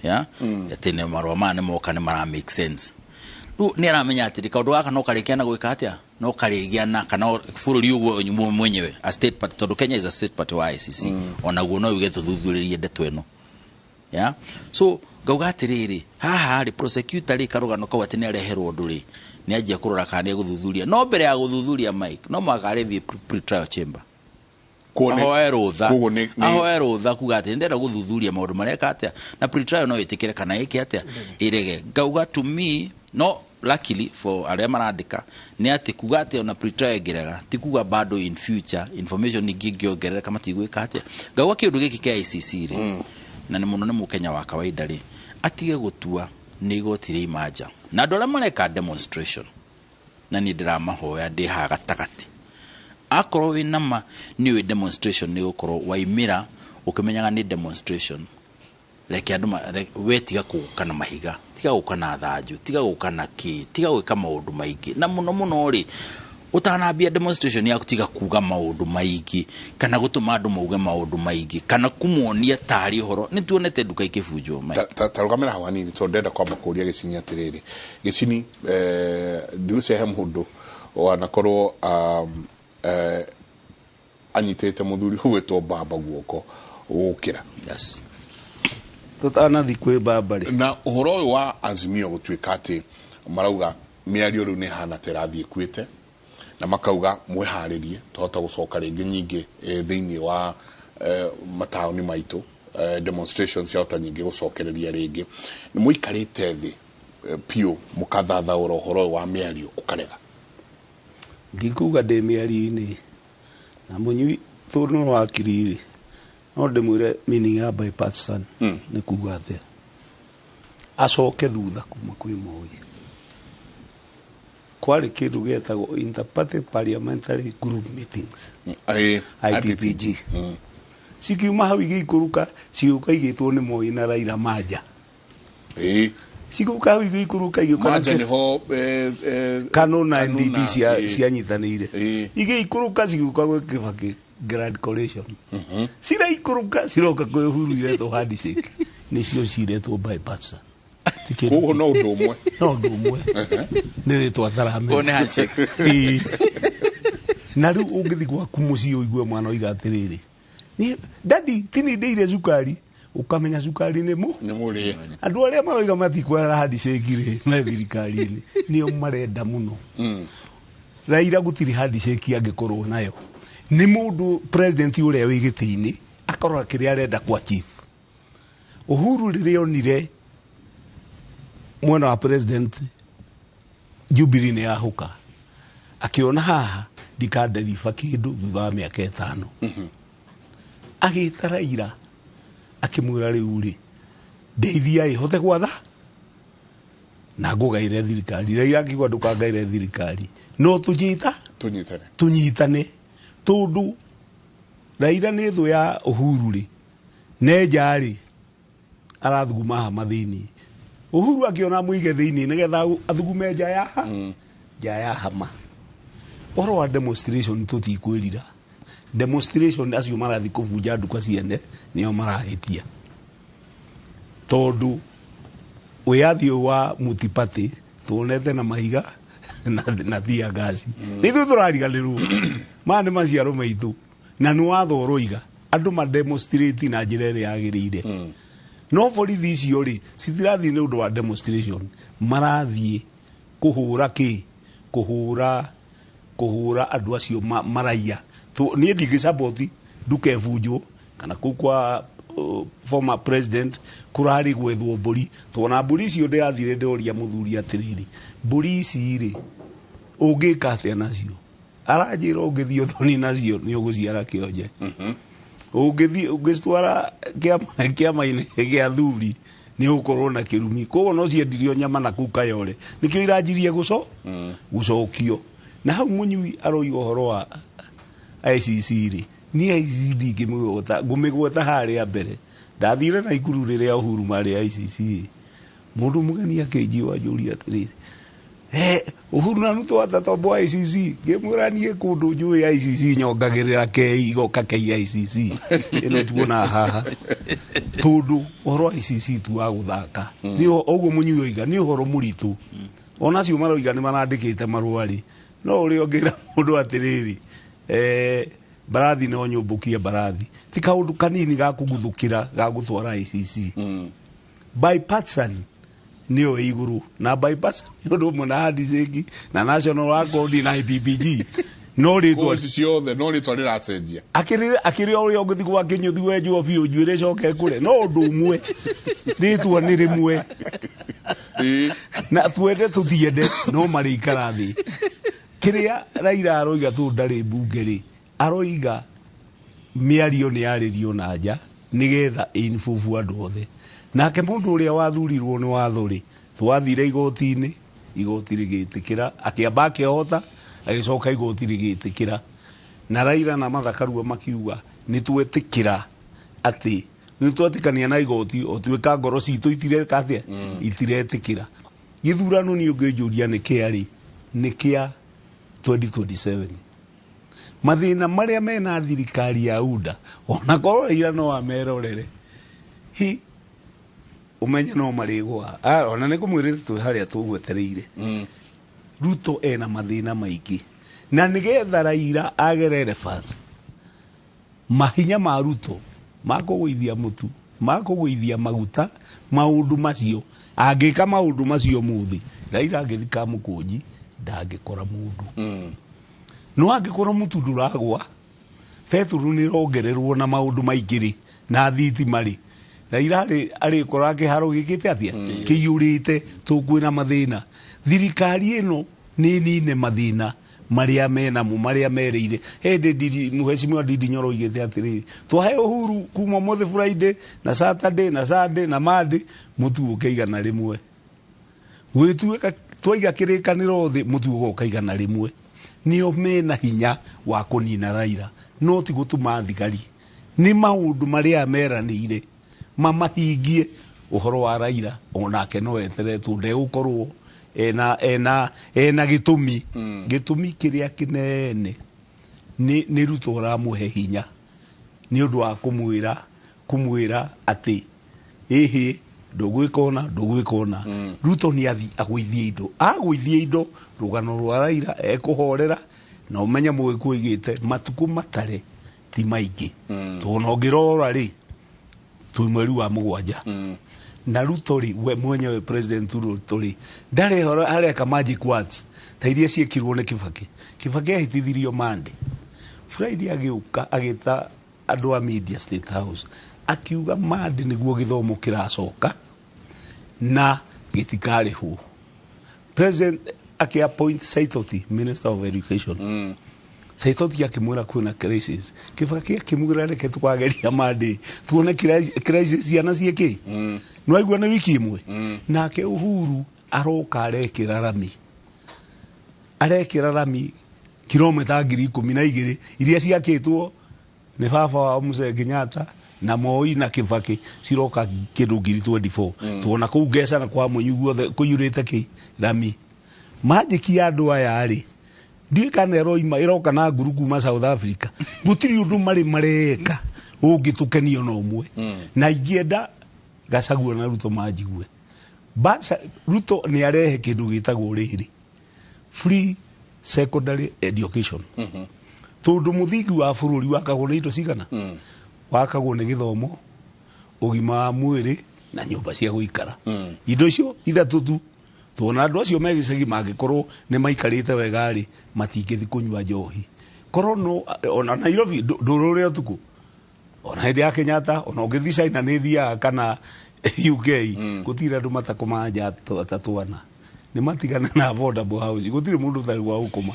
ya atĩ nĩ marũa maya nĩ moka nĩ mara make sense. Rĩu nĩ aramenya atĩrĩ, kaũndũ gaka no karĩkia na gwĩka atĩa, no karĩgĩa na kana bũrũri ũguo mwenyewe a state party, tondũ Kenya is a state party wa ICC, onaguo no yuge tũthuthurĩrie ndeto ĩno. Yeah, so Ngauga atĩrĩrĩ, haha rĩ, prosecutor rĩ, karũgano kau atĩ nĩ areherwo ũndũ rĩ, nĩ anjia kũrora kana nĩ egũthuthuria. No mbere ya gũthuthuria Mike, no mũhaka arĩthiĩ pre-trial chamber. Ahoe rũtha. Koguo Ahoe rũtha kuga atĩ ndĩrenda gũthuthuria maũndũ mareka atĩa, na pre-trial no ĩtĩkĩre kana ĩke atĩa, ĩrege. Ngauga to me, no luckily for arĩa marandĩka nĩ atĩ kuga atĩ ona pre-trial ĩngĩrega ti kuga bado in future information ingĩ ĩngĩongerereka matigwĩka atĩa. Ngauga kĩũndũ gĩkĩ kĩa ICC rĩ, na nĩ mũno nĩ mũkenya wa kawaida rĩ, atige gũtua nĩ igoti rĩima nja. Na andũ arĩa mareka demonstration, na niĩ ndĩramahoya ndĩ haha gatagatĩ, akorwo wĩna ma nĩ ũĩ demonstration nĩ gũkorwo waimĩra ũkĩmenyaga nĩ demonstration, reke andũ we tiga gũka na mahiga, tiga gũka na thanju, tiga gũka na kĩ, tiga gwĩka maũndũ maingĩ. Na mũno mũno rĩ, ũtanambia demonstration yaku tiga kuga maũndũ maingĩ kana gũtũma andũ mauge maũndũ maingĩ kana kũmonia tarĩ ũhoro. Nĩ tuonete nduka ikĩbunjwo, Mike. Ta rũgamĩra hau hanini tondũ ndĩrenda kwamba kũũria Gĩcini atĩrĩrĩ. Gĩcini, ndigũcihe mũndũ wanakorwo anyitĩte mũthuri ũgwĩtwo baba guoko gũkĩra. Yes. Tũtanathi kwĩ baba rĩ. Na ũhoro ũyũ wa Azimio gũtuĩka atĩ marauga mĩario rĩu nĩ ĩhana ta ĩrathiĩ ĩkuĩte, na makauga mwĩharĩrie tũhote gũcoka rĩngĩ nyingĩ thĩinĩ wa mataũni maitũ, demonstrations ciahota nyingĩ gũcokereria rĩngĩ. Nĩ mũikarĩte thĩ piũ mũkathathaũra ũhoro ũyũ wa mĩario ũkarega? Ndikuga ndĩ mĩario-inĩ na mũnyui tondũ nĩ wakiri rĩ, no ndĩmwĩre meaning ya bipartisan nĩ kuga atĩa. Acoke thutha kuma kwĩ Moi. Kwarĩ kĩndũ gĩetagwo Interparty Parliamentary Group Meetings. IPPG. Cikiuma hau igĩikũrũka, cigĩũka igĩtwo nĩ Moi na Raila Manja. Cigĩũka hau igĩikũrũka igĩũka na Manja nĩho, Kanu na Kanu NDP na, cianyitanĩire. Igĩikũrũka cigĩũka gwĩ Kibaki Grand Coalition. Ciraikũrũka ciroka kwĩ Uhuru iretwo handshake. Nĩcio ciretwo bipartisan. Koguo no ũndũ ũmwe. No ũndũ ũmwe. Nĩ rĩtwa taramenya. Koguo nĩ handshake. Na rĩu ũngĩthiĩ gwaku mũciĩ ũigue mwana oiga atĩrĩrĩ, niĩ, daddy, ti niĩ ndĩire cukari. Ũkamenya cukari nĩ mũ? Nĩ mũrĩe. Andũ arĩa maroiga matikwara handshake rĩ, me thirikari-inĩ, nĩo marenda mũno. Raila gũtirĩ handshake angĩkorwo nayo. Nĩ mũndũ president ũrĩa wĩ gĩtĩ-inĩ, akarora kĩrĩa arenda kwa chief. Uhuru rĩrĩa onire mwena wa president Jubilee nĩ yahũka, akĩona haha ndikanderiba kĩndũ thutha wa mĩaka ĩtano. Agĩta Raila akĩmwĩra rĩu rĩ, ndeithia ĩ hote gwatha na ngũgaĩre thirikari. Raila akiuga ndũkangaĩre thirikari, no tũnyita Tũnyitane. tũnyitane, tondũ Raila nĩ thũ ya Uhuru rĩ, nenja rĩ arathuguma hama thĩinĩ. Uhuru akĩona mũige thĩinĩ nĩgetha athugume nja ya ha? Nja ya hama. Ũhoro wa demonstration tũtikwĩrira. Demonstration acio marathiĩ kũbunja nduka ciene nĩo marahĩtia. Tondũ wĩyathi ũyũ wa multi-party tuonete na mahiga na tear gas. Nĩ ithuĩ tũrariganĩrwo. Maya nĩ maciaro maitũ na nĩ watho ũroiga andũ ma demonstrate na njĩra ĩrĩa yagĩrĩire. No borithi icio rĩ citirathiĩ nĩ ũndũ wa demonstration, marathiĩ kũhũra kĩ? Kũhũra, kũhũra andũ acio maraiya. Niĩ ndingĩ nduka ĩbunjwo kana kũu kwa former president kũrarĩ gwethwo mbũri. Twana mbũri icio ndĩrathire ndĩroria mũthuri atĩrĩrĩ, mbũri ici rĩ ũngĩka atĩa nacio? Aranjĩra ũngĩthiĩ ũthoni nacio nĩ ũgũciara kĩonje. Ũngĩthiĩ ũngĩcitwara kĩama-inĩ gĩa athuri nĩ ũgũkorwo na kĩrumi. Koguo no ciendirio nyama na kũu Kayole. Nĩkĩo iranjirie gũcokio. Na hau mũnyui aroiga ũhoro wa ICC rĩ, niĩ ICC ndingĩmĩgweta, ngũmĩgweta harĩa mbere. Ndathire Naikuru rĩrĩa Uhuru marĩ ICC. Mũndũ mũgeni akĩnjiũa anjũria atĩrĩrĩ, Uhuru na Ruto atatũ wa ICC, ngĩmwĩra niĩ kũndũ njũĩ ICC nyongagĩrĩra K, igoka K ICC. Ĩno tuonaga haha. Tondũ ũhoro wa ICC tu wa gũthaka. Nĩ ũguo mũnyui oiga, nĩ ũhoro mũritũ. Ona acio maroiga nĩ marandĩkĩte marũa rĩ, no ũrĩa ũngĩra mũndũ atĩrĩrĩ, mbarathi no nyũmbũkie mbarathi. Ti kaũndũ kanini ga kũguthũkĩra ga gũtwara ICC. Bipartisan nĩyo ĩ igũrũ, na bipartisan nĩ ũndũ ũmwe na handshake na national accord na IPPG, no rĩtwa Ici ciothe no rĩtwa rĩracenjia. Akĩrĩ o ũrĩa ũngĩthiĩ gwa kĩnyũthi wenjwo biũ njuĩrĩ ĩcoke ĩkũre, no ũndũ ũmwe, rĩtwa nĩ rĩmwe. Na twende tũtiende no marĩikara thĩ. Kĩrĩa Raila aroiga tondũ ndarĩ mbunge rĩ, aroiga mĩario nĩ yarĩrio na nja nĩgetha involve andũ othe. Nake mũndũ ũrĩa wathurirwo nĩ watho rĩ, twathire igoti-inĩ, igoti rĩgĩtĩkĩra, akĩamba akĩhota, agĩcoka igoti rĩgĩtĩkĩra. Na Raila na Martha Karua makiuga nĩ twetĩkĩra atĩ nĩ twetĩkania na igoti, o tuĩka ngoro citũ itireka atĩa, itiretĩkĩra. Gĩthurano niĩ ũngĩnjũria nĩ kĩa rĩ, nĩ kĩa 2027. Mathĩna marĩa mena thirikari ya UDA, ona korwo Raila no amerorere, hi ũmenye no marĩgũa. Ona nĩ ngũmwĩrĩte twĩ harĩa tũgwetereire. Ruto ena mathĩna maingĩ, na nĩgetha Raila agerere fast, mahinya ma Ruto makũgũithia mũtu, makũgũithia maguta, maũndũ macio angĩka maũndũ macio mũthĩ, Raila angĩthika Kamũkũnji ndangĩkora mũndũ. No angĩkorwo mũtu ndũragwa, betũrũ nĩ ĩrongererwo na maũndũ maingĩ rĩ, na thitima rĩ, Raila arĩkora kĩharo gĩkĩte atĩa? Kĩiyũrĩte, tũkwĩna mathĩna. Thirikari ĩno nĩ nine mathĩna marĩa menamo, marĩa merĩire. Hĩndĩ Ndindi, Mheshimiwa Ndindi Nyoro oigĩte atĩrĩrĩ, twahe Uhuru kuma ũmũthĩ Friday na Saturday na Sunday na Monday, mũtu ũke igana rĩmwe. Gwĩtuĩka twaiga kĩrĩkanĩro thĩ, mũtu ũgoka igana rĩmwe. Nĩo mena hinya wa kũnina Raila, no ti gũtũma thigari. Nĩ maũndũ marĩa meranĩire mamahingie. Ũhoro wa Raila onake no eteretwo, ndegũkorwo ena gĩtũmi. Gĩtũmi kĩrĩa kĩnene nĩ Ruto ũramũhe hinya nĩ ũndũ wa kũmwĩra atĩ ĩhĩ ndũgwĩka ũna, ndũgwĩka ũna. Ruto nĩ athi agũithie indo, agũithie indo rũgano rwa Raila ekũhorera, na ũmenye Mũgĩkũyũ oigĩte matukũ matare ti maingĩ. Tondũ ona ũngĩrora rĩ, twĩ mweri wa mũgwanja. Na Ruto rĩ, we mwenyewe President Ruto rĩ, ndarĩ areka magic words ta iria ciĩkirwo nĩ Kibaki. Kibaki ahĩtithirio Monday, Friday agĩũka agĩta andũ a media State House, akiuga Monday nĩguo gĩthomo kĩracoka na gĩtikarĩhwo. President akĩ-appoint Saitoti Minister of Education. Saitoti akĩmwĩra kwĩna crisis. Kibaki akĩmwĩra reke tũkageria Monday tuone crisis ciana ciĩkĩ. Nĩ waigua nĩ wiki ĩmwe. Nake Uhuru aroka arekĩra rami, arekĩra rami kilomita 12,000 iria ciakĩtwo nĩ baba wao Mzee Kenyatta na Moi na Kibaki, ciroka kĩndũ 24,000. Tuona kũu Ngeca na kwa Mũnyu guothe kũiyũrĩte kĩ rami. Magic ya andũ aya rĩ, ndiũĩ kana ĩroima ĩroka na nguru kuma South Africa. Gũtirĩ ũndũ marĩ mareka ũngĩtũkenia ona ũmwe. Na ingĩenda Gachagua na Ruto manjigue. Basa, Ruto nĩ arehe kĩndũ gĩtagwo rĩrĩ, free secondary education. Tondũ mũthingi wa bũrũri wakagwo nĩ indo cigana? Wakagwo nĩ gĩthomo, ũgima wa mwĩrĩ na nyũmba cia gũikara. Indo icio ithatũ tu. Tuona andũ acio me gĩcagi mangĩkorwo nĩ maikarĩte wega rĩ, matingĩthiĩ kũnyua njohi. Korwo no ona Nairobi ndũrũre ũtukũ, ona hĩndĩ ya Kenyatta, ona ũngĩthiĩ China nĩ thiaga kana UK, gũtirĩ andũ matakoma nja ta twana. Nĩ matigane na affordable house, gũtirĩ mũndũ ũtarĩ gwa gũkoma.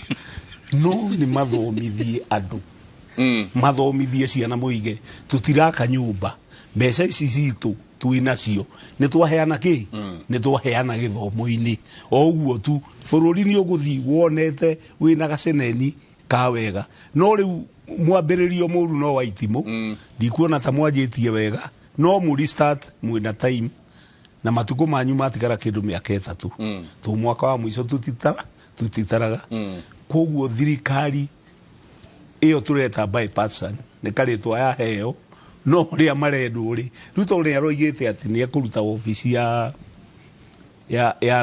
No nĩ mathomithie andũ, mathomithie ciana, moige tũtiraka nyũmba, mbeca ici citũ twĩ nacio nĩ twaheana kĩ, nĩ twaheana gĩthomo-inĩ. O ũguo tu bũrũri nĩ ũgũthiĩ wonete wĩna gaceneni ka wega. No rĩu mwambĩrĩrio mũru no wa itimũ, ndikuona ta mwanjĩtie wega, no mũri start mwĩna time na matukũ manyu matigara kĩndũ mĩaka 3. Tũ mwaka wa mũico tũtitaraga. Koguo thirikari ĩyo tũreta bipartisan nĩ karĩtwa yaheo, no ũrĩa marendwo rĩ, Ruto ũrĩa aroigĩte atĩ nĩ ekũruta obici ya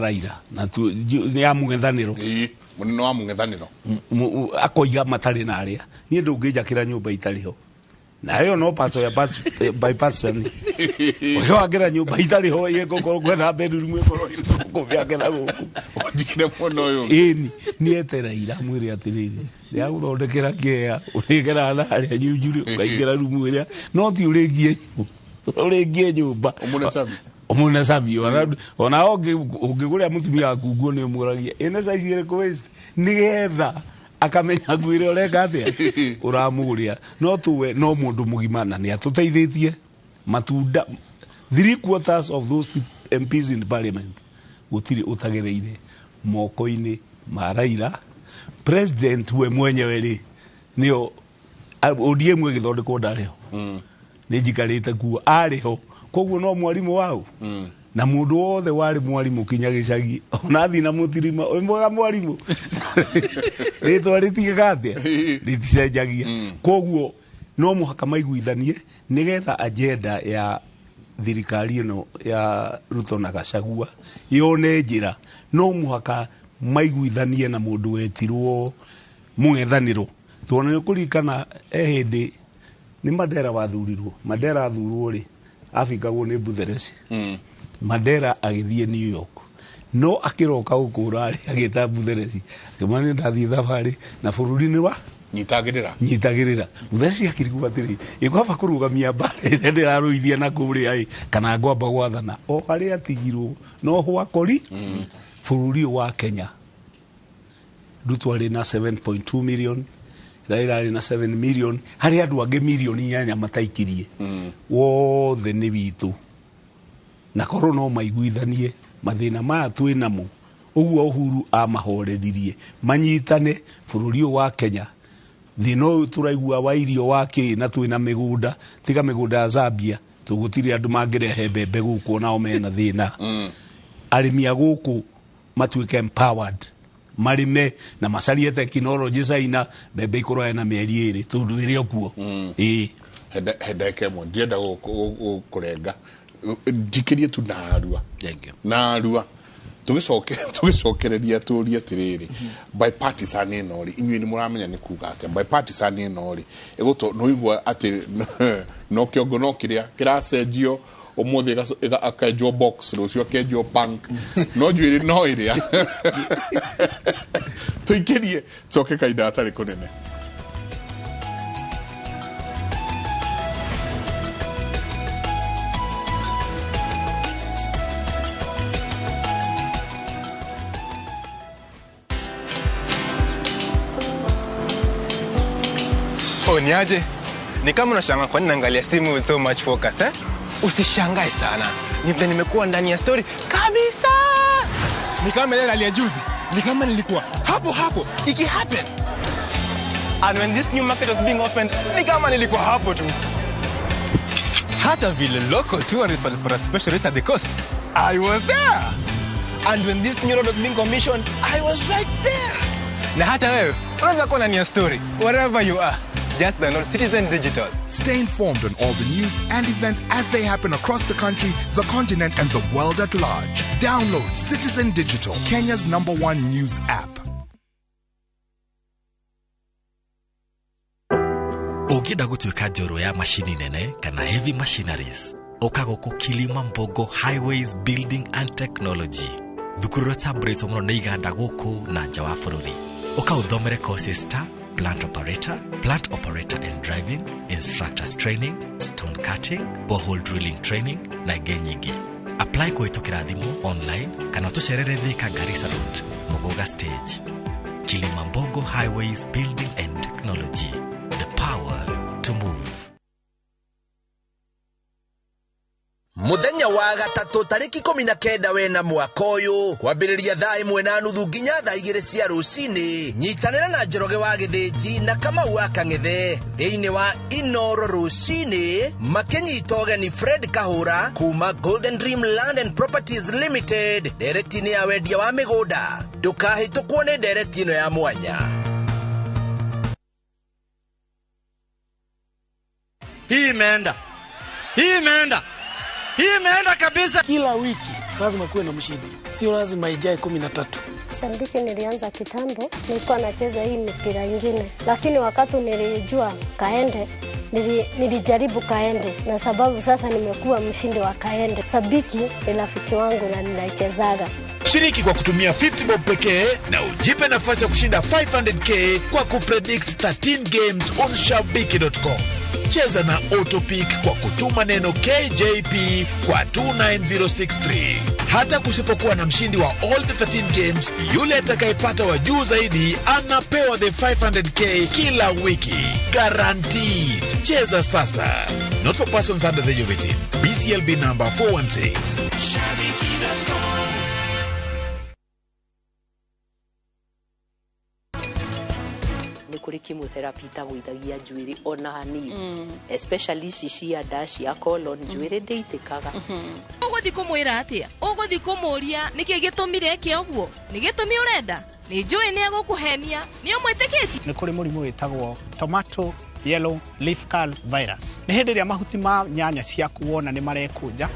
Raila na nĩ ya mũng'ethanĩro. Mũnene wa mũng'ethanĩro. Akoiga matarĩ na arĩa. Niĩ ndũngĩnjakĩra nyũmba itarĩ ho. Na ĩyo no pato ya bipartisan. Ũyũ angĩra nyũmba itarĩ ho ĩgũkorwo kwĩna bedroom ĩkorwo ĩkũbĩake na gũkũ. Njikire mũno ũyũ. Ĩni nĩ etereire amwĩre atĩrĩrĩ ndĩragũthondekera kĩea ũrĩgeraga na harĩa nyunjurĩ ũkaingĩra rumu ĩrĩa no ti ũrĩngie ũrĩngie nyũmba. Ũmũne cabi ona ũngĩgũrĩra mũtumia waku nguo nĩ ũmũragia ĩna size ĩrĩkũ waist nĩgetha akamenya nguo ĩrĩa ũreka atĩa ũramũgũrĩra. No tuwe no mũndũ mũgima na nĩ atũteithĩtie matunda 3/4 of those MPs in parliament gũtirĩ ũtagereire moko-inĩ ma Raila. President we mwenyewe rĩ nĩo ODM ĩgĩthondekwo ndarĩ ho, nĩ njikarĩte kuo arĩ ho, koguo no mwarimũ wao na mũndũ wothe warĩ mwarimũ kinya gĩcagi ona athiĩ na mũtirima wĩ mwega mwarimũ rĩtwa rĩtigĩka atĩa rĩticenjagia. Koguo no mũhaka maiguithanie nĩgetha agenda ya thirikari ĩno ya Ruto na Gachagua yone njĩra. No mũhaka maiguithanie na mũndũ wetirwo mũng'ethanĩro tondũ nĩ ũkũririkana he hĩndĩ nĩ Mandela wathurirwo. Mandela athurwo rĩ abingagwo nĩ Buthelezi. Mandela agĩthiĩ New York no akĩroka gũkũra rĩ agĩta Buthelezi akĩmwĩra nĩ ndathiĩ thabarĩ na bũrũri nĩ wa nyitagĩrĩra. Buthelezi akĩrigwo atĩrĩ ĩkwamba kũrũgamia mbara ĩrĩa ndĩrarũithia na kũrĩa ĩ kana ngwamba gwathana o harĩa atigirwo no hwakori bũrũri wa Kenya. Ruto arĩ na 7.2 million, Raila arĩ na 7 million, harĩ andũ angĩ milioni 8 mataikirie wothe nĩ witũ. Na korwo no maiguithanie mathĩna maya twĩ namo ũguo Uhuru amahoreririe manyitane bũrũri ũyũ wa Kenya. Thĩna ũyũ tũraigua wa irio wa kĩ na twĩna mĩgũnda tiga mĩgũnda ya Zambia tũgũtirĩ andũ mangĩrehe mbembe gũkũ nao mena thĩna. Arĩmi a gũkũ matuĩke empowered marĩme na macarie tekinoronjĩ China mbembe ikorwo na mĩeri 2 tondũ ĩrĩ o kuo. Ĩĩ he ndagĩka ĩmwe ndienda gũkũrenga njikĩrie tu narua narua tũgĩcokereria tũrie atĩrĩrĩ bipartisan ĩno rĩ inyuĩ nĩ mũramenya nĩ kuga atĩa bipartisan ĩno rĩ ĩgũtũ nĩũigua atĩ no kĩongo no kĩrĩa kĩracenjio ũmũthĩ akenjwo box rũciũ akenjwo bank no njuĩrĩ no ĩrĩa tũikĩrie tũcoke kahinda gatarĩ kũnene. Oh, niaje? Ni kama unashangaa kwa nini naangalia simu with so much focus, eh? Usishangae sana. Ni vile nimekuwa ndani ya story kabisa. Ni kama ile ya juzi. Ni kama nilikuwa hapo hapo iki happen. And when this new market was being opened, ni kama nilikuwa hapo tu. Hata vile local tourists walipata special rate at the coast, I was there. And when this new road was being commissioned, I was right there. Na hata wewe unaweza kuwa ndani ya story wherever you are. Just download Citizen Digital. Stay informed on all the news and events as they happen across the country, the continent, and the world at large. Download Citizen Digital, Kenya's #1 news app. Ũngĩenda gũtuĩka njorua ya macini nene kana heavy machineries, ũka gũkũ Kilimambogo Highways Building and Technology. Thukuru ĩrĩa ĩtambũrĩtwo mũno nĩ iganda gũkũ na nja wa bũrũri. Ũka ũthomere courses ta plant operator and driving, instructors training, stone cutting, borehole drilling training na ingĩ nyingĩ. Apply kũhĩtũkĩra thimũ online kana ũtũcerere Thika Garissa Road, Muguga Stage. Kilimambogo Highways Building and Technology, the power to move. Muthenya wa gatatũ tarĩki 19 wena mwaka ũyũ kwambĩrĩria thaa 1:30 nginya thaa 2 cia rũcinĩ nyitanĩra na Njoroge wa Gĩthĩnji na Kamau wa Kang'ethe thĩinĩ wa Inoro rũcinĩ makĩnyita ũgeni Fred Kahũra kuma Golden Dream Land and Properties Limited ndereti-inĩ ya wendia wa mĩgũnda. Ndũkahĩtũkwo nĩ ndereti ĩno ya mwanya. Hii imeenda. Hii imeenda. Hii imeenda kabisa. Kila wiki lazima kuwe na mshindi. Sio lazima ijae 13. Shabiki nilianza kitambo, nilikuwa nacheza hii mipira ingine. Lakini wakati nilijua kaende, Nilijaribu Kaende na sababu sasa nimekuwa mshindi wa Kaende. Sabiki ni rafiki wangu na ninaichezaga. Shiriki kwa kutumia 50 bob pekee na ujipe nafasi ya kushinda 500k kwa kupredict 13 games on shabiki.com. Cheza na Autopick kwa kutuma neno KJP kwa 29063. Hata kusipokuwa na mshindi wa all the 13 games, yule atakayepata wa juu zaidi anapewa the 500k kila wiki. Guaranteed. Cheza sasa. Not for persons under the age of 18. BCLB number 416. Shabiki.com. Kuri chemotherapy itagũithagia njuĩrĩ ona hanini, especially ici cia nda cia colon, njuĩrĩ ndĩitĩkaga. Ũgũthiĩ kũmwĩra atĩa? Ũgũthiĩ kũmũria nĩkĩ gĩtũmire eke ũguo? Nĩ gĩtũmi ũrenda? Nĩ njũĩ nĩ egũkũhenia. Nĩ ũmwĩtĩkĩtie? Nĩ kũrĩ mũrimũ wĩtagwo tomato yellow leaf curl virus. Nĩ hĩndĩ ĩrĩa mahuti ma nyanya ciaku wona nĩ marekũnja.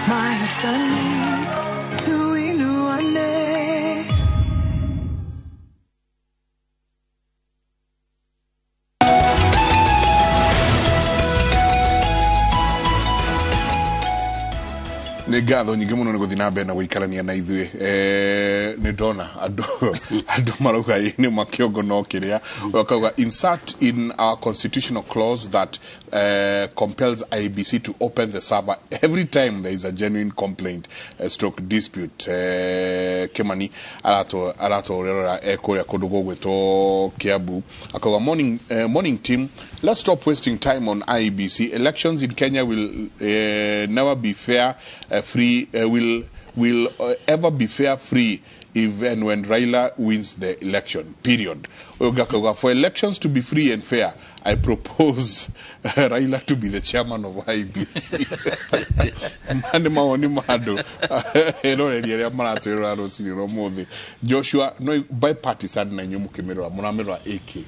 Maishani tuinuane. Nĩ ngatho nyingĩ mũno nĩ gũthiĩ na mbere na gũikarania na ithuĩ. Nĩ ndona andũ marauga ĩ nĩ makĩongo no kĩrĩa wakauga insert in our constitutional clause that compels IEBC to open the server every time there is a genuine complaint stroke dispute. Kimani aratũrerora kũrĩa kũndũ gũgwĩtwo Kiambu akauga morning team, let's stop wasting time on IEBC. Elections in Kenya will never be fair free will ever be fair free if and when Raila wins the election, period. For elections to be free and fair, I propose Raila to be the chairman of IEBC. Mane maoni mado. Joshua, no bipartisan na inyuĩ mũkĩmĩrora mũramĩrora AK.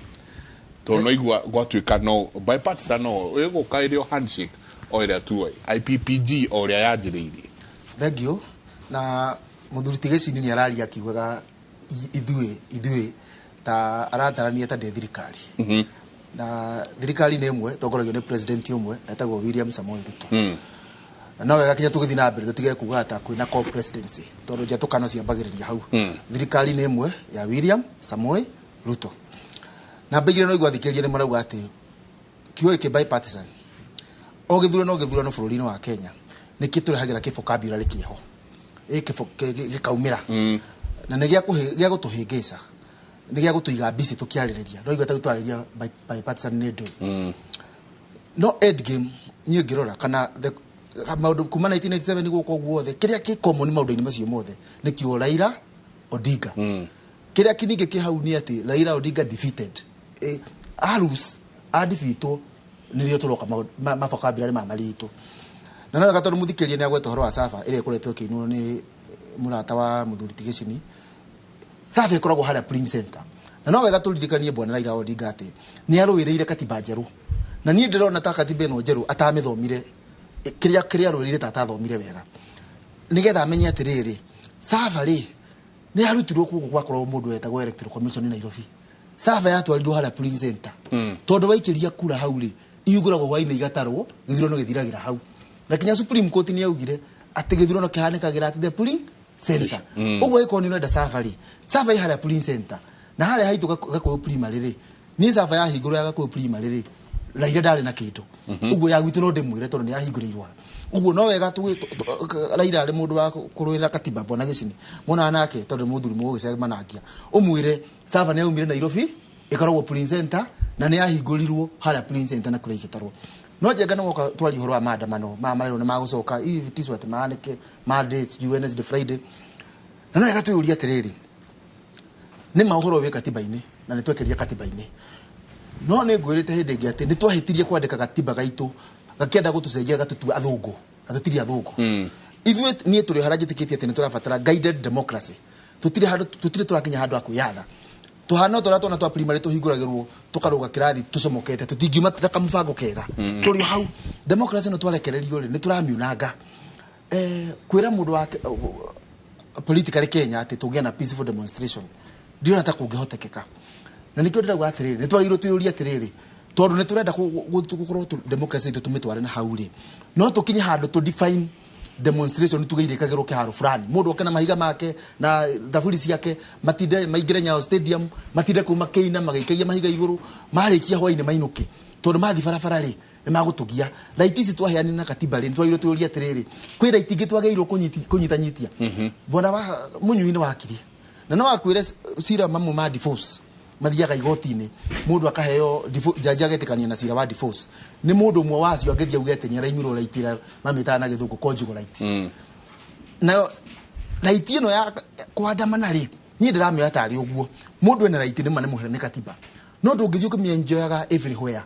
Tondũ no igua gwatuĩka no bipartisan no ĩgũka ĩrĩ o handshake o ĩrĩa tuoĩ IPPG o ũrĩa yanjĩrĩirie. Thank you. Na muthuri ti Gĩcini nĩ araria akiugaga ithuĩ ta aratarania ta ndĩ thirikari. Na thirikari nĩ ĩmwe tongoragio nĩ president ũmwe etagwo William Samoei Ruto. Na no wega kinya tũgĩthiĩ na mbere tũtige kuga ta kwĩna co-presidency tondũ njatũkano ciambagĩrĩria hau. Thirikari nĩ ĩmwe ya William Samoei Ruto. Na mbĩgire no igua thikĩrĩria nĩ marauga atĩ kiugo gĩkĩ bipartisan o gĩthurano bũrũri-inĩ wa Kenya nĩ kĩtũrehagĩra kĩbokabulary kĩho gĩkaumĩra na nĩ gĩa gũtũhĩngĩca nĩ gĩa gũtũiga busy tũkĩarĩrĩria no igua ta twarĩria bipartisan nĩ ndũĩ. No end game niĩ ngĩrora kana maũndũ kuma 1997 gũkũ guothe kĩrĩa kĩ common maũndũ-inĩ macio mothe nĩ kiugo Raila Odinga. Kĩrĩa kĩningĩ kĩ hau nĩ atĩ Raila Odinga defeated arus adefeatwo nĩrĩo tũroka mabokabulary ma maritũ. Na no wega tondũ mũthikĩrĩria nĩ agweta ũhoro wa Saba ĩrĩa ĩkoretwo ĩkĩinwo nĩ mũrata wa mũthuri ti Gĩcini. Saba ĩkoragwo harĩa Prince Center. Na no wega tũririkanie bwana Raila Odinga atĩ nĩ arũĩrĩire katiba njerũ. Na niĩ ndĩrona ta katiba ĩno njerũ atamĩthomire kĩrĩa arũĩrĩire ta atathomire wega. Nĩgetha amenye atĩrĩrĩ, Saba rĩ nĩ yarutirwo kũgũ gwakorwo mũndũ wetagwo Electoral Commission Nairobi. Saba yatwarirwo harĩa Prince Center. Tondũ waikĩria kura hau rĩ ihingũragwo hwainĩ igatarwo gĩthurano gĩthiragĩra hau. Na kinya Supreme Court nĩ yaugire atĩ gĩthurano kĩhanĩkagĩra at the polling center. Ũguo ĩkorwo nĩ ũrenda Saba rĩ, Saba ĩ harĩa polling center. Na harĩa haitũ Gakũyũ primary rĩ, niĩ Saba yahingũrwo ya Gakũyũ primary rĩ, Raila ndarĩ na kĩndũ. Ũguo ya gwitũ no ndĩmwĩre tondũ nĩ yahingũrĩirwo. Ũguo no wega Raila arĩ mũndũ wa kũrũĩrĩra katiba bwana Gĩcini. Mona nake tondũ mũthuri mũgũgĩcemanagia. Ũmwĩre Saba nĩ yaumire Nairobi ĩkoragwo polling center na nĩ yahingũrirwo harĩa polling center na kũrĩa igĩtarwo. No njenga no goka twari ũhoro wa maandamano ma marerwo nĩ magũcoka ivitiswo atĩ maanĩke Monday sijui Wednesday Friday. Na no wega twĩyũrie atĩrĩrĩ, nĩ ma ũhoro wĩ katiba-inĩ na nĩ twekeria katiba-inĩ. No nĩ ngwĩrĩte hĩndĩ ĩngĩ atĩ nĩ twahĩtirie kwandĩka gatiba gaitũ gakĩenda gũtũcenjia gatũtua athũngũ na tũtirĩ athũngũ. Ithuĩ niĩ tũrĩ harĩa njĩtĩkĩtie atĩ nĩ tũrabatara guided democracy. Tũtirĩ handũ tũtirĩ tũrakinya handũ ha kwĩyatha. Tuhana tũrĩa twana twa primary tũhingũragĩrwo tũkarũga kĩrathi tũcomokete tũtingiuma na kamũbango kega. Tũrĩ o hau democracy no twarekererio rĩ nĩ tũramiunanga. Kwĩra mũndũ wa politically Kenya atĩ tũgĩe na peaceful demonstration ndiona ta kũngĩhotekeka. Na nĩkĩo ndĩrauga atĩrĩrĩ, nĩ twagĩrĩirwo twĩyũrie atĩrĩrĩ, tondũ nĩ tũrenda gũkorwo democracy itũ tũmĩtware na hau rĩ, no tũkinye handũ tũ define demonstration tuge irĩkagĩrwo kĩharo fulani, mũndũ oke na mahiga make na thaburi ciake, matinde maingĩre Nyayo Stadium, matinde kũu makĩina magĩikagia mahiga igũrũ, marĩkia hwainĩ mainũke, tondũ mathiĩ barabara rĩ nĩ magũtũgia. Right ici twaheanire na katiba rĩ, nĩ twagĩrĩirwo twĩyũrie atĩrĩrĩ, kwĩ right ingĩ twagĩrĩirwo kũnyitanyitia. Bwana wa Mũnyui nĩ wakiri na no akwĩre cira mamwe ma divorce mathiaga igoti-inĩ, mũndũ akaheo jaji agetĩkania na cira wa divorce, nĩ mũndũ ũmwe wacio angĩthiĩ auge atĩ nĩ araimirwo right ĩrĩa mamĩtaga na gĩthũngũ conjugal right. Nayo right ĩno ya kwandamana rĩ, niĩ ndĩramĩoya tarĩ ũguo, mũndũ ena right nĩ ma nĩ mũhere nĩ katiba, no ndũngĩthiĩ ũkĩmĩenjoyaga everywhere,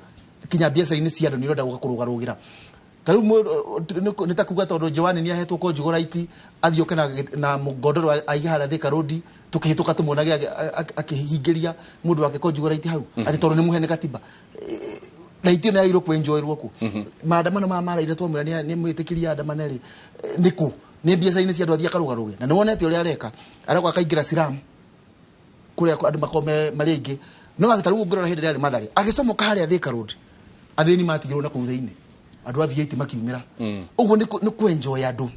kinya biacara-inĩ cia andũ nĩ ũrenda gũka kũrũgarũgĩra. Ta rĩu nĩ ta kuga tondũ Joanne nĩ ahetwo conjugal right athiĩ oke na mũgondoro aige harĩa Thika Road, tũkĩhĩtũka tũmuonage akĩhingĩria mũndũ wake conjugal right hau, atĩ tondũ nĩ mũhe nĩ katiba. Right ĩno yagĩrĩirwo kwenjoerwo kũ? Maandamano maya maraire twamwĩra nĩ mwĩtĩkĩria andamane rĩ, nĩ kũ? Nĩ biacara-inĩ cia andũ athiĩ akarũgarũge. Na nĩ wonete ũrĩa areka, aroka akaingĩra Siram kũrĩa andũ makoragwo marĩ aingĩ. No ta rĩu ũngĩrora hĩndĩ ĩrĩa arĩ Mathare, agĩcomoka harĩa Thika Road, athĩni matigirwo na kũu thĩinĩ, andũ a V8 makiumĩra. Ũguo nĩ kwenjoy andũ.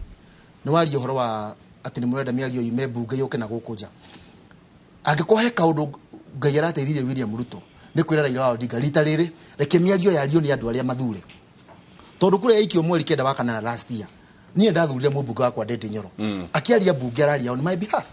Nĩ waria ũhoro wa atĩ nĩ mũrenda mĩario yume mbunge yũke na gũkũ nja. Angĩkorwo he kaũndũ Ngai arateithirie William Ruto nĩ kwĩra Raila wa Odinga rita rĩrĩ reke mĩario yario nĩ andũ arĩa mathure, tondũ kũrĩa yaikio mweri 9 wa kanana last year, niĩ ndathurire mũmbunge wakwa Ndindi Nyoro. Akĩaria mbunge araria on my behalf.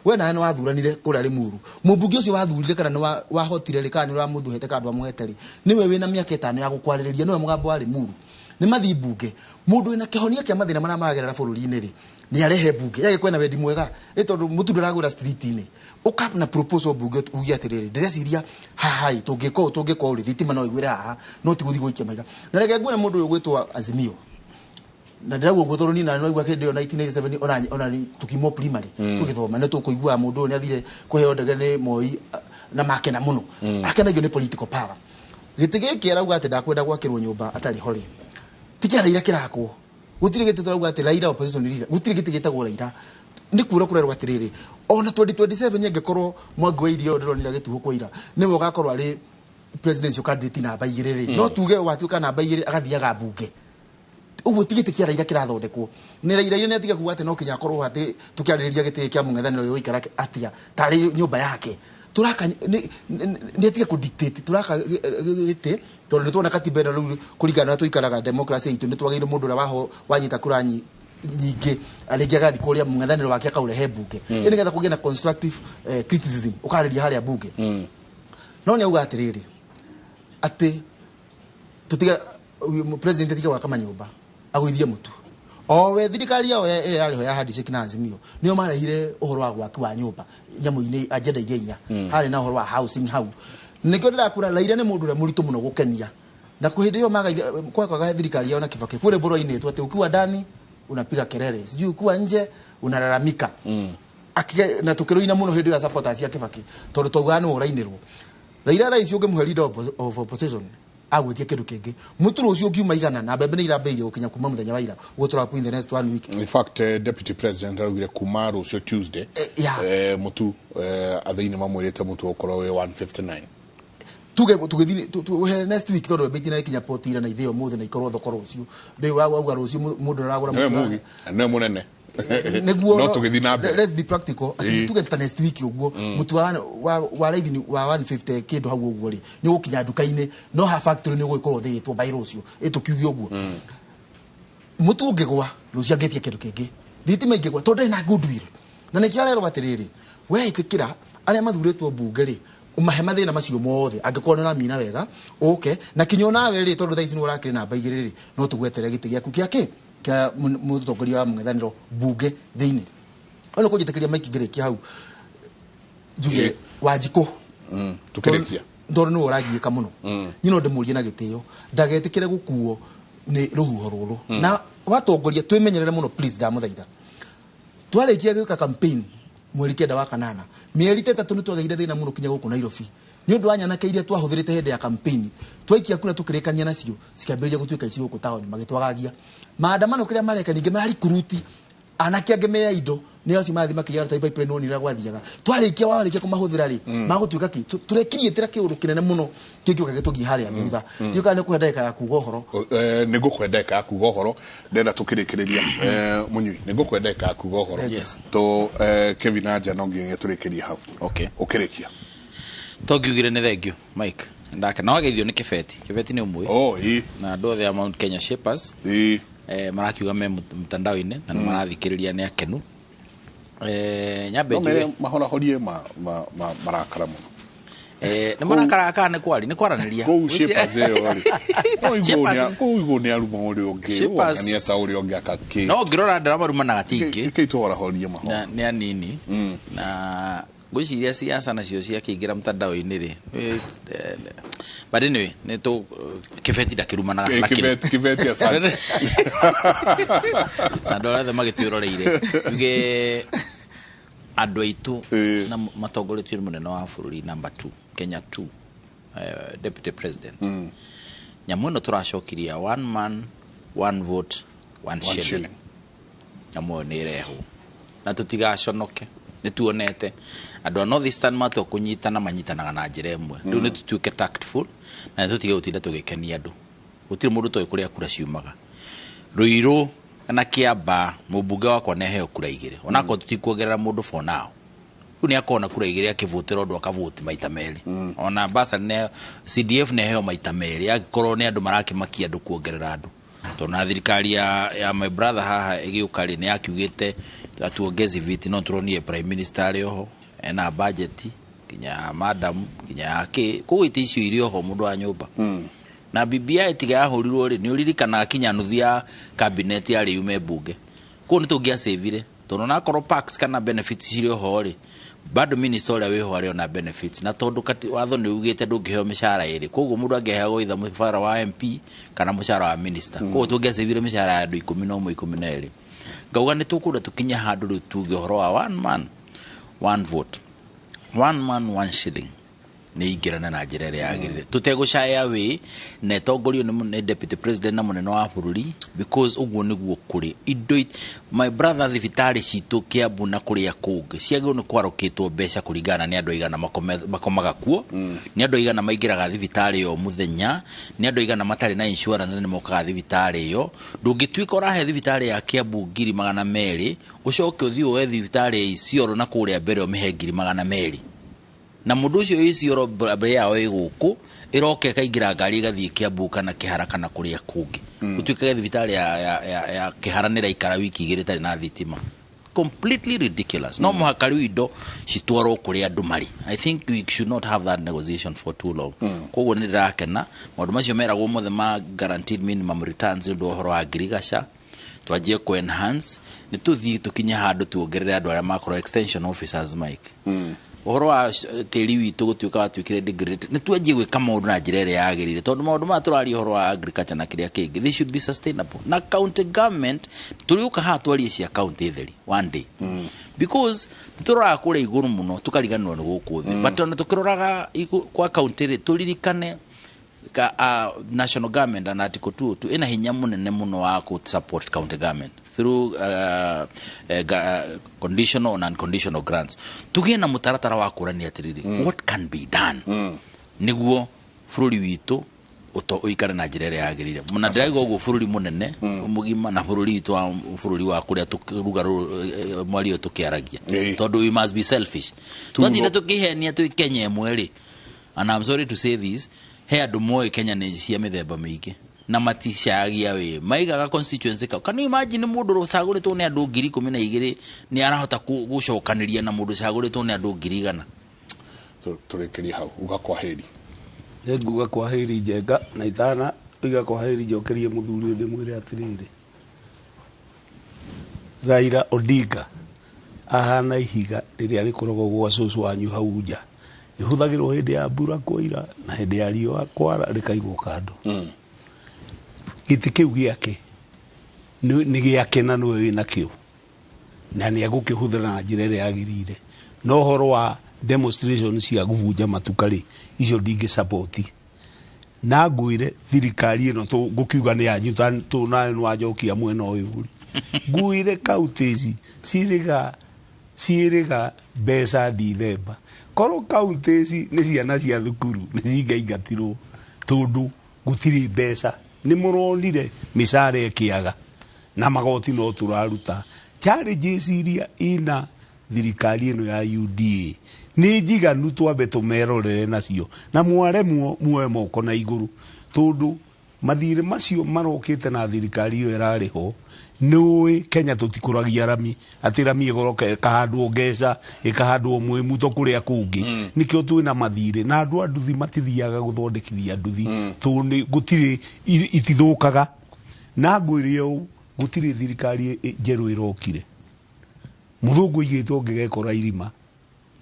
We nawe nĩ wathuranire kũrĩa Limuru, mũmbunge ũcio wathurire kana nĩ wahotire rĩ, kana nĩ ũramũthũhete kana ndwamũhete rĩ, nĩwe wĩna mĩaka 5 ya gũkwarĩrĩria, nĩwe mũgambo wa Limuru. Nĩ mathiĩ mbunge, mũndũ wĩna kĩhonia kĩa mathĩna marĩa maragerera bũrũri-inĩ rĩ, nĩ arehe mbunge yage kwena wendi mwega, ĩ tondũ mũtu ndũragũra street-inĩ, ũka na proposal mbunge uge atĩrĩrĩ, ndĩreciria haha rĩ tũngĩka ũũ tũngĩka ũũ rĩ, thitima no ĩgwĩre haha, no ti gũthiĩ gũikia mahiga. Na reke nguone mũndũ ũyũ ũgwĩtwo Azimio, na ndĩrauga ũguo tondũ niĩ na nĩwaigua hĩndĩ ĩyo 1987 ona tũkiuma primary tũgĩthoma nĩ tũkũiguaga mũndũ ũyũ nĩ athire kũheo ndege nĩ Moi na makena mũno. Akenagio nĩ political power. Gĩtĩ gĩkĩ arauga atĩ ndakwenda gwakĩrwo nyũmba atarĩ ho rĩ, ti kĩa Raila kĩrakwo. Gũtirĩ gĩtĩ tũrauga atĩ Raila opposition leader, gũtirĩ gĩtĩ gĩtagwo Raila. Nĩ kura kũrerwo atĩrĩrĩ, ona 2027 angĩkorwo Mwangi wa Iria ũyũ ndĩronire agĩtuhũkwo ira, nĩwe ũgakorwo arĩ presidential candidate namba 2 rĩ, no tuge watuĩka namba 2 agathiaga mbunge. Ũguo ti gĩtĩ kĩa Raila kĩrathondekwo. Nĩ Raila nĩ atiga kuga atĩ no kinya akorwo atĩ tũkĩarĩrĩria gĩtĩ kĩa mũng'ethanĩro ũyũ ũikara atĩa tarĩ nyũmba yake. Tũraka nĩ atige kũ dictate, tũraka gĩtĩ tondũ nĩ tuona katiba ĩno rĩu kũringana na ũrĩa tũikaraga democracy itũ, nĩ twagĩrĩirwo mũndũ ũrĩa wanyita kura nyingĩ rĩngĩ agathiĩ kũrĩa mũng'ethanĩro wake akaũrehe mbunge. Ĩ nĩgetha kũgĩe na constructive criticism ũkarĩria harĩa mbunge. No nĩ auga atĩrĩrĩ, atĩ tũtiga president atige gwaka manyũmba agũithie mũtu. O we thirikari yao ĩrĩa ĩrarĩ ho ya handshake na Azimio nĩo marehire ũhoro wa gwaki wa nyũmba nyamũ-inĩ agenda iria inya. Harĩ na ũhoro wa housing hau. Nĩkĩo ndĩrakwĩra Raila nĩ mũndũ ũrĩa mũritũ mũno gũkenia. Na kwĩ hĩndĩ ĩyo magaithia kwakaga thirikari yao na Kibaki, kũrĩ mbũro-inĩ tu atĩ ukiwa ndani unapiga kelele, sijui ukiwa nje unalalamika. Na tũkĩrũina mũno hĩndĩ ĩyo ya supporters cia Kibaki tondũ twaugaga nĩwe ũrainĩrwo. Raila thaa ici ũngĩmũhe leader of opposition agwĩtie kĩndũ kĩngĩ. Mũtu rũciũ ũngiuma igana na mbembe nĩ irambĩrĩirie gũkinya kuma mũthenya wa ira, ũguo tũrakua in the next 1 week. In fact, deputy president araugire kuma rũciũ Tuesday, mũtu, athĩini mamwĩrĩte mũtu ũkorwo wĩ 159. Tuge tũgĩthiĩ, he next week tondũ mbembe itinakinya port ira na ithĩo ũmũthĩ na ikorwo thoko rũciũ. Ndĩ wauga rũciũ mũndũ aragũra Nĩwe mũtu wa- mugi, na nĩwe mũnene. Nĩguo No tũgĩthiĩ na mbere. Let's be practical. Atĩ tuge ta next week ũguo, mũtu wa raithi ni wa 150 kĩndũ hau ũguo rĩ, nĩ ũgũkinya nduka-inĩ, no ha factory nĩ ũgũgĩkorwo ũthĩĩtwo by rũciũ. Ĩ tũkiuge ũguo. Mũtu ũngĩgwa, rũciũ angĩtia kĩndũ kĩngĩ. Thitima ingĩgwa, tondũ ndarĩ na goodwill. Na nĩkĩo arerwo atĩrĩrĩ, we ĩtĩkĩra arĩa mathurĩtwo mbunge rĩ, ũmahe mathĩna macio mothe, angĩkorwo nĩ ũramina wega, ũke, na kinya onawe rĩ, tondũ thaa ici nĩwe ũrakĩrĩ namba 2 rĩ, no tũgweterere gĩtĩ gĩaku kĩa kĩ? Kĩa mũtongoria wa mũng'ethanĩro mbunge thĩinĩ. Ona kũnjĩtĩkĩria Mike ngĩrĩkia hau, njuge Wanjikũ. Tũkĩrĩkia. Tondũ nĩwe ũragiĩka mũno. Niĩ no ndĩmũrie na gĩtĩo, ndagetĩkĩre gũkuo nĩ rũhuho rũrũ. Na watongoria twĩmenyerere mũno please, ndamũthaitha. Twarĩkia gwĩka campaign Mweri 9 wa kanana, mĩeri ta 3 nĩ twagĩire thĩna mũno kinya gũkũ Nairobi nĩ ũndũ wa nyanake iria twahũthĩrĩte hĩndĩ ya campaign. Twaikia kura tũkĩrĩkania nacio, cikĩambĩrĩria gũtuĩka ici gũkũ taũni, magĩtwagagia maandamano. Kĩrĩa mareka ningĩ mararikuruti anake angĩ me indo, nĩ acio marathiĩ makĩgera ta pipeline woni ũrĩa gwathiaga. Twarĩkia warĩkia kũmahũthĩra rĩ, magũtuĩka ki tũrekiriĩtĩra kĩũndũ kĩnene mũno kĩngĩũka gĩtũgie harĩa thutha. Ndiũĩ kana nĩ ũkũhe ndagĩka ya kuga ũhoro. Nĩ ngũkũhe ndagĩka ya kuga ũhoro, ndenda tũkĩrĩkĩrĩria. Mũnyui, nĩ ngũkũhe ndagĩka ya kuga ũhoro. Yes. To Kevin anja no nginya tũrĩkĩrie hau. Okay. Ũkĩrĩkia. Tongiugire nĩ thank you Mike, ndake no ageithio nĩ Kĩbeti. Kĩbeti nĩ ũmwe. Oh, ĩ. Na andũ othe a Mount Kenya Shapers. Ĩ. Marakiuga me mtandao-inĩ na nĩ marathikĩrĩria, nĩ akenu. Nyambe No mere njuge mahorahorie ma marakara mũno. Nĩ marakara kana nĩ kwari nĩ kwaranĩria. Kũu Shapers ĩyo rĩ, no igũrũ Shapers- kũu igũrũ nĩ aruma ũrĩa ũngĩ. Shapers- Ũgania ta ũrĩa ũngĩ akakĩ. No ngĩrora ndĩra marumanaga ti ingĩ. Kĩ tũhorahorie mahora. Na nĩ anini na ngwĩciria siasa nacio ciakĩingĩra mtandao-inĩ rĩ, but anyway nĩ tũ Kĩbeti ndakĩrumanaga. Lakini- Kĩbeti, asante. Na andũ arĩa othe magĩtwĩroreire, tuge andũ aitũ na matongoretio nĩ mũnene wa bũrũri number 2 Kenya 2, deputy president, nyamũ ĩno tũracokiria one man, one vote, one One shilling. Shilling. Nyamũ ĩyo nĩ ĩrehwo na tũtigaconoke. Nĩ tuonete andũ a North Eastern matua kũnyitana, manyitanaga na njĩra ĩmwe. Rĩu nĩ tũtuĩke tactful na nĩ tũtige gũtinda tũgĩkenia andũ. Gũtirĩ mũndũ toĩ kũrĩa kura ciumaga. Ruiru na Kiambaa, mũmbunge wakwa nĩ aheo kura 2, onakorwo tũtikuongerera mũndũ for now. Rĩu nĩ akona kura 2 akĩvũtĩra ũndũ akavũti maita merĩ. Ona basari nĩ CDF nĩ aheo maita merĩ, angĩkorwo nĩ andũ marakĩmakia andũ kuongerera andũ, tondũ na thirikari ya my brother haha ĩgĩũka rĩ, nĩ yakiugĩte atuongezi viti, no tũronire prime minister arĩ oho ena budget nginya ya madam, nginya ya kĩ. Koguo itĩ icio irĩ oho mũndũ wa nyũmba. Na BBI tiga yahũrirwo rĩ, nĩ ũririkanaga kinya nuthu ya cabinet yarĩ yume mbunge. Koguo nĩ tũngĩacĩvire, tondũ onakorwo perks kana benefits cirĩ oho rĩ, bado minister ũrĩa wĩho arĩ ona benefits, na tondũ watho nĩ ugĩte ndũngĩheo mĩcara ĩrĩ, koguo mũndũ angĩheagwo either mũcara wa MP kana mũcara wa minister. Koguo tũngĩacĩvire mĩcara ya andũ 11, 12. Ngauga nĩ tũkũenda tũkinye handũ rĩu tuge ũhoro wa one man, one vote, one man, one shilling nĩ ingĩrane na njĩra ĩrĩa yagĩrĩire, tũtegũcaya wĩ na ĩtongorio nĩ deputy president na mũnene wa bũrũri, because ũguo nĩguo kũrĩ indo my brother, thibitarĩ citũ Kiambu na kũrĩa kũngĩ ciagĩrĩirwo nĩ kwarũkĩtwo mbeca kũringana na nĩ andũ aigana makomaga kuo, nĩ andũ aigana maingĩraga thibitarĩ ĩyo mũthenya, nĩ andũ aigana matarĩ na insurance na nĩ mokaga thibitarĩ ĩyo. Ndũngĩtuĩka ũrahe thibitarĩ ya Kiambu 200,000, ũcoke ũthiĩ woe thibitarĩ ya Isiolo na kũrĩa mbere ũmĩhe 200,000, na mũndũ ũcio wĩ Isiolo mbere yao ĩ gũkũ ĩroka ĩkaingĩra ngari ĩgathiĩ Kiambu kana Kĩhara kana kũrĩa kũngĩ. Gũtuĩkage thibitarĩ ya Kĩhara nĩ ĩraikara wiki 2 ĩtarĩ na thitima, completely ridiculous. No mũhaka rĩu indo citwarwo kũrĩa andũ marĩ. I think we should not have that negotiation for too long. Koguo nĩ ndĩrakena maũndũ macio meragwo mothe ma guaranteed minimum returns nĩ ũndũ wa ũhoro wa ngirigaca twanjie ku enhance, nĩ tũthiĩ tũkinye handũ tuongerere andũ arĩa makorwo extension officers. Mike, ũhoro wa tĩri witũ gũtuĩka watuĩkire degraded, nĩ twanjie gwĩka maũndũ na njĩra ĩrĩa yagĩrĩire, tondũ maũndũ maya tũraria ũhoro wa agriculture na kĩrĩa kĩngĩ, they should be sustainable. Na county government tũrĩũka haha twarie cia county theri one day, because nĩ tũroraga kũrĩa igũrũ mũno tũkariganĩrwo nĩ gũkũ thĩ. But ona tũkĩroraga kwa county rĩ, tũririkane ka, national government and article 202 ina hinya munene muno wa ku support county government through conditional and unconditional grants. Tugie na mutaratara wa kũrania atiriri, what can be done niguo bũrũri witũ ũikare na njĩra ĩrĩa yagĩrĩire. Na ndĩrauga ũguo bũrũri mũnene mũgima na bũrũri witũ wa bũrũri wa kũrĩa tũruga mwario tũkĩaragia, tondũ we must be selfish. Twatinda tũkĩhenia twĩ Kenya ĩmwe rĩ, and I'm sorry to say this, he andũ moĩ Kenya nĩ cia mĩthemba mĩingĩ na maticagia wĩ maigaga constituency kau. Can you imagine mũndũ ũcagũrĩtwo nĩ andũ 12,000 nĩ arahota gũcokanĩria na mũndũ ũcagũrĩtwo nĩ andũ 100,000? Tũrĩkĩrie hau, uga kwa heri. Nĩ nguga kwa heri Njenga, na itana uga kwa heri njokerie mũthuri ũyũ ndĩmwĩre atĩrĩrĩ, Raila Odinga ahana ihiga rĩrĩa rĩkoragwo gwa cũcũ wanyu hau nja, rĩhũthagĩrwo hĩndĩ ya mbura kwaira na hĩndĩ ya riũa kwara rĩkaigwo kando. Gĩtĩ kĩu gĩake nĩ gĩake na nĩwe wĩna kĩo. Na nĩ egũkĩhũthĩra na njĩra ĩrĩa yagĩrĩire. No ũhoro wa demonstration cia gũbunja matuka rĩ, icio ndingĩ support. Na ngwĩre thirikari ĩno ngũkiuga nĩ yanyu nawe nĩwanjokia mwena ũyũ rĩ. Ngwĩre counties ciĩrĩga mbeca Dithemba. Korwo counties nĩ ciana cia thukuru nĩ cingaingatirwo tondũ gũtirĩ mbeca. Nĩ mũronire mĩcara ĩkĩaga na magoti no tũraruta. Challenges iria ina thirikari ĩno ya UDA nĩ njiganu twambe tũmerorere nacio na mwaremwo muoe moko na igũrũ tondũ mathirĩ macio marokĩte na thirikari ĩyo ĩrarĩ ho. Nĩũĩ Kenya tũtikũragia rami atĩ rami ĩgoroka ĩkahandwo Ngeca ĩkahandwo Mwĩmuto kũrĩa kũngĩ. Nĩkĩo twĩna mathirĩ na andũ a nduthi matithiaga gũthondekithia nduthi tondũ gũtirĩ itithũkaga. Na ngwĩre ũũ gũtirĩ thirikari njerũ ĩrokire. Mũthũngũ aigĩte ũngĩgekora irima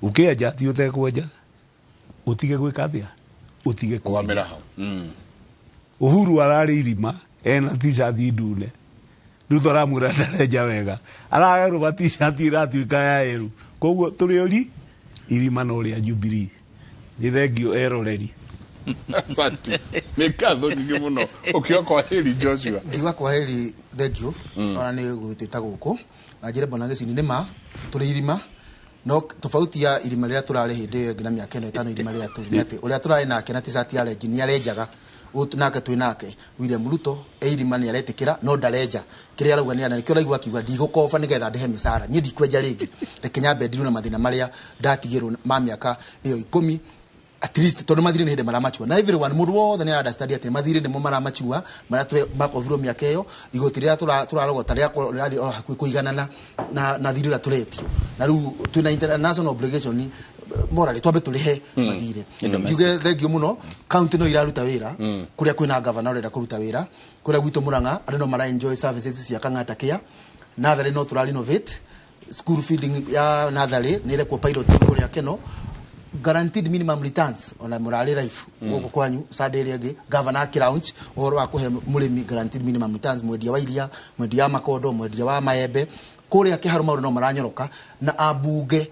ũkĩenja ti ũtekwenja ũtige gwĩka atĩa ũtige kũgamĩra hau. Uhuru ararĩ irima ena t-shirt ndune. Ruto aramwĩra ndarenja wega aragarũra t-shirt ĩratuĩka ya yerũ. Koguo tũrĩ ori irima no rĩa Jubilee. Nĩ thengio eroreri. Asante. Nĩ ngatho nyingĩ mũno. Ũkiuga kwa heri Joshua. Ngiuga kwa heri thengio ona nĩ gwĩtĩta gũkũ na njĩre Bwana Gĩcini nĩ ma tũrĩ irima no tofauti ya irima rĩrĩa tũrarĩ hĩndĩ ĩyo ĩngĩ na mĩaka ĩno ĩtano irima rĩrĩa tũrĩ nĩ atĩ ũrĩa tũrarĩ nake na t-shirt ya renji nĩ arenjaga nake twĩ nake William Ruto e irima nĩ aretĩkĩra no ndarenja kĩrĩa arauga nĩ nĩkĩo ũraigua akiuga ndigũkoba nĩgetha ndĩhe mĩcara niĩ ndikwenja rĩngĩ reke nyambe ndirwo na mathĩna marĩa ndatigĩrwo ma mĩaka ĩyo 10 at least tondu mathirĩ nĩ hĩndĩ maramachua na everyone mũndũ wothe nĩ understand atĩ mathirĩ nĩmo maramachua marĩa makovirwo mĩaka ĩyo igoti rĩrĩa tũrarogota rĩrathiĩ o hakuhĩ kũiganana na thirĩ ũrĩa tũretio na rĩu twĩna international obligation morally twambe tũrĩhe mathirĩ. Njuge thengio mũno county no iraruta wĩra kũrĩa kwĩna governor ũrenda kũruta wĩra kũrĩa gwitũ Murang'a andũ no mara enjoy services cia Kang'ata Care. Natharĩ no tũra renovate school feeding ya natharĩ nĩ ĩrekwo pilot kũrĩa Keno guaranteed minimum returns ona murari life guku kwanyu Sunday ĩrĩa ĩngĩ governor akĩ launch ũhoro wa kũhe mũrĩmi guaranteed minimum returns mwendia wa iria mwendia wa makondo mwendia wa maembe kũrĩa Kĩharu maũndũ no maranyoroka na ambunge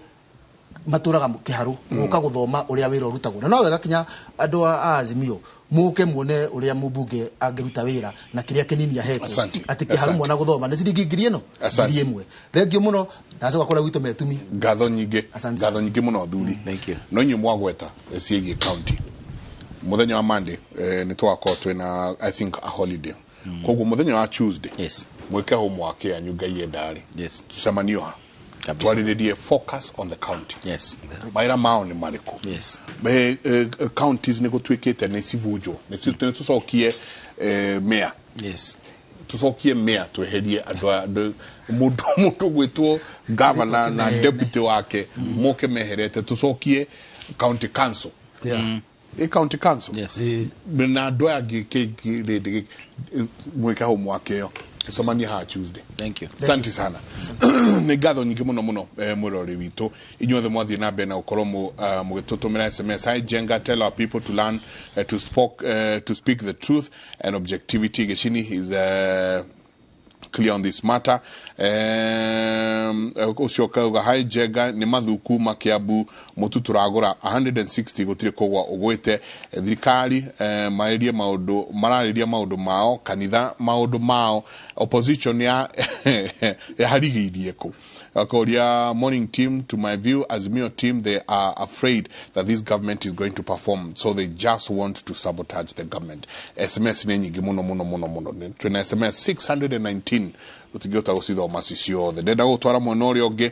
matũraga Kĩharu gũka gũthoma ũrĩa wĩra ũrutagwo na no wega kinya andũ a Azimio mũke muone ũrĩa mũmbunge angĩruta wĩra na kĩrĩa kĩnini ahetwo atĩ Kĩharu mwana gũthoma nĩ ciringi 1000 1000. Thengio mũno ndacoka kũrĩa gwitũ metumi. Ngatho nyingĩ ngatho nyingĩ mũno athuri. No inyuĩ mwagweta ciĩgiĩ county mũthenya wa Monday nĩ tũgakorwo twĩna I think a holiday koguo mũthenya wa Tuesday mwĩke homework yanyu Ngai endarĩ tũcemanio ha twarĩrĩrie focus on the county. Yes. Mawĩra mao nĩ marĩkũ? Yes. Counties nĩ gũtuĩkĩte nĩ cibunjwo nĩ tũcokie mayor. Yes. Tũcokie mayor tweherie andũ mũndũ gwĩtwo governor na deputy wake moke meherete tũcokie county council. Yeah. County council. Yes. Na andũ aya angĩ kĩrĩndĩ mwĩke homework ĩyo. Tũcemanie haha Tuesday. Thank you. Asante sana. Nĩ ngatho nyingĩ mũno mũno mwĩroreri witũ. Inyuothe mwathiĩ na mbere na gũkorwo mũgĩtũtũmĩra SMS. Hi Jenga, tell our people to learn to speak the truth and objectivity. Gĩcini is clear on this matter. Ũcio kauga hi Jenga nĩ mathuku makiambu mũtu tũragũra 160 gũtirĩ kũgwa ũgwĩte thirikari marĩrie maũndũ mararĩria maũndũ mao kanitha maũndũ mao opposition ya yaharigĩirie kũ. Korea morning team, to my view, Azimio team, they are afraid that this government is going to perform, so they just want to sabotage the government. SMS nĩ nyingĩ mũno mũno mũno mũno. Twĩna SMS 619 tũtingĩhota gũcithoma ci ciothe. Ndenda gũtwara mwena ũrĩa ũngĩ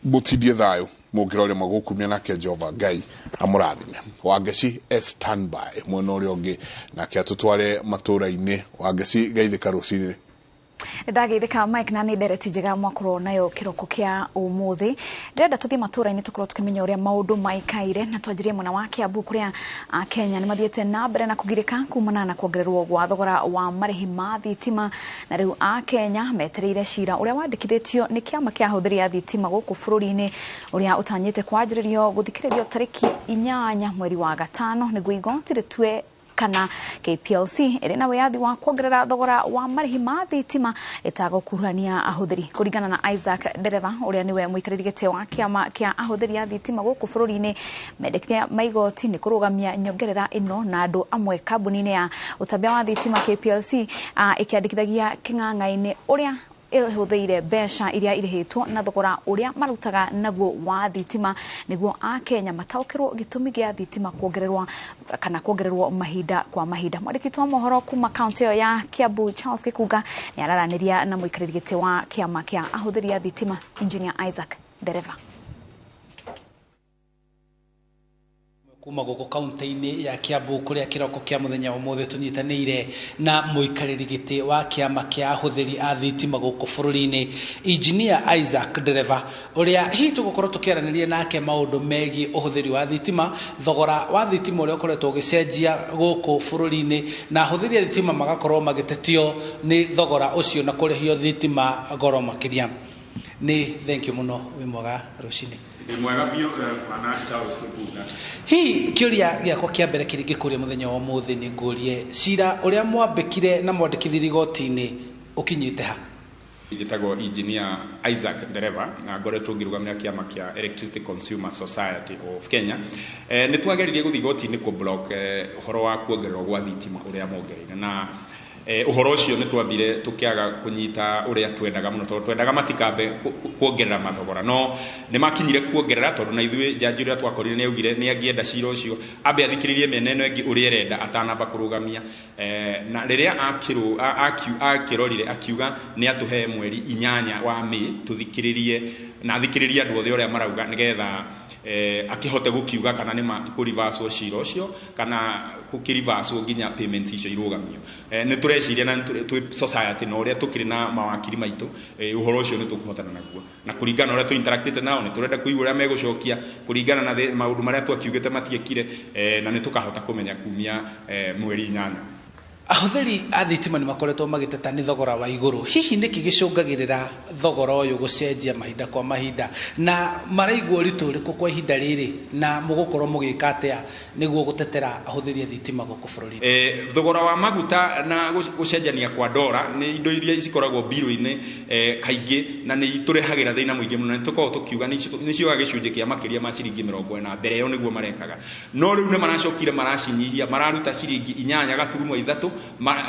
mũtindie thayũ mũngĩrore magũkumia nake Jehova Ngai amũrathime. Wangeci standby mwena ũrĩa ũngĩ nake atũtware matũra-inĩ. Wangeci geithĩka rũcinĩ. Ndageithĩka Mike na nĩ ndereti njega mwakorwo nayo kĩroko kĩa ũmũthĩ. Ndĩrenda tũthiĩ matũra-inĩ tũkorwo tũkĩmenya ũrĩa maũndũ maikaire na twanjirie mwena wa Kiambu kũrĩa Kenya nĩ mathiĩte na mbere na kũgirĩka kumana na kuongererwo gwa thogora wa marĩhi ma thitima na rĩu Akenya metereire cira ũrĩa wandĩkithĩtio nĩ kĩama kĩa ahũthĩri a thitima gũkũ bũrũri-inĩ ũrĩa ũtanyĩte kwanjĩrĩrio gũthikĩrĩrio tarĩki 8 mweri wa 5 nĩguo igoti rĩtue kana kana KPLC ĩrĩ na wĩyathi wa kuongerera thogora wa marĩhi ma thitima ĩtagũkuruhania ahũthĩri. Kũringana na Isaac Ndereva ũrĩa nĩwe mũikarĩri gĩtĩ wa kĩama kĩa ahũthĩri a thitima gũkũ bũrũri-inĩ, mendekithia ma igoti nĩ kũrũgamia nyongerera ĩno na andũ amwe kambuni-inĩ ya ũtambia wa thitima KPLC ĩkĩandĩkithagia kĩng'ang'a-inĩ ũrĩa ĩhũthĩire mbeca iria irĩhĩtwo na thogora ũrĩa marutaga naguo wa thitima nĩguo akenya mataũkĩrwo gĩtũmi gĩa thitima kuongererwo kana kuongererwo mahinda kwa mahinda. Mwandĩki wa mohoro kuma kaunti ĩyo ya Kiambu Charles Gĩkunga nĩ araranĩria na mũikarĩri gĩtĩ wa kĩama kĩa ahũthĩri a thitima Engineer Isaac Ndereva. Kuma guku kaunti-inĩ ya Kiambu kuria kiroko kia muthenya umuthi tunyitanĩire na mũikarĩri gĩtĩ wa kĩama kĩa ahũthĩri a thitima gũkũ bũrũri-inĩ Engineer Isaac Ndereva ũrĩa hihi tũgũkorwo tũkĩaranĩria nake maũndũ megiĩ ũhũthĩri wa thitima, thogora wa thitima ũrĩa ũkoretwo ũgĩcenjia gũkũ bũrũri-inĩ na ahũthĩri a thitima magakorwo magĩtetio nĩ thogora ũcio na kũrĩhio thitima goro makĩria. Nĩ thank you mũno, wĩ mwega rũcinĩ. Mwega biũ bwana Charles Gĩkunga. Hihi kĩũria gĩakwa kĩa mbere kĩrĩa ngĩkũria mũthenya wa ũmũthĩ nĩ ngũrie cira ũrĩa mwambĩkire na mwandĩkithirie igoti-inĩ ũkinyĩte ha? Njĩtagwo Engineer Isaac Ndereva na ngoretwo ngĩrũgamĩrĩra kĩama kĩa Electricity Consumer Society of Kenya. Nĩ twageririe gũthiĩ igoti-inĩ kũ block ũhoro wa kuongererwo gwa thitima ũrĩa mongereire na ũhoro ũcio nĩ twambire tũkĩaga kũnyita ũrĩa twendaga mũno tondũ twendaga matikambe kuongerera mathogora no nĩ makinyire kuongerera tondũ na ithuĩ jaji ũrĩa twakorire nĩ augire nĩ angĩenda cira ũcio ambe athikĩrĩrie mĩena ĩno ĩngĩ ũrĩa ĩrenda atanamba kũrũgamia na rĩrĩa akĩrorire akiuga nĩ atũhe mweri 8 wa Mĩĩ tũthikĩrĩrie na athikĩrĩrie andũ othe ũrĩa marauga nĩgetha akĩhote gũkiuga kana nĩ kũrivaco cira ũcio kana gũkĩrivaco nginya payments icio irũgamio. Nĩ tũreciria na twĩ society na ũrĩa tũkĩrĩ na mawakiri maitũ ũhoro ũcio nĩ tũkũhotana naguo na kũringana na ũrĩa tũ interactĩte nao nĩ tũrenda kũigua ũrĩa megũcokia kũringana na maũndũ marĩa twakiugĩte matiekire na nĩ tũkahota kũmenya kumia mweri 8. Ahũthĩri a thitima nĩ makoretwo magĩteta nĩ thogora wa igũrũ. Hihi nĩkĩ gĩcũngagĩrĩra thogora ũyũ gũcenjia mahinda kwa mahinda na maraigua ũritũ ũrĩkũ kwa ihinda rĩrĩ na mũgũkorwo mũgĩka atĩa nĩguo gũtetera ahũthĩri a thitima gũkũ bũrũri-inĩ? Thogora wa maguta na gũcenjania kwa ndora nĩ indo iria cikoragwo mbirũ-inĩ kaingĩ na nĩ itũrehagĩra thĩna mũingĩ mũno. Nĩ tũkoragwo tũkiuga nĩ cioyaga gĩcunjĩ kĩa makĩria ma ciringi 40 mbere ĩyo nĩguo marekaga, no rĩu nĩ maracokire maracinyihia, mararuta ciringi 8.3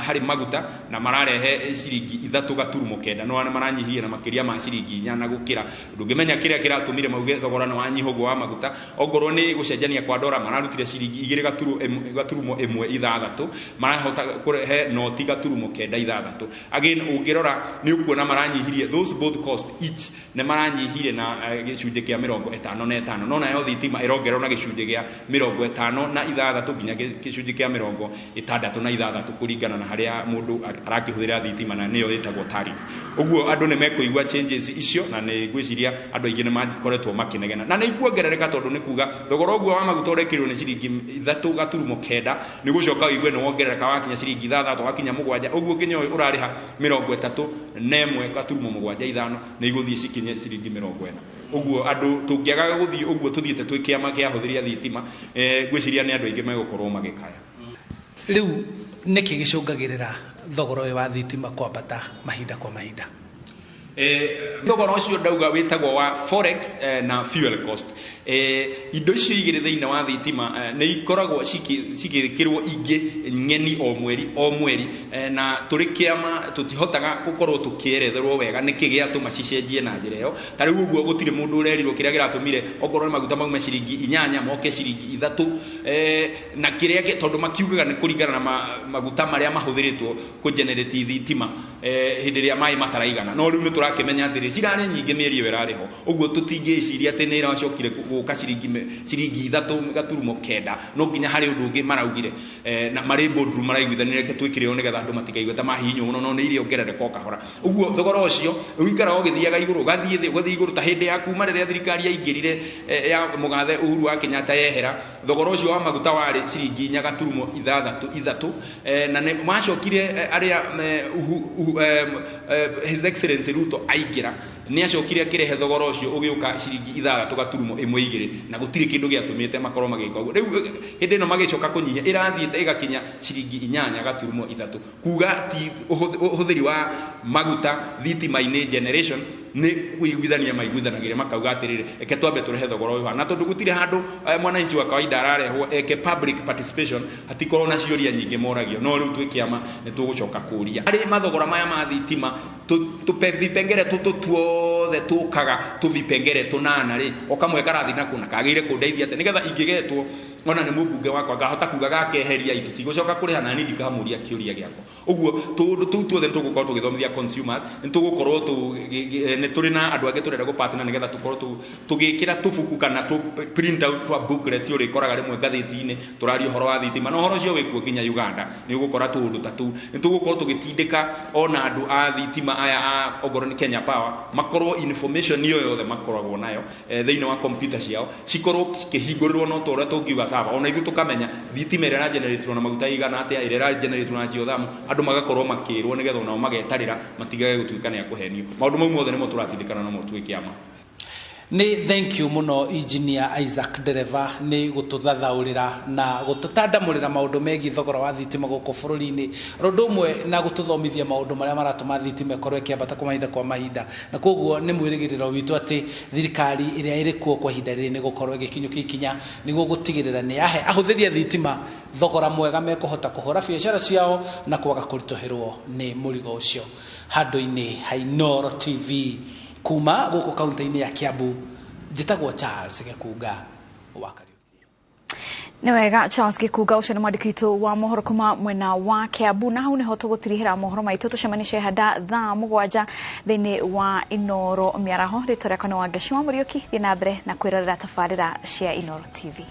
harĩ maguta na mararehe ciringi 3.9 no maranyihia na makĩria ma ciringi 4 na gũkĩra. Ndũngĩmenya kĩrĩa kĩratũmire mauge thogora nĩ wanyiha ũguo wa maguta. Ongorwo nĩ gũcenjania kwa ndora mararutire ciringi 2.16 marahota kũrehe noti 0.96. Again ũngĩrora nĩ ũkuona maranyihirie those both cost each nĩ maranyihirie na gĩcunjĩ kĩa 55 no nayo thitima ĩrongererwo na gĩcunjĩ gĩa 56 nginya gĩcunjĩ kĩa 66 kũringana na harĩa mũndũ arakĩhũthĩra thitima na nĩyo ĩtagwo tariff. Ũguo andũ nĩ mekũigua changes icio na nĩ ngwĩciria andũ aingĩ nĩ makoretwo makĩnegena na nĩ ikuongerereka tondũ nĩ kuga thogora ũguo wa maguta ũrekĩrwo nĩ ciringi 3.9 nĩ gũcoka ũigue nĩ wongerereka wakinya ciringi 6 wakinya 7 ũguo nginya ũyũ ũrarĩha 31.75 nĩ igũthiĩ cikinye ciringi 40. Ũguo andũ tũngĩaga gũthiĩ ũguo tũthiĩte twĩ kĩama kĩa ahũthĩri a thitima ngwĩciria nĩ andũ aingĩ megũkorwo magĩkaya. Rĩu nĩkĩ gĩcũngagĩrĩra thogora ũyũ wa thitima kwambata mahinda kwa mahinda? Thogora ũcio ndauga wĩtagwo wa forex na fuel cost. Indo icio igĩrĩ thĩinĩ wa thitima nĩ ikoragwo cigĩkĩrwo ingĩ ng'eni o mweri o mweri na tũrĩ kĩama tũtihotaga gũkorwo tũkĩeretherwo wega nĩkĩ gĩatũma cicenjie na njĩra ĩyo. Ta rĩu ũguo gũtirĩ mũndũ ũrerirwo kĩrĩa kĩratũmire okorwo nĩ maguta maume ciringi 8 moke ciringi 3 na kĩrĩa tondũ makiugaga nĩ kũringana na maguta marĩa mahũthĩrĩtwo kũgenerate thitima hĩndĩ ĩrĩa maĩ mataraigana. No rĩu nĩ tũrakĩmenya atĩrĩ cirarĩ nyingĩ mĩeri ĩyo ĩrarĩ ho ũguo tũtingĩciria atĩ nĩ ĩracokire gũka ciringi 3.9 no nginya harĩ ũndũ ũngĩ maraugire na marĩ boardroom maraiguithanĩria reke twĩkĩre ũũ nĩgetha andũ matikaigue ta mahihinywo mũno no nĩ irĩongerereka o kahora. Ũguo thogora ũcio ũikaraga ũgĩthiaga igũrũ ũgathiĩ thĩ ũgathiĩ igũrũ ta hĩndĩ ya kuma rĩrĩa thirikari yaingĩrire ya mũgathe Uhuru wa Kenyatta yehera thogora ũcio wa maguta warĩ ciringi 4.63 na nĩ macokire arĩa His Excellency Ruto aingĩra nĩ acokire akĩrehe thogora ũcio ũgĩũka ciringi 6.12, na gũtirĩ kĩndũ gĩatũmĩte makorwo magĩka ũguo. Rĩu hĩndĩ ĩno magĩcoka kũnyihia ĩrathiĩte ĩgakinya ciringi 8.3, kuga ti ũhũthĩri wa maguta thitima-inĩ generation nĩ kũiguithania maiguithanagĩria makauga atĩrĩrĩ, reke twambe tũrehe thogora ũyũ, na tondũ gũtirĩ handũ mwananchi wa kawaida ararehwo eke public participation, hatikorwo na ciũria nyingĩ moragio. No rĩu twĩ kĩama nĩ tũgũcoka kũria harĩ mathogora maya ma thitima, tũvipengere tũtũ tuothe tũkaga tũvipengere tũnana rĩ, o kamwe karathiĩ na kũna kagĩrĩire kũndeithia atĩa nĩgetha ingĩgetwo ona nĩ mũmbunge wakwa ngahota kuga gakeheria itu tigũcoka kũrĩha na niĩ ndikamũria kĩũria gĩakwa. Ũguo tũũndũ tũu tuothe nĩ tũgũkorwo tũgĩthomithia consumers, nĩ tũgũkorwo nĩ tũrĩ na andũ angĩ tũrenda gũpartner nĩgetha tũkorwo tũgĩkĩra tũbuku kana tũ print out twa booklet ũrĩkoraga rĩmwe ngathĩti-inĩ tũraria ũhoro wa thitima, na ũhoro ũcio wĩkuo nginya Uganda nĩ ũgũkora tũũndũ ta tũu. Nĩ tũgũkorwo tũgĩtindĩka ona andũ a thitima aya a ongorwo nĩ Kenya Power makorwo information ĩyo yothe makoragwo nayo thĩinĩ wa computer ciao cikorwo cikĩhingũrĩrwo no ta ũrĩa tũngiuga server, ona ithuĩ tũkamenya thitima ĩrĩa ĩrageneratwo na maguta igana atĩa, ĩrĩa ĩrageneratwo na geothermal, andũ magakorwo makĩrwo nĩgetha onao magetarĩra matigage gũtuĩka nĩ akũhenio. Maũndũ mau mothe nĩmo tũratindĩkana namo twĩ kĩama. Nĩ thank you mũno Engineer Isaac Ndereva nĩ gũtũthathaũrĩra na gũtũtandamũrĩra maũndũ megiĩ thogora wa thitima gũkũ bũrũri-inĩ, ũndũ ũmwe na gũtũthomithia maũndũ marĩa maratũma thitima ĩkorwo ĩkĩambata kwa mahinda kwa mahinda, na koguo nĩ mwĩrĩgĩrĩro witũ atĩ thirikari ĩrĩa ĩrĩ kuo kwa ihinda rĩrĩ nĩ gũkorwo ĩgĩkinyũkia ikinya nĩguo gũtigĩrĩra nĩ yahe ahũthĩri a thitima thogora mwega mekũhota kũhũra biacara ciao na kwaga kũritũhĩrwo nĩ mũrigo ũcio. Handũ-inĩ ha Inooro TV kuma gũkũ kaunti-inĩ ya Kiambu, njĩtagwo Charles Gĩkunga wa Kariuki. Nĩ wega Charles Gĩkunga, ũcio nĩ mwandĩki witũ wa mohoro kuma mwena wa Kiambu, na hau nĩho tũgũtirihĩra mohoro maitũ. Tũcemanie handa thaa 7 thĩinĩ wa Inooro mĩaraho. Rĩtwa rĩakwa nĩ Wangeci wa Mũriũki, thiĩ na mbere na kwĩrorera tabarĩra cia Inooro TV.